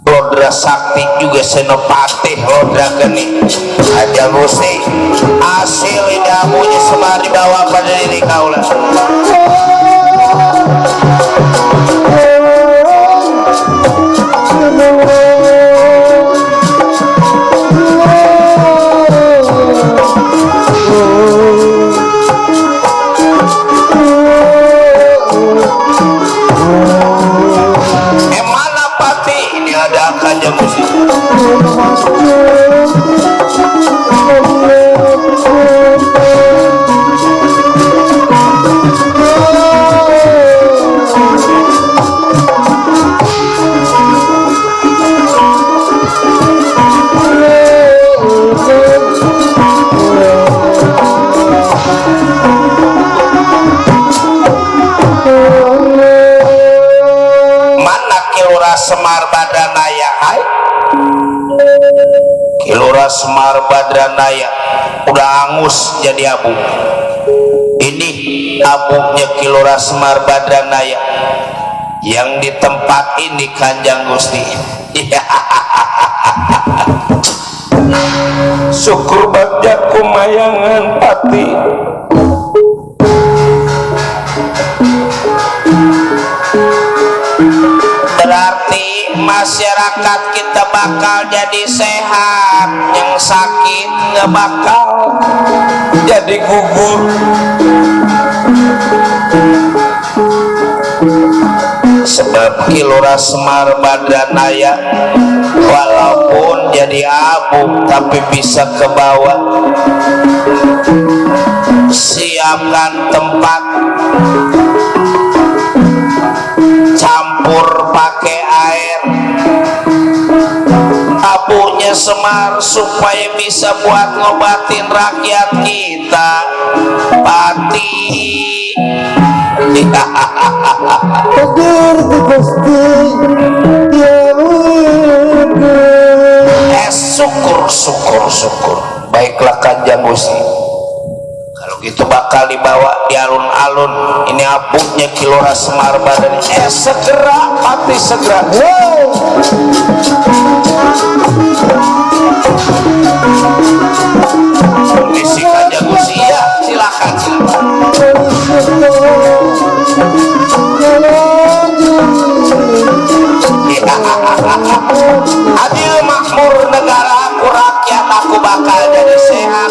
Lodra Sakti juga Senopati Lodra Geni aja Gusti hasil idamunya semari bawa pada diri kaulah. Emana Pati ini ada aja musik. Semar Badranaya, hai Kilura Semar Badranaya udah angus jadi abu. Ini abunya Kilura Semar Badranaya yang di tempat ini Kanjeng Gusti. syukur bagja kumayangan pati. Berarti masyarakat kita bakal jadi sehat, yang sakit nggak bakal Jadi gugur. sebab Kilura Semar Badranaya walaupun jadi abu tapi bisa ke bawah. Siapkan tempat, campur pakai air abunya Semar supaya bisa buat ngobatin rakyat kita. Pati Tegur di Gusti syukur. Baiklah Kanjeng Gusti, kalau gitu bakal dibawa di alun-alun. Ini abunya Kilura Semar Badan. Segera Pati segera. Permisi Kanjeng Gusti, ya silakan. Adil makmur negara aku, rakyat aku bakal jadi sehat.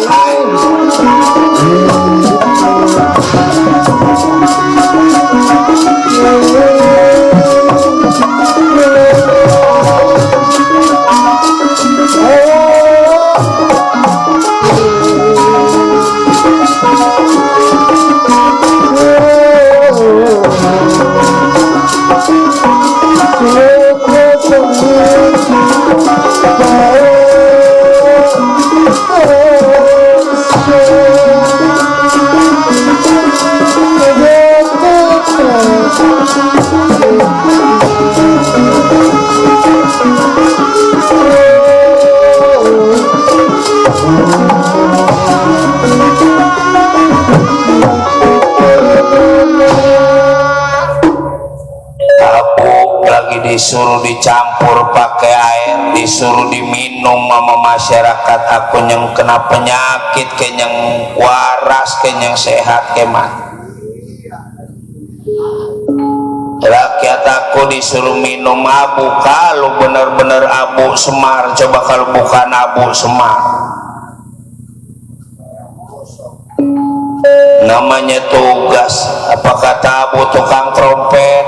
Disuruh dicampur pakai air, disuruh diminum minum sama masyarakat aku yang kena penyakit kenyang waras kenyang sehat keman rakyat aku disuruh minum abu kalau bener-bener abu semar coba kalau bukan abu semar namanya tugas apa kata abu tukang trompet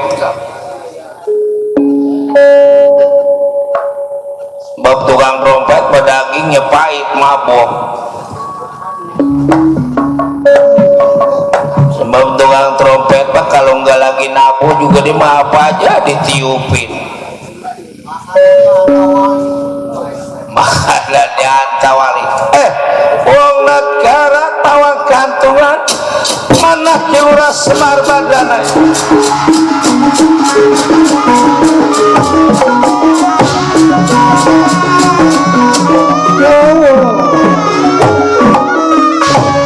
bab tukang trompet pedagingnya pahit mabok sebab tukang trompet pak kalau nggak lagi nabu juga di apa aja ditiupin makanya diantawali uang negara tawang kantungan mana kilura semar badana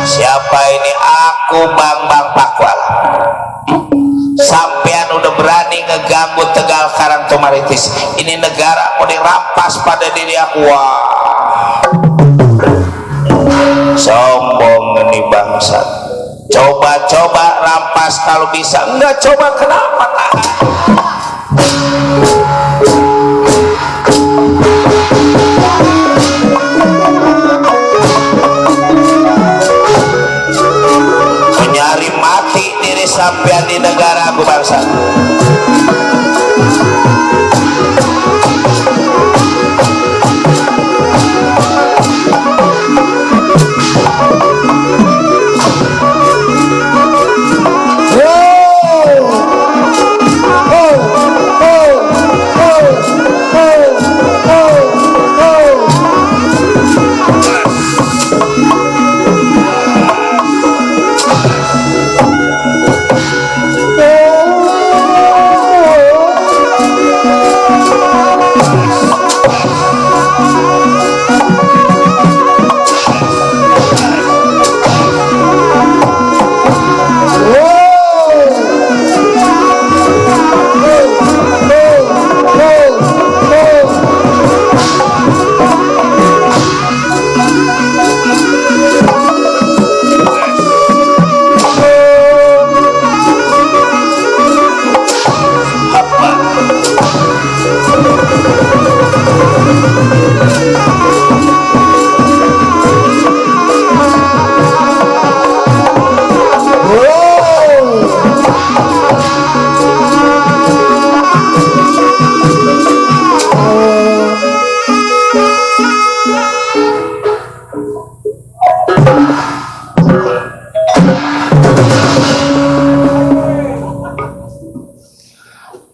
siapa ini aku Bang Pakwal sampean udah berani ngeganggu Tegal Karang Tumaritis ini negara mau dirampas pada diri aku wah sombong ini bangsa coba-coba rampas kalau bisa enggak coba kenapa tahan menyari mati diri sampean di negara aku bangsa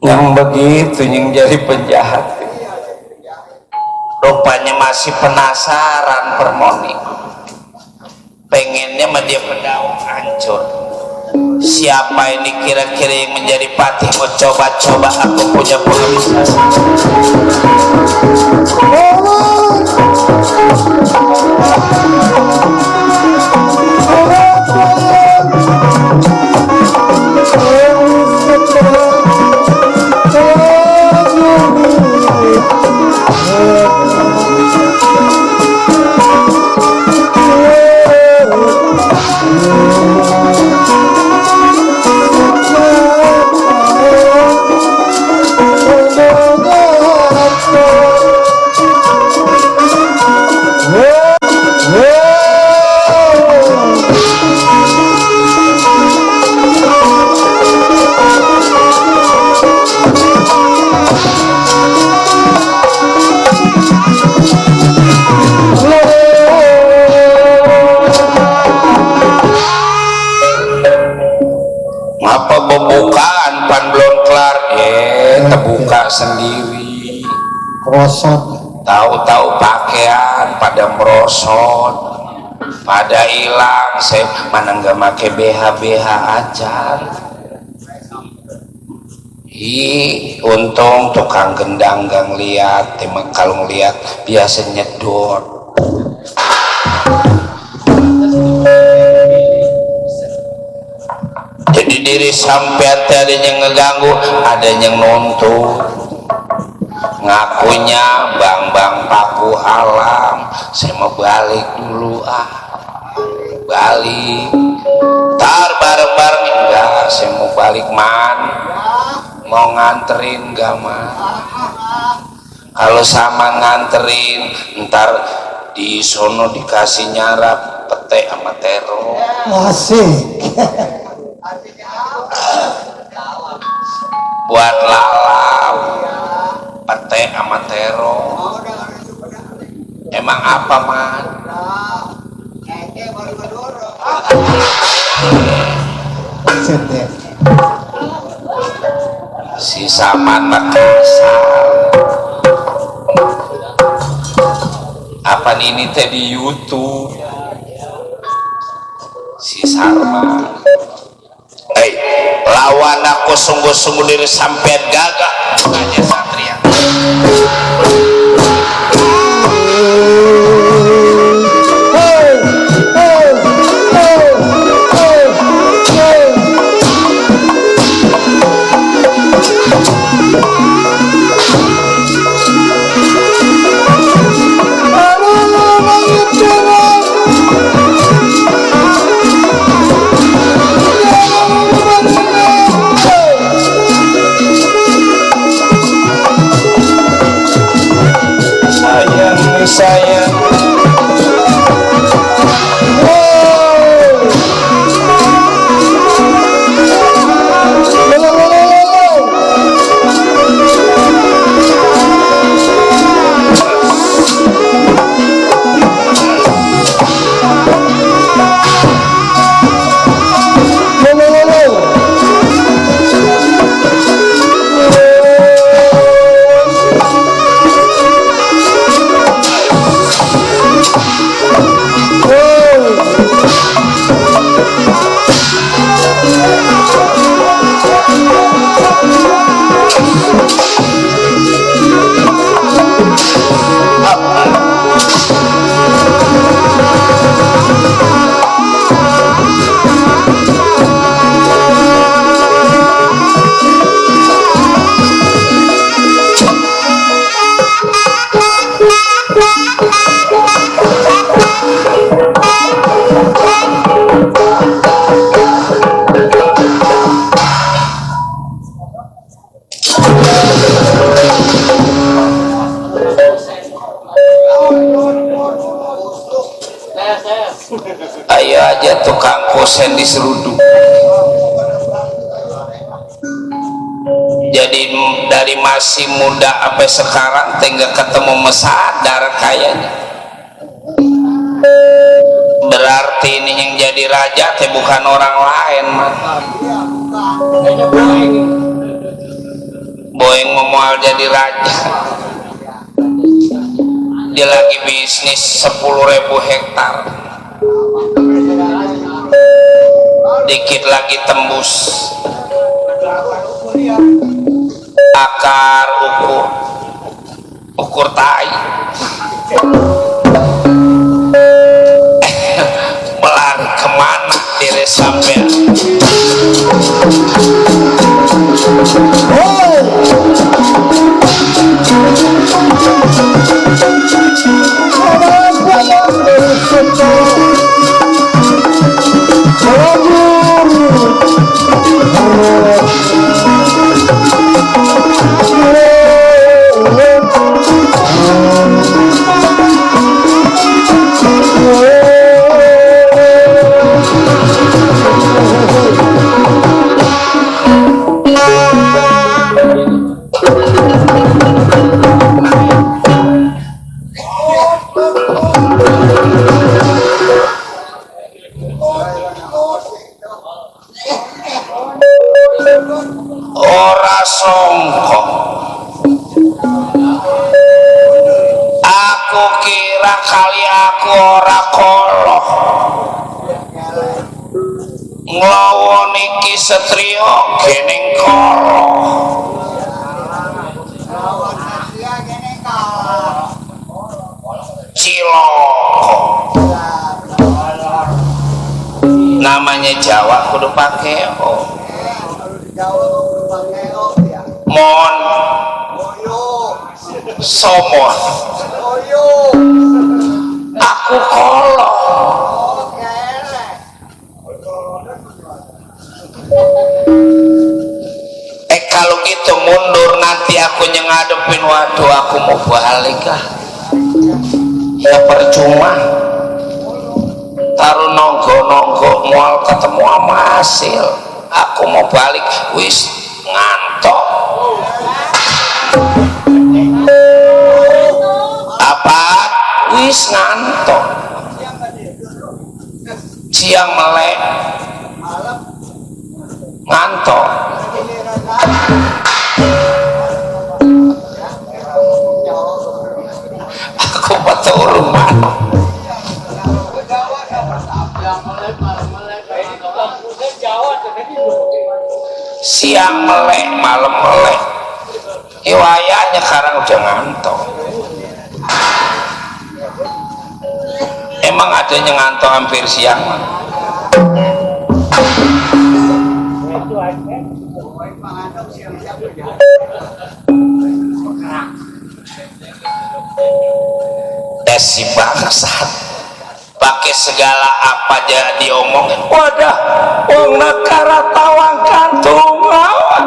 yang begitu yang jadi penjahat rupanya masih penasaran permoni pengennya mah dia pendaung hancur siapa ini kira-kira yang menjadi patih mau coba-coba aku punya pengabisaan apa pembukaan pan belum kelar terbuka sendiri Rosot tahu-tahu pakaian pada merosot pada hilang saya mana nggak pakai BH aja untung tukang gendang gak ngeliat emang kalau ngeliat biasa nyedot jadi diri sampai ada yang ngeganggu ada yang nuntut ngakunya bang paku alam, saya mau balik dulu balik tar bareng-bareng enggak, saya mau balik mau nganterin enggak kalau sama nganterin ntar di sono dikasih nyarap pete sama terong asik buat lalap pete sama terong emang apa man si Saman Makassar apa ini teh di YouTube si Sarman lawan aku sungguh-sungguh diri sampean gagah hanya Satria sayang ayo aja tukang kosen diseruduk jadi dari masih muda sampai sekarang tinggal ketemu mesadar kayaknya berarti ini yang jadi raja teh bukan orang lain man Boeing memual jadi raja dia lagi bisnis 10.000 hektar dikit lagi tembus akar ukur tai melari kemana diri sampai ora songko aku kira kali aku ora koloh nglawan iki Satrio gening koloh ciloko namanya Jawa kudu pakai mon somon aku kolong. Kalau gitu mundur nanti aku ngadepin, waduh aku mau balik lah ya percuma taruh nonggo mual ketemu sama hasil. Aku mau balik wis ngantok apa wis ngantok siang melek ngantok. Aku betul rumah siang melek malam melek iwayanya sekarang udah ngantok. Emang adanya ngantok hampir siang man. Si bangsat pakai segala apa aja diomongin. Wadah wong negara tawang kantung lawan.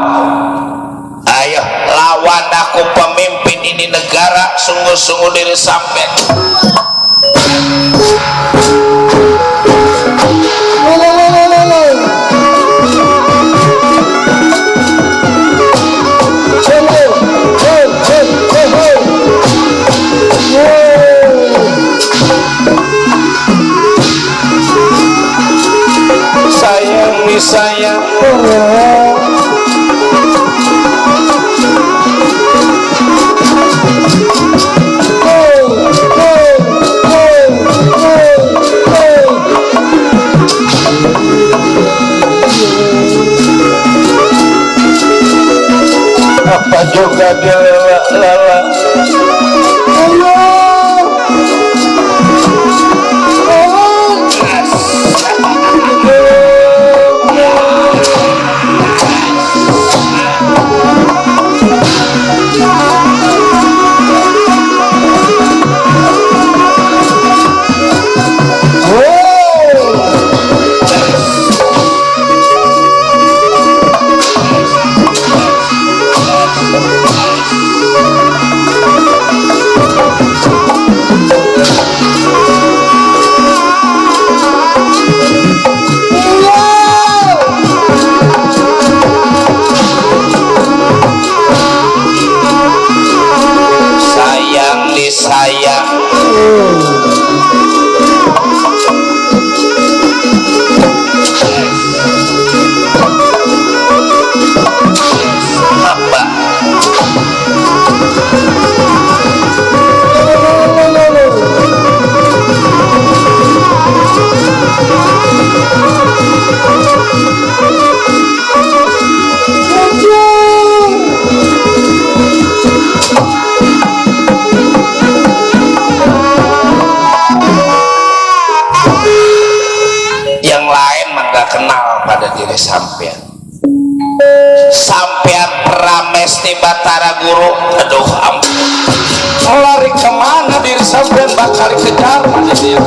Ayo lawan aku pemimpin ini negara, sungguh-sungguh diri sampai sayang apa juga dia lala sampean Pramesti Batara Guru. Aduh ampun, lari kemana diri sampean bakal kejar mana dia.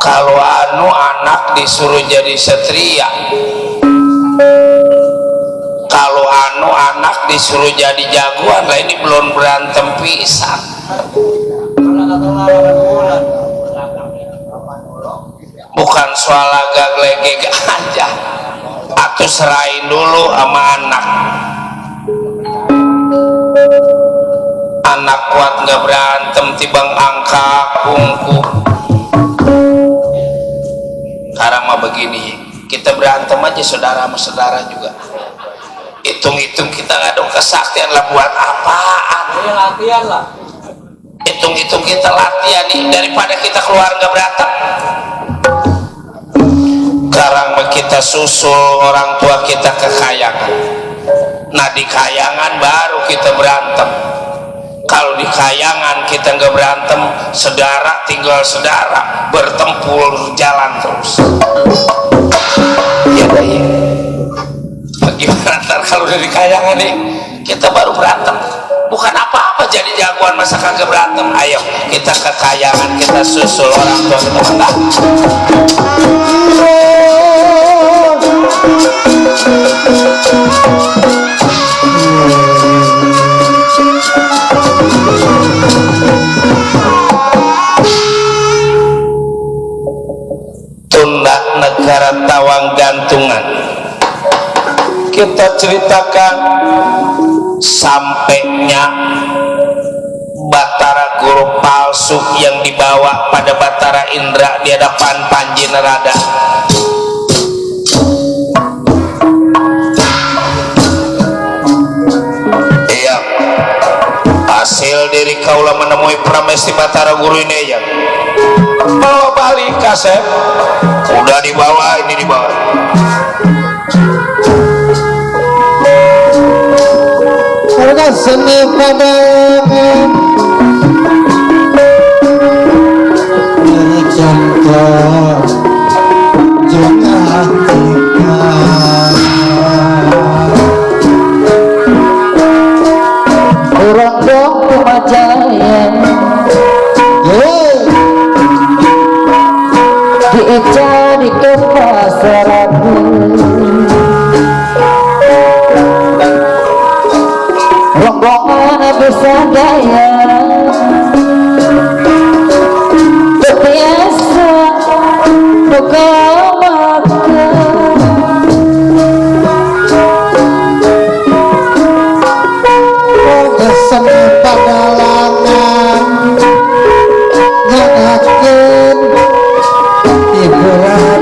Kalau anu anak disuruh jadi satria, kalau anu anak disuruh jadi jagoan lah, ini belum berantem pisan. Bukan soal agak legeg aja, atau serahin dulu sama anak. Anak kuat nggak berantem tibang angka kungku. Sekarang mah begini, kita berantem aja saudara sama saudara juga. Hitung-hitung kita nggak ada kesaktian lah, buat apaan? Ini latihan lah. Hitung-hitung kita latihan nih, daripada kita keluarga berantem. Sekarang mah kita susul orang tua kita ke kayangan. Nah di kayangan baru kita berantem. Kalau di kayangan kita nggak berantem, saudara tinggal saudara, bertempur jalan terus. Ya deh. Bagaimana ntar kalau udah di kayangan nih kita baru berantem? Bukan apa-apa jadi jagoan masa kagak berantem. Ayo kita ke kayangan, kita susul orang tua kita. Tunda negara tawang gantungan. Kita ceritakan sampainya Batara Guru palsu yang dibawa pada Batara Indra di hadapan Panji Nerada. Iya, hasil dari kaulah menemui Pramesti Batara Guru ini ya. Bawa balik kaset, udah dibawa, ini dibawa. Harga seni pada contoh juga hatinya Kurang dong kemajaya diicari ke pasaraku rombongan bisa gaya biasa buka mata harga seni pada lanang ngadakeun hiburan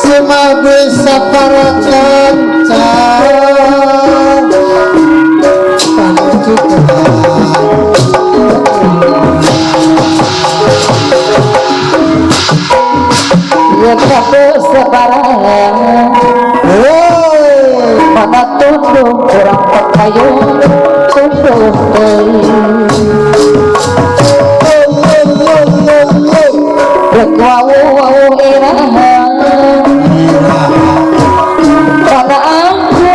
semua bisa para kanca yang satu sebarang mana tunduk kurang pekayun tunduk berkuau iraha karena aku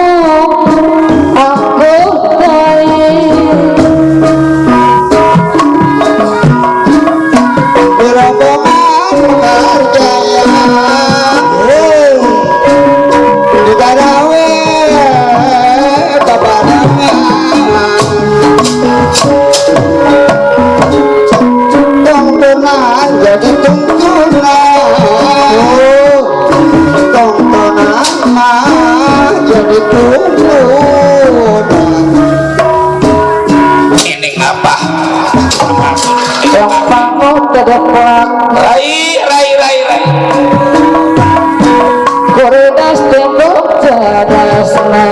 Rombongan Karjaya di Garawe babarangan tontonan jadi tuntunan tontonan mah jadi tuntunan. Ini ngapa? yang bangun ke depan Rai. kuridas tembok jadasna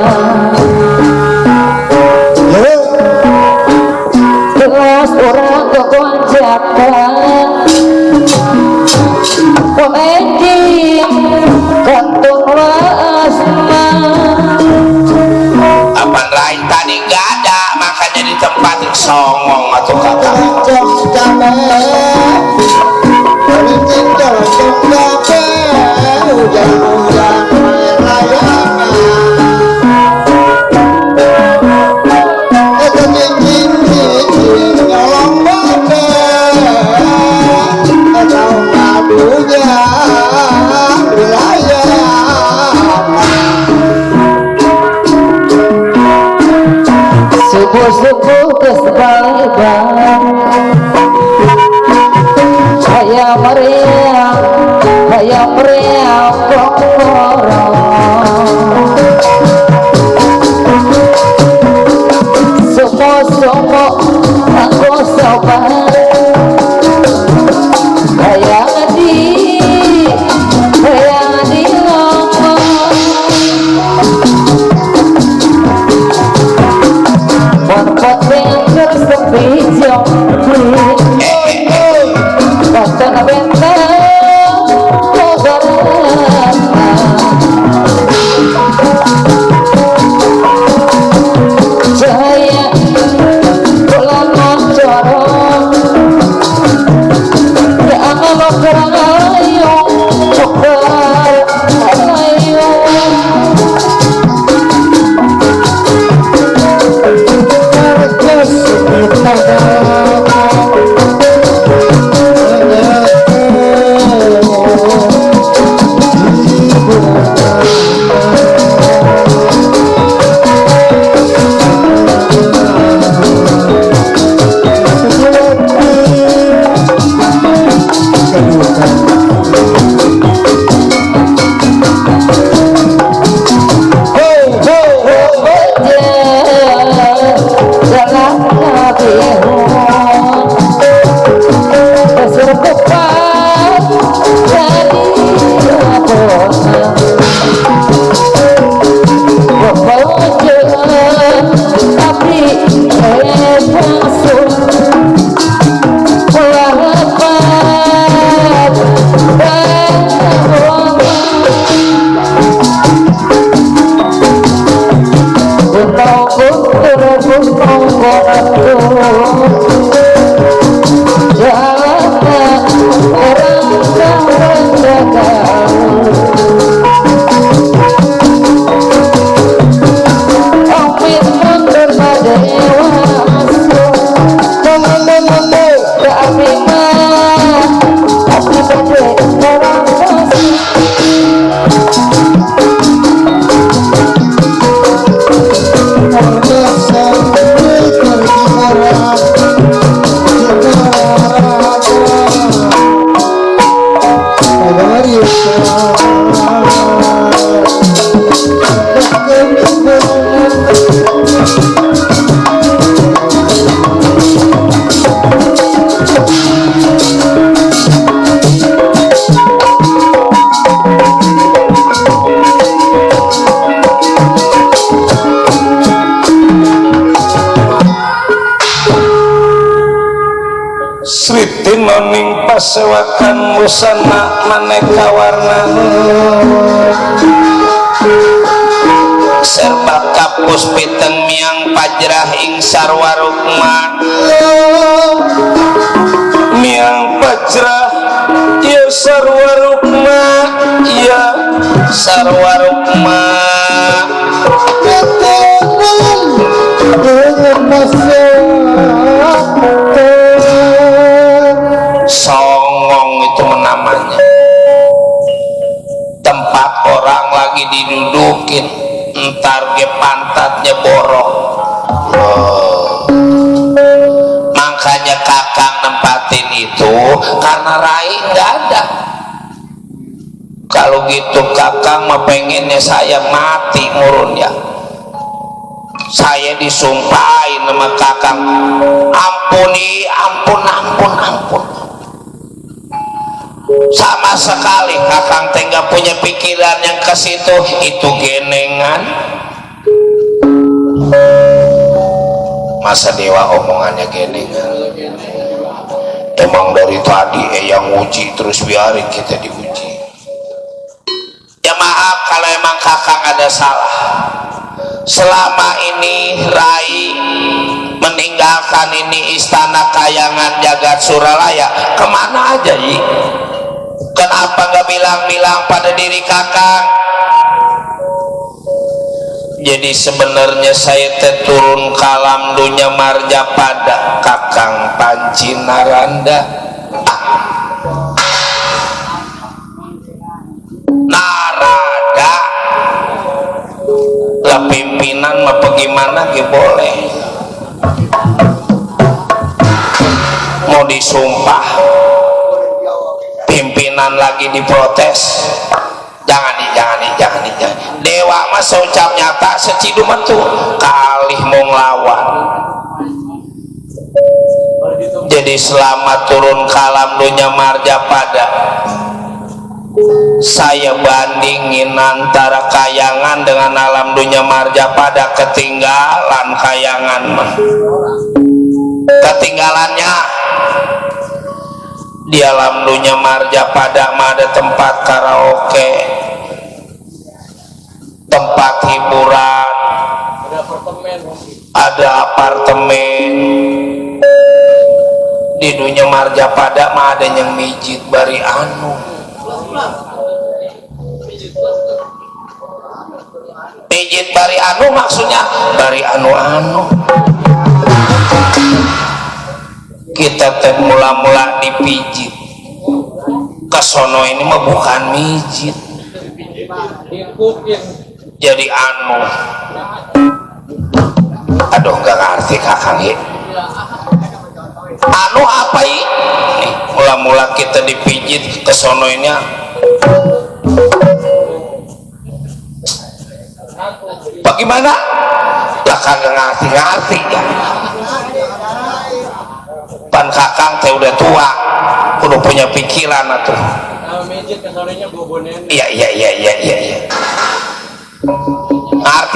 gelas orang kegonjakan komedi kantung lasma Apaan Rai tadi nggak ada, makanya di tempat songong atau kata. Jom cabe, politik jom cabe, hujan-hujan layangan. Itu cincin nyolong badan, atau madunya wilayah. subuh-subuh kesebalikan hayam meriam kongkorong sumo-sumo aku sobat hayam di ngomong Pot bengkel sepi jombi Kata bentang kobaran Hati bade orang dosa Sriti noning pasewakan busana maneka warna serba kapus piteng miang pajrah ing sarwa rukma miang pajrah ya sarwa rukma ya sarwa rukma songong itu namanya tempat orang lagi didudukin entar ge pantatnya borok. Makanya kakang nempatin itu karena rai nggak ada. Kalau gitu kakang mah pengennya saya mati murun ya, saya disumpahin sama kakang, ampuni ampun sama sekali kakang teh nggak punya pikiran yang ke situ, itu genengan masa dewa omongannya genengan. Emang dari tadi yang uji terus biarin kita diuji ya. Maaf kalau emang kakang ada salah. Selama ini Rai meninggalkan ini istana kayangan jagat Suralaya, kemana aja Yi? Kenapa nggak bilang-bilang pada diri kakang? Jadi sebenarnya saya turun kalam dunia marja pada kakang Panci Naranda. Narada lah pimpinan mah bagaimana ge boleh mau disumpah pimpinan lagi diprotes, jangan dewa mah seucap nyata secidu metu kalih mau nglawan. Jadi selama turun kalam dunia marja pada saya bandingin antara kayangan dengan alam dunia marja pada, ketinggalan kayangan mah. Ketinggalannya di alam dunia marja pada mah ada tempat karaoke, tempat hiburan, ada apartemen. Di dunia marja pada mah ada yang mijit bari anu. Mijit bari anu maksudnya bari anu-anu. Kita teh mula-mula dipijit, kesono ini mah bukan mijit, jadi anu. Aduh nggak ngerti kakang ya. Anu apa ini? Mula-mula kita dipijit, kesono ini bagaimana? Lah kagak ngerti ya. Pan kakang teh udah tua, udah punya pikiran atuh. Iya.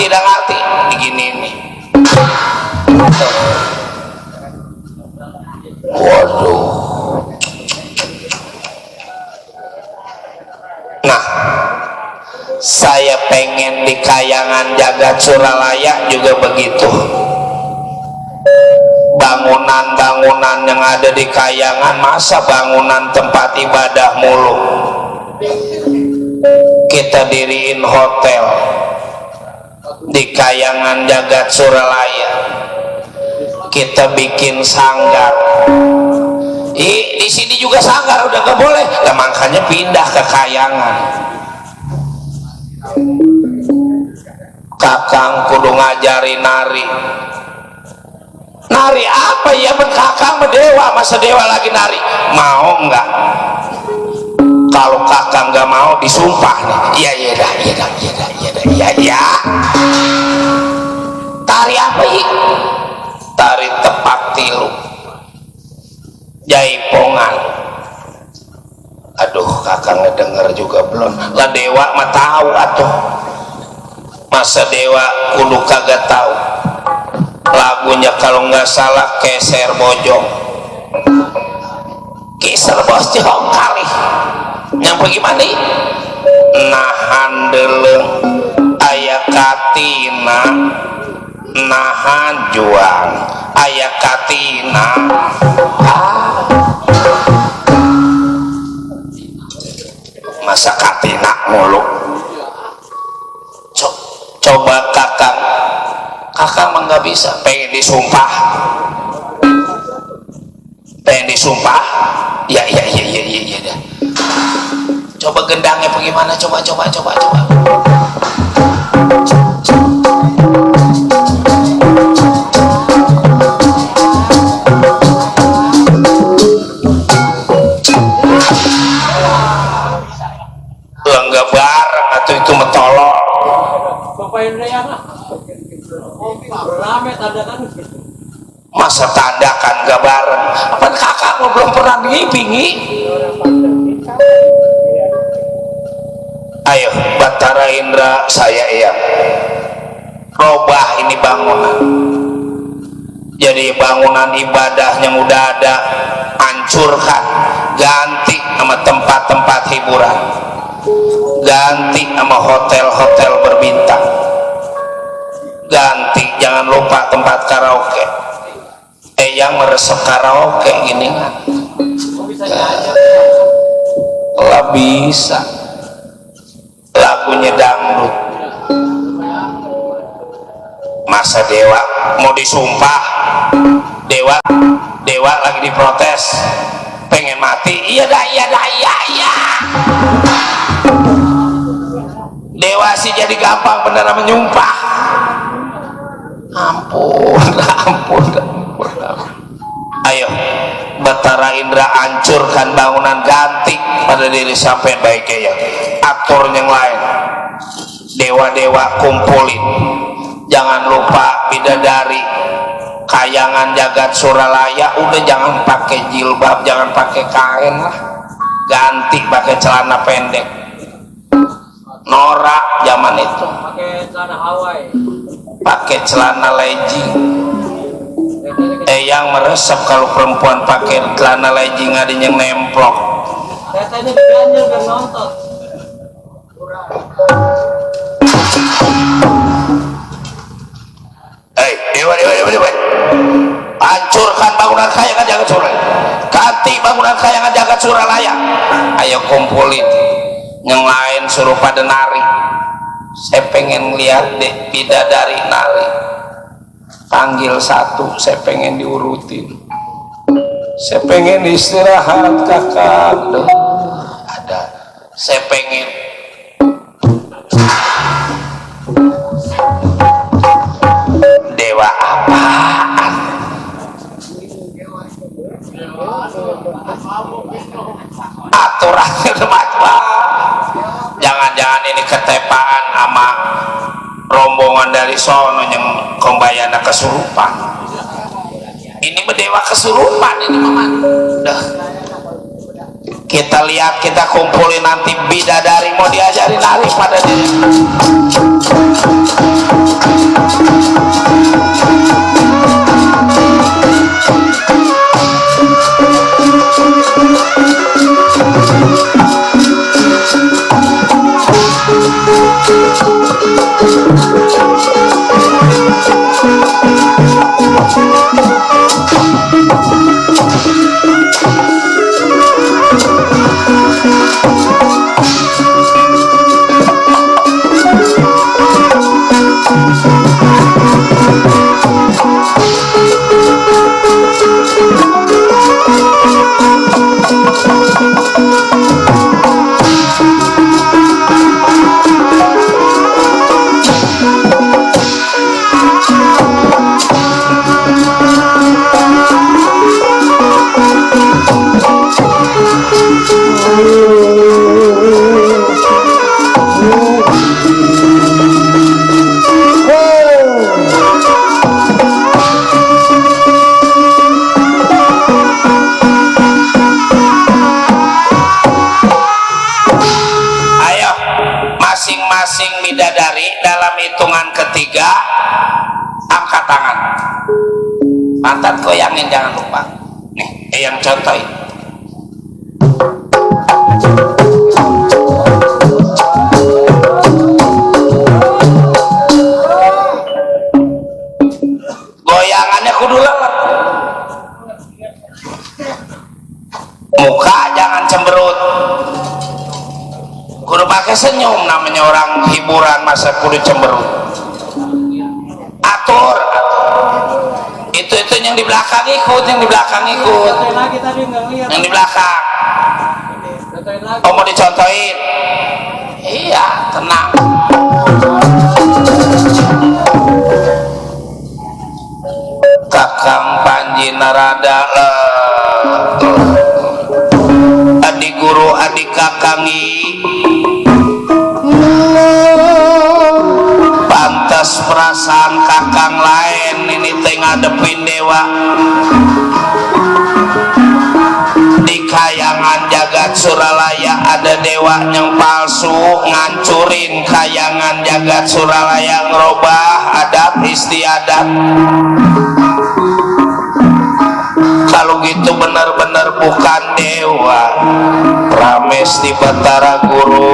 Ngerti begini nih. Waduh. Nah, saya pengen di kayangan jagat Suralaya juga begitu. Bangunan-bangunan yang ada di kayangan, masa bangunan tempat ibadah mulu. Kita diriin hotel di kayangan jagat Suralaya, kita bikin sanggar, di sini juga sanggar udah gak boleh lah, makanya pindah ke Kayangan. Kakang kudu ngajari nari. Nari apa ya ben kakang dewa, masa dewa lagi nari, mau nggak? Kalau kakang nggak mau disumpah nih, iya dah. Tari apa ya? Tari tepak tilu, jaipongan. Aduh, kakang ngedenger juga belum lah, dewa mah tahu atuh, masa dewa kudu kagak tahu. Lagunya kalau nggak salah Keser Bojong, Keser Bojong kali nyampe gimana? Nahan deleng aya katina, nahan juang aya katina. Masa katina mulu. Coba kakang mah nggak bisa, pengen disumpah ya dah. Coba gendangnya bagaimana, coba nggak bareng atau itu metolol. Masa tandakan gak bareng, apa kakak belum pernah ngipingi? Ayo Batara Indra, saya ya robah ini bangunan, jadi bangunan ibadah yang udah ada hancurkan, ganti sama tempat-tempat hiburan, ganti sama hotel-hotel berbintang, ganti jangan lupa tempat karaoke, yang meresep karaoke gini kan lah bisa, lagunya dangdut. Masa dewa mau disumpah, dewa lagi diprotes pengen mati, iya dah. Dewa sih jadi gampang beneran menyumpah. Ampun. Ayo Batara Indra, hancurkan bangunan, ganti pada diri sampai baiknya ya, atur yang lain, dewa-dewa kumpulin, jangan lupa bidadari Kayangan Jagat Suralaya, udah jangan pakai jilbab, jangan pakai kain lah, ganti pakai celana pendek. Norak zaman itu pakai celana Hawaii, pakai celana legging. Yang meresep kalau perempuan pakai celana legging ada yang nemplok. katanya ganjil biar nonton. Dewa. Hancurkan bangunan Kayangan Jagat Suralaya, ganti bangunan Kayangan Jagat Suralaya. Ayo kumpulin yang lain, suruh pada nari. Saya pengen lihat deh bidadari nari, panggil satu, saya pengen diurutin, saya pengen istirahat kakak. Ada, saya pengen dewa apaan? Aturannya macam, jangan-jangan ini ketepaan sama rombongan dari sono yang kombayana kesurupan. Ini mendewa kesurupan ini mama. Udah kita lihat, kita kumpulin nanti bidadari mau diajarin nari pada dia. dalam hitungan ketiga angkat tangan, pantat goyangin, jangan lupa nih yang contohin. Goyangannya kudu lelep, muka jangan cemberut, kudu pakai senyum, namanya orang hiburan masa kudu cemberut. Atur itu yang di belakang ikut, yang di belakang ikut, yang di belakang. Oh mau dicontohin? Iya, tenang. Kakang Panji Narada adik guru adik kakangi pantas perasaan kakang lain ini teh ngadepin dewa di kayangan jagat Suralaya. Ada dewa yang palsu ngancurin kayangan jagat Suralaya, ngerubah adat istiadat. Kalau gitu benar-benar bukan dewa, Pramesti Batara Guru.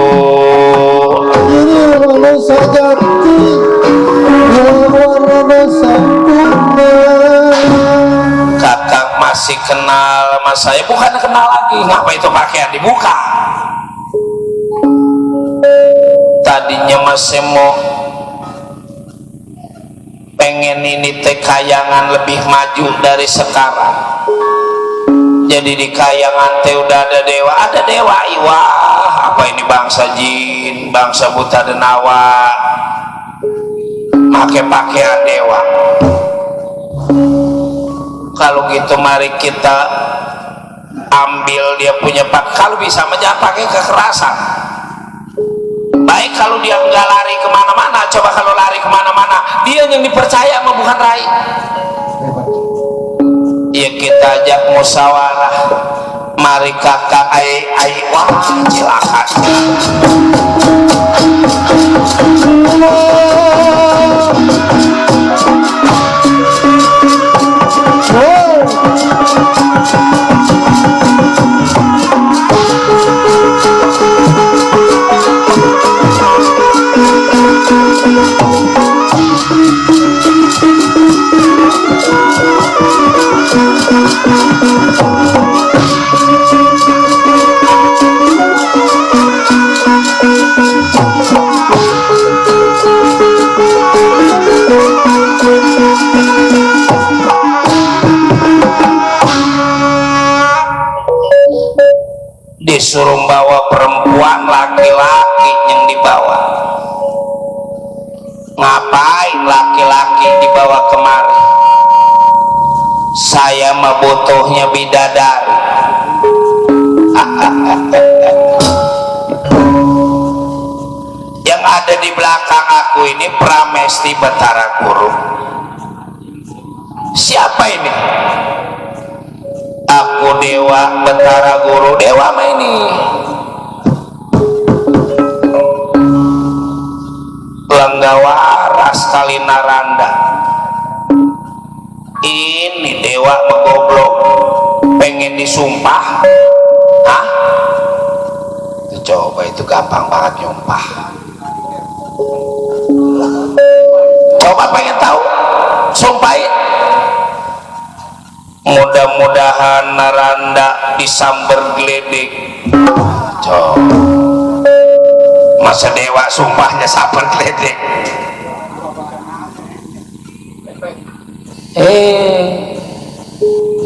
Kakak masih kenal sama saya? Bukan kenal lagi, ngapa itu pakaian dibuka? Tadinya masih mau pengen ini teh kayangan lebih maju dari sekarang. Jadi di kayangan teh udah ada dewa, iwah apa ini bangsa jin, bangsa buta denawa, pakai pakaian dewa. Kalau gitu mari kita ambil dia punya kalau bisa jangan pakai kekerasan. Baik kalau dia nggak lari kemana-mana, coba kalau lari kemana-mana dia yang dipercaya mah bukan rai. Ya kita ajak musyawarah, mari kakak wah cilaka. Disuruh bawa perempuan, laki-laki yang dibawa. Ngapain laki-laki dibawa kemari? Saya mah butuhnya bidadari. Yang ada di belakang aku ini Pramesti Batara Guru. Siapa ini? Aku Dewa Batara Guru. Dewa mah ini Lenggawara sekali Naranda. Ini dewa megoblok, pengen disumpah. Hah? Coba itu gampang banget nyumpah. Coba pengen tahu, sumpahin. Mudah-mudahan Naranda disamber geledek. Coba masa dewa sumpahnya samber geledek.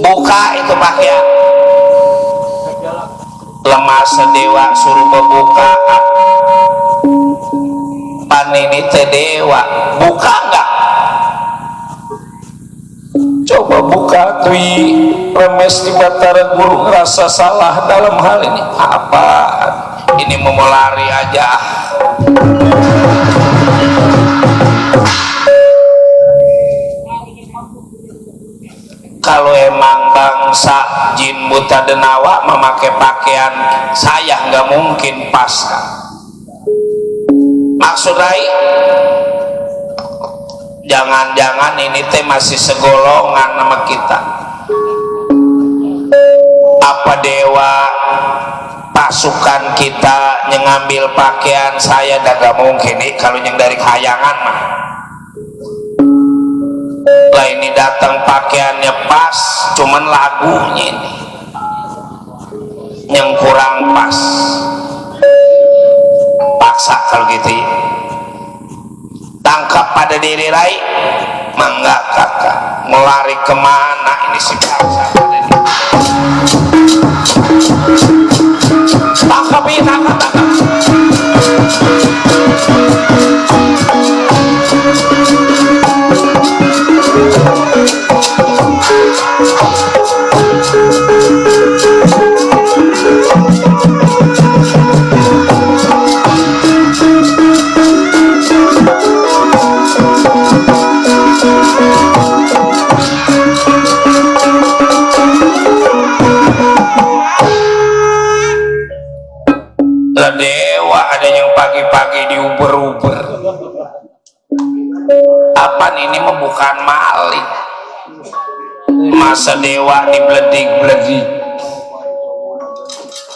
Buka itu pakaian. Lemah sedewa suruh membuka. Panini teh dewa, buka enggak? Coba buka tuh. Pramesti Batara Guru ngerasa salah dalam hal ini. Apa? Ini mau lari aja. Kalau emang bangsa jin buta denawa memakai pakaian saya nggak mungkin pas. Maksud Rai jangan-jangan ini teh masih segolongan sama kita. Apa dewa pasukan kita ngambil pakaian saya, dan gak mungkin nih kalau yang dari kayangan mah lah ini datang pakaiannya pas, cuman lagunya ini yang kurang pas. Paksa kalau gitu ya. Tangkap pada diri rai, mangga kakak melari kemana ini si paksa pada diri. Tangkap ini, tangkap. Dewa ada yang pagi-pagi diuber-uber. Apa ini mah bukan maling, masa dewa dibledik-bledik.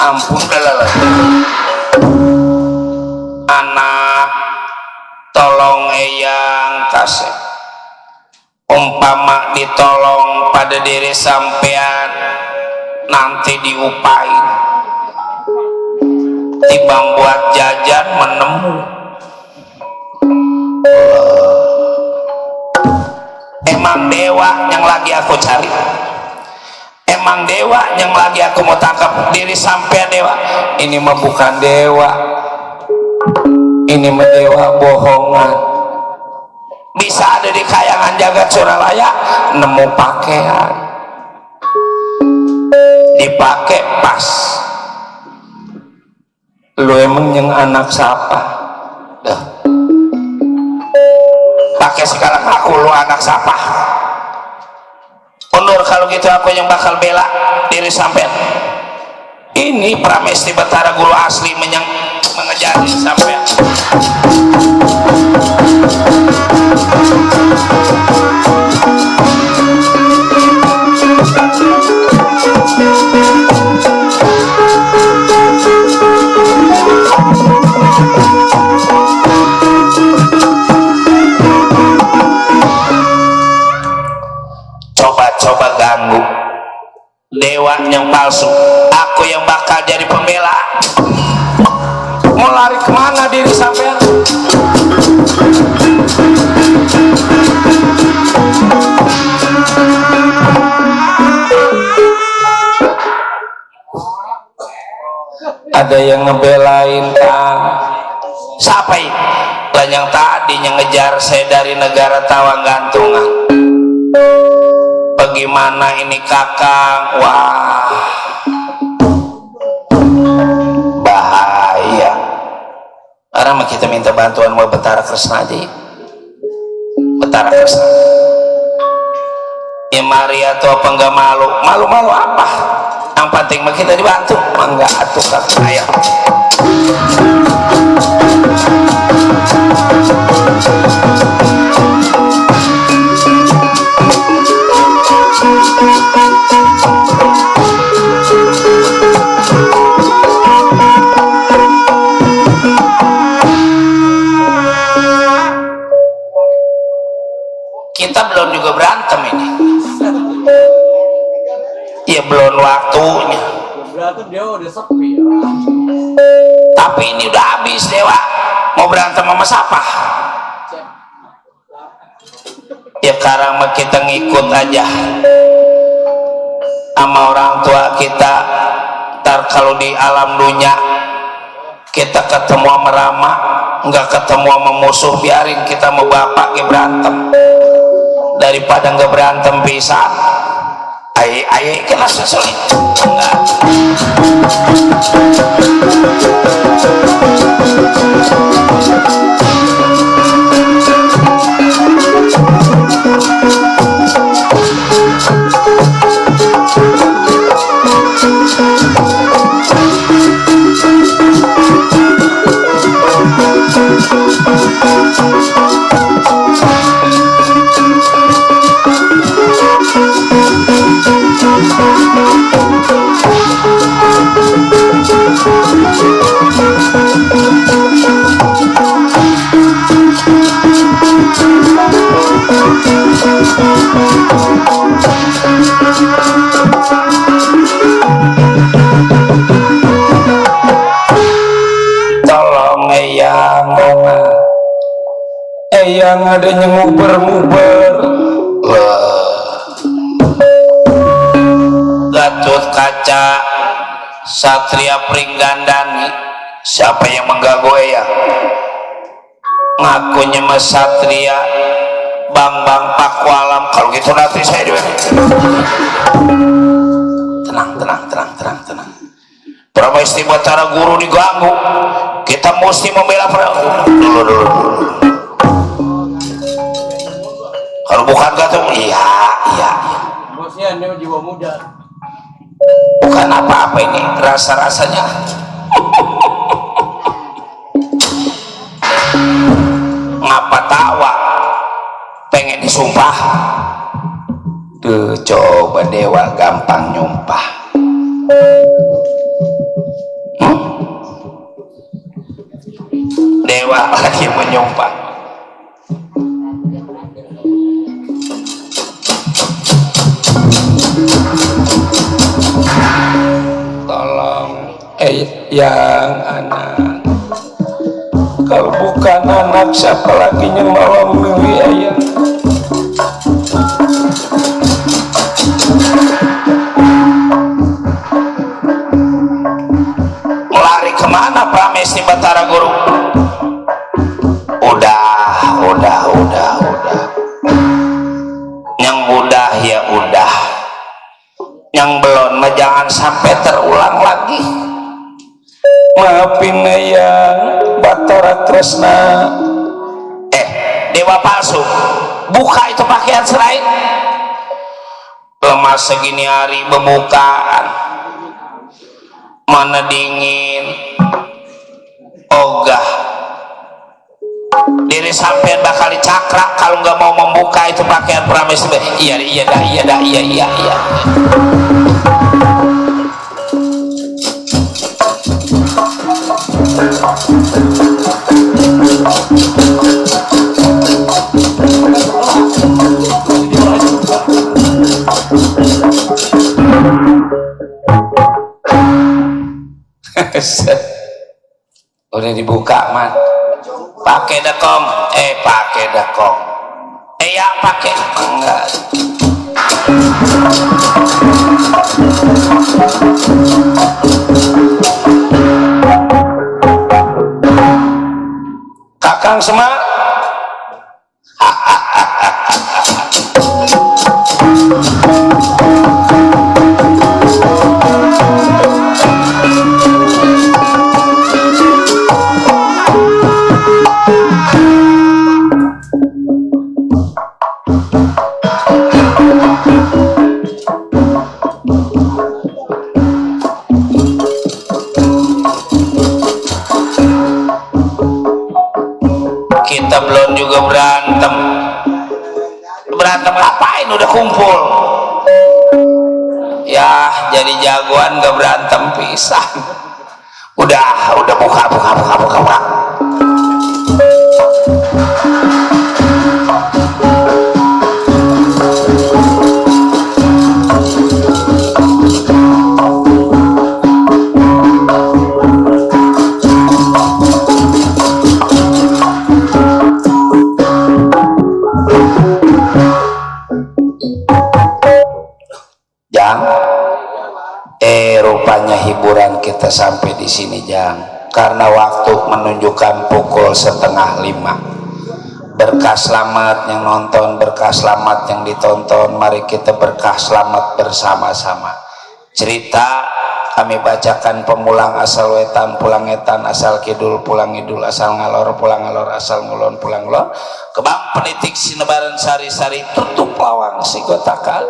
Ampun dah. Anak tolong eyang kasih, umpama ditolong pada diri sampean nanti diupain tibang buat jajan menemu. Emang dewa yang lagi aku cari, emang dewa yang lagi aku mau tangkap diri sampai dewa. Ini mah bukan dewa, ini mah dewa bohongan. Bisa ada di kayangan jagat Suralaya nemu pakaian dipakai pas. Lu emang yang anak siapa? Dah. Pakai sekarang aku lu anak siapa? Undur kalau gitu aku yang bakal bela diri sampean. Ini Pramesti Batara Guru asli mengejar diri sampean. Coba ganggu dewa yang palsu, aku yang bakal jadi pembela. Mau lari kemana diri sampean? Ada yang ngebelain Kang. Siapa ini? Lah yang tadi yang ngejar saya dari negara Tawang Gantungan. Bagaimana ini Kakang? Wah, bahaya. Karena kita minta bantuan mau Betara Kresna aja. Betara Kresna. Ya Maria tuh apa enggak malu? Malu-malu apa? Yang penting mah kita dibantu. Enggak atuh Kakang. Ayo. Kita belum juga berantem ini. Ya belum waktunya. Berantem dia udah sepi ya. Tapi ini udah habis dewa. Mau berantem sama siapa? Ya sekarang mah kita ngikut aja sama orang tua kita. Ntar kalau di alam dunia kita ketemu sama Rama, nggak ketemu sama musuh, biarin kita mau bapak berantem daripada nggak berantem pisan. Ayo kita susulin. Enggak. yang adanya nguber-nguber. Gatot Kaca, Satria Pringgandani, siapa yang mengganggu ya? Ngakunya Mas Satria, Bang Pakualam. Kalau gitu nanti saya juga. Tenang. Pramesti Batara Guru diganggu, kita mesti membela dulu. Kalau bukan Gatot, iya. Bosnya dia jiwa muda. Bukan apa-apa ini, rasa-rasanya. Ngapa tawa? Pengen disumpah. Tuh coba dewa gampang nyumpah. Dewa lagi menyumpah. Tolong yang anak, kalau bukan anak siapa lagi yang mau milih ayah? Lari kemana Pramesti Batara Guru? Udah. Yang udah ya udah, yang belum mah jangan sampai terulang lagi. Maafin yang Batara Tresna. Dewa palsu, buka itu pakaian selain. Lemah segini hari bebukaan, mana dingin, ogah. Diri sampean bakal dicakrak kalau nggak mau membuka itu pakaian Pramesti. Iya. Udah dibuka man, pakai dekong, yang pakai enggak. Kakang Semar. Kita belum juga berantem ngapain, udah kumpul ya, jadi jagoan gak berantem pisah. Udah buka. Rupanya hiburan kita sampai di sini Jang, karena waktu menunjukkan pukul 4:30. Berkah selamat yang nonton, berkah selamat yang ditonton. Mari kita berkah selamat bersama-sama. Cerita kami bacakan pemulang asal wetan, pulang etan, asal kidul, pulang idul, asal ngalor, pulang ngalor, asal ngulon, pulang ngulon. Kebang penitik sinebaran sari-sari, tutup lawang si gotakal.